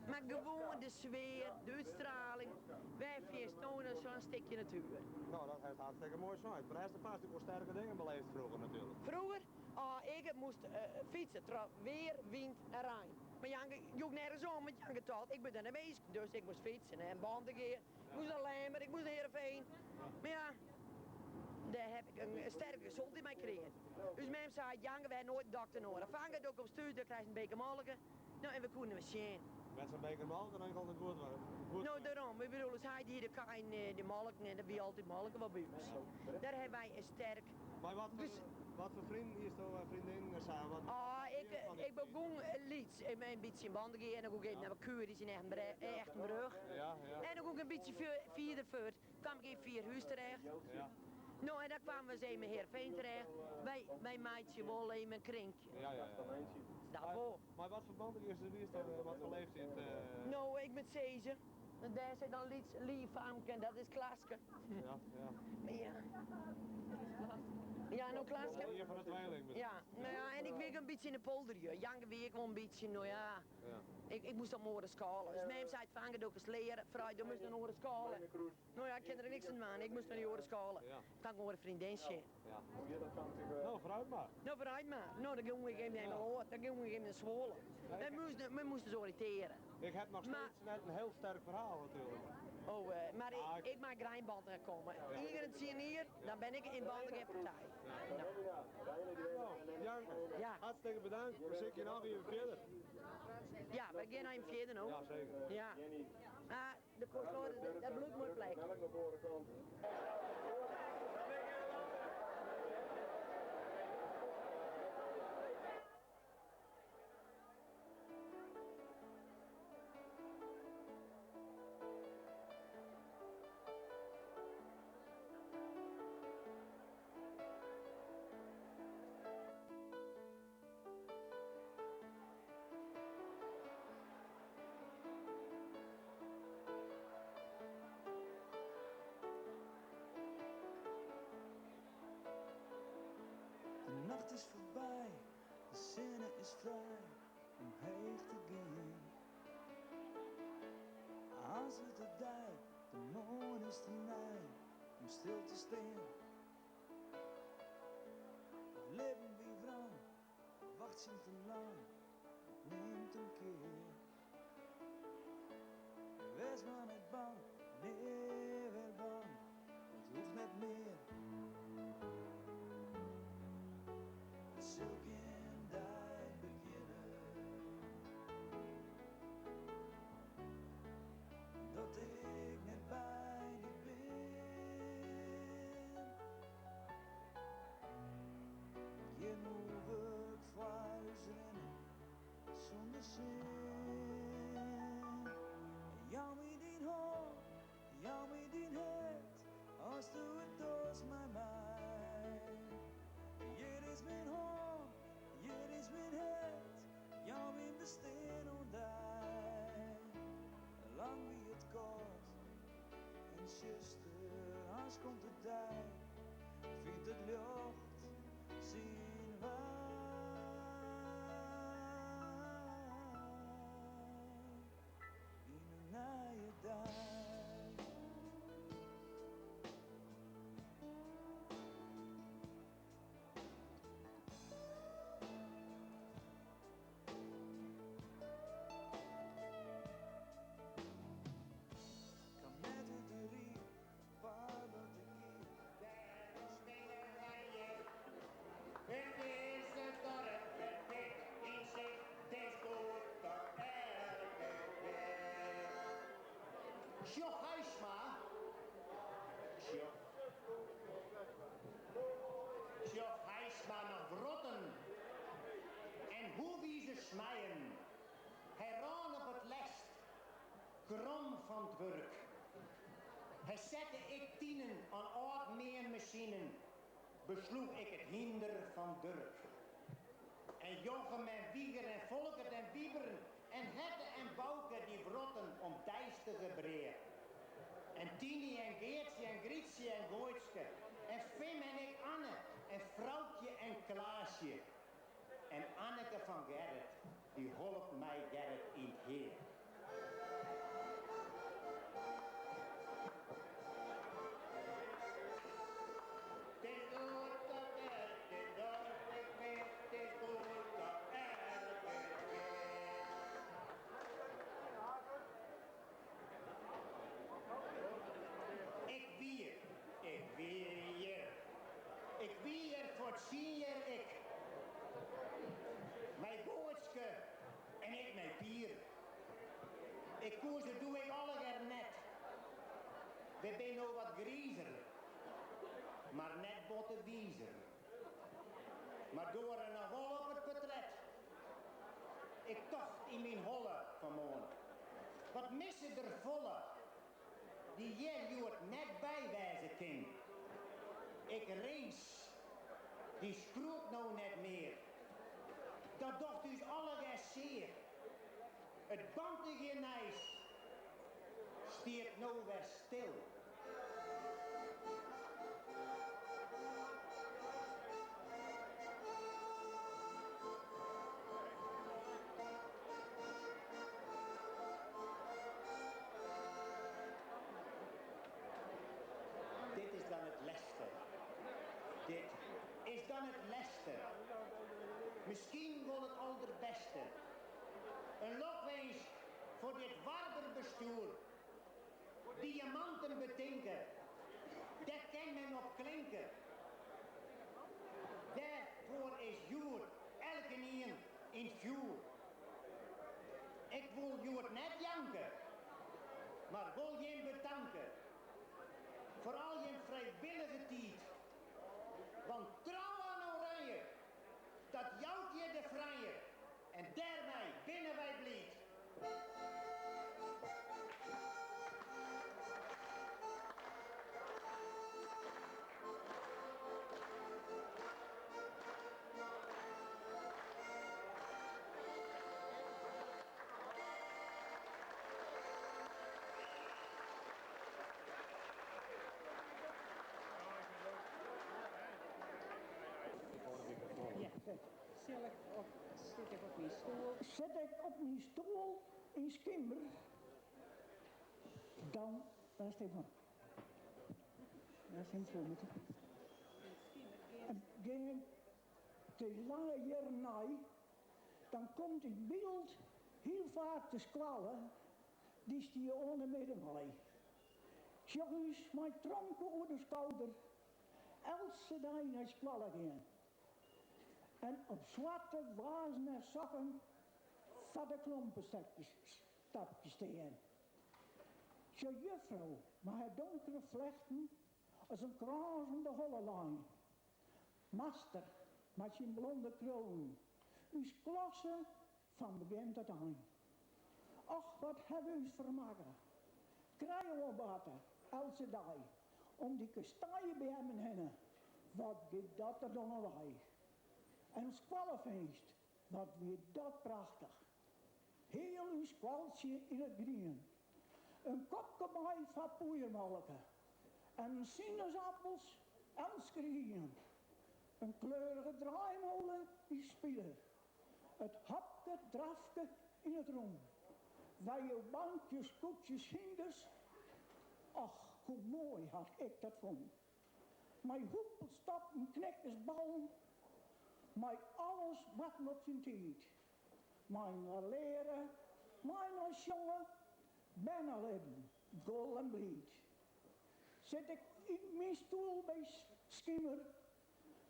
Mar gewoan de sfear, de útstraling, wêr fynst no noch sa'n stikje natuer? No, dat hast hartstikke moai sein. Mar hast fêst ek wol sterke dingen beleefd froeger natuerlik. Froeger? Oh, ik moast fytse troch weer, wyn en rein. Mar Janke joech nergens om, want Janke tocht, ik bin der net minsken, dus ik moast fytsen en Bantegea, ik moast nei Lemmer, ik moast nei Heerenveen. Mar ja, dêr heb ik in sterke gezondheid mei krigen. Us mem sei, Janke, we ha noait in dokter noadich. Fanke, do komst thús, dan krijst in beker molke. No, en we koene wer sjen. Met sa'n beker molke dan komt it goed goed. No, dêrom. Ik bedoel, ús heit hie de kij en de molken en der wie altyd molke wol by ús. Dêr hawwe wy in sterk. Mei wat foar, wat foar vrienden hiesto en vriendinnen en sa? Wat, Ah, ik, ik begûn lyts, in bytsje yn Bantegea en dan goe ik even nei Kuris yn Echtenbrug. Ja, ja. En dan goe ik in bytsje fierder fuort, kwam ik yn Vierhuus terecht. Ja. No, en dan kwamen we eens even in Heerenveen terecht. Wy, wy meitsje wol even in krinkje. Ja, ja, ja. Dat wol. Mei wat foar Bantegeasters wiest dan, wat foar leeftiid? No, ik moat sizze, want dêr sit dan lyts lief famke en dat is Klaske. Ja, ja. Mar ja. Ja, no Klaske. Ien fan de tweeling. Ja, no ja, en ik wie ek in bytsje yn de polder, joh. Janke wie ek wol in bytsje, no ja. Ik, ik moast op in oare skoalle. Dus mem sei, fanke, do kinst leare, frij, do moast nei in oare skoalle. No ja, ik kin der niks oan dwaan, ik moast nei dy oare skoalle. Kan ik in oare freondin sjen. No, vooruit mar. No, vooruit mar. No, dan gong ik even nei Emmeloord, dan gong ik even nei Zwolle. Wy moasten, wy moasten ús oriïntearje. Ik heb noch steeds net in hiel sterk ferhaal natuerlik. Oh, mar ik, ik mei graach yn Bantegea komme. Ien kear yn 10 jier, dan bin ik yn Bantegea partij. No, Janke, Ja. hartstikke bedankt. We sykje noch even fierder. Ja, we gean even fierder no. Ja, seker. Ja. Maar de Koaisloot, dat bliuwt in moai plek. De nacht is foarby, de sinne is frij om heech te gean. As it de dei, de De moarn is te nei om stil te stean. It libben wie wrang, wachtsjen te lang, it nimt in kear. Wês mar net bang, nea wer bang, it hoecht net mear. It sil gjin dei begjinne. Dat ik net by dy bin. Gjin oerwurk foar ús rinne sûnder sin. Jou my dyn hân, jou my dyn hert, asto it dochst mei my. Hjir is myn hân, hjir is myn hert, jou myn bestean oan dy. Lang wie it kâld en tsjuster, aanst komt de dei, fynt it ljocht syn wei. Yn in nije dei. Kaam net út de rie, foar dat ik gie. Dêrom spylje wy hjir. It is it dorp dêr't dit yn sit, 't is goed dat elke kear. Sjoch Haisma, sjoch. Sjoch Haisma noch wrotten en hoe wie se smijen. Hy rân op it lêst, krom fan 't wurk. Hy sette ek tinen oan âld meanmasinen, besloech ek it hynder fan Durk. En Jochem en Wieger en Folkert en Wieberen en Hette en Bouke dy wrotten om deistige brea. En Tiny en Geartsje en Grytsje en Goaitske en Fim en ek Anne en Froukje en Klaasje en Anneke fan Gerrit dy holp mei Gerrit yn 't hea. 't Is goed dat elke dorp it wit, 't is goed dat elke kear. Ik wie, ik wie hjir. Ik wie hjir foar tsien jier ek. Mei Goatske en ek mei Pier. Ik koe se doe ek allegear net. We binne no wat grizer, mar net botte wizer. Mar doare noch wol op it portret. Ik tocht yn myn holle fanmoarn, wat misse der folle dy hjir hjoed net by wêze kin. Ek Rins, dy skriuwt no net mear. Dat docht ús allegear sear. It Bantegea-nijs stiet no wer stil. Dit is dan it lêste. Dit is dan it lêste. Miskien wol it alderbêste. In lokwinsk foar dit warber bestjoer. Diamanten betinke, dêr kin men op klinke. Dêrfoar is hjoed elkenien yn 't fjoer. Ik wol hjoed net janke, mar wol jim betanke foar al jim frijwillige tiid. Want trou oan Oranje, dat jout je de franje en dêrmei binne wy bliid. Sil ik of sit ik op myn stoel? Sit ik op myn stoel yn Skymber, dan. Daar stil maar. Daar stil voor moeten. En ging de lange jaren na, dan komt het beeld heel vaak te squallen, die stier onder midden mee. Jongens, mijn tronken over de schouder, elke dag naar squallen gaan. En op zwarte wazen en sokken van de klompenstapjes stapjes staan. Zo juffrouw, met haar donkere vlechten als een krans om de holle lijn. Master, met zijn blonde kroon. Uw klasse van begin tot eind. Ach, wat hebben u vermaken. Krijgen elke dag. Om die kastanjebermen heen. Wat gaat dat er dan wij. En squallenfeest, wat weer dat prachtig. Heel uw squaltje in het groen. Een kopje bij van poeiermelken. En sinaasappels en skrieën. Een kleurige draaimolen die spelen. Het hapke, drafke in het rond. Waar je bankjes, koekjes, hinders. Ach, hoe mooi had ik dat vond. Mijn hoepelstappen, knikkers, ballen. Mijn alles wat op zijn tijd. Mijn leren, mijn als jongen, ben gol en blied. Zit ik in mijn stoel bij Schimmer,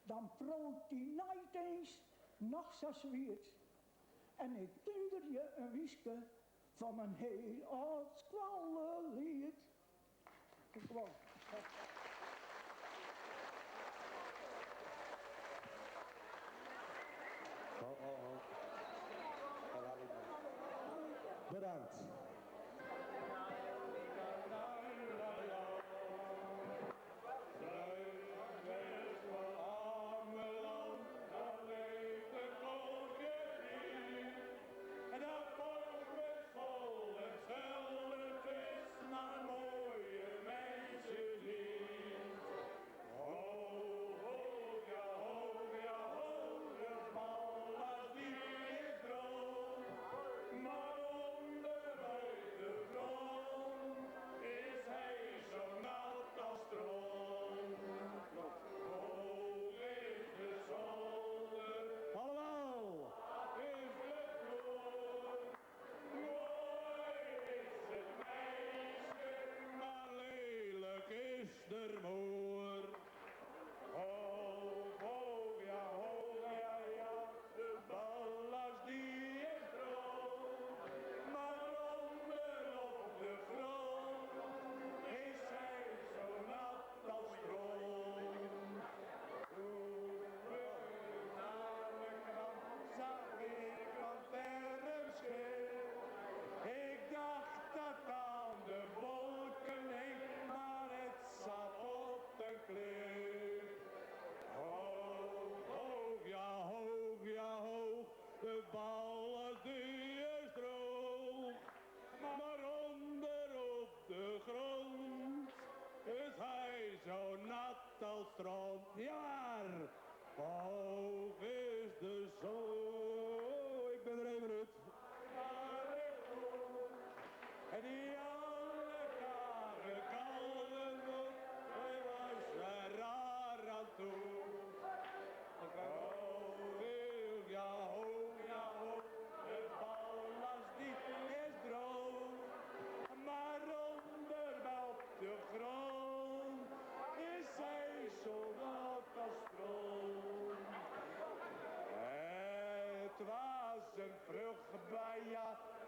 dan proot die night eens nog zo zwiert. En ik tunder je een wieske van een heel oud squallenlied. Ik wel. Oh, oh, oh. Bedankt.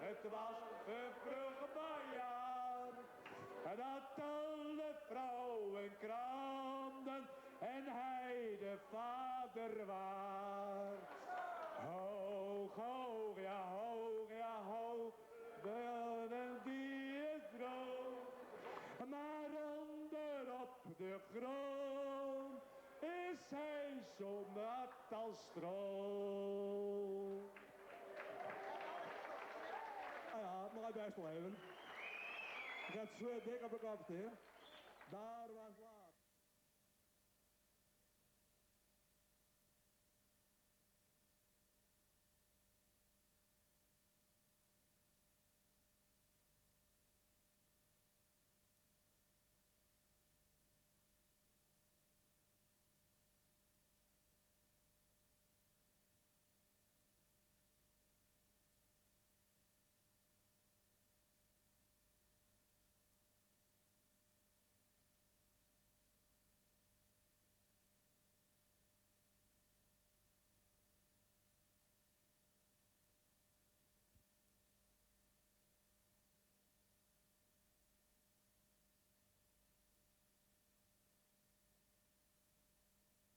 Het was een vruchtbaar dat alle vrouwen kraamden en hij de vader waard. Hoog, hoog, ja, hoog, ja, hoog, de die is droog. Maar onder op de grond is hij zo nat als stro. Ja, nog best wel even. Ik heb het zweet dik op de kop, hè. Daar was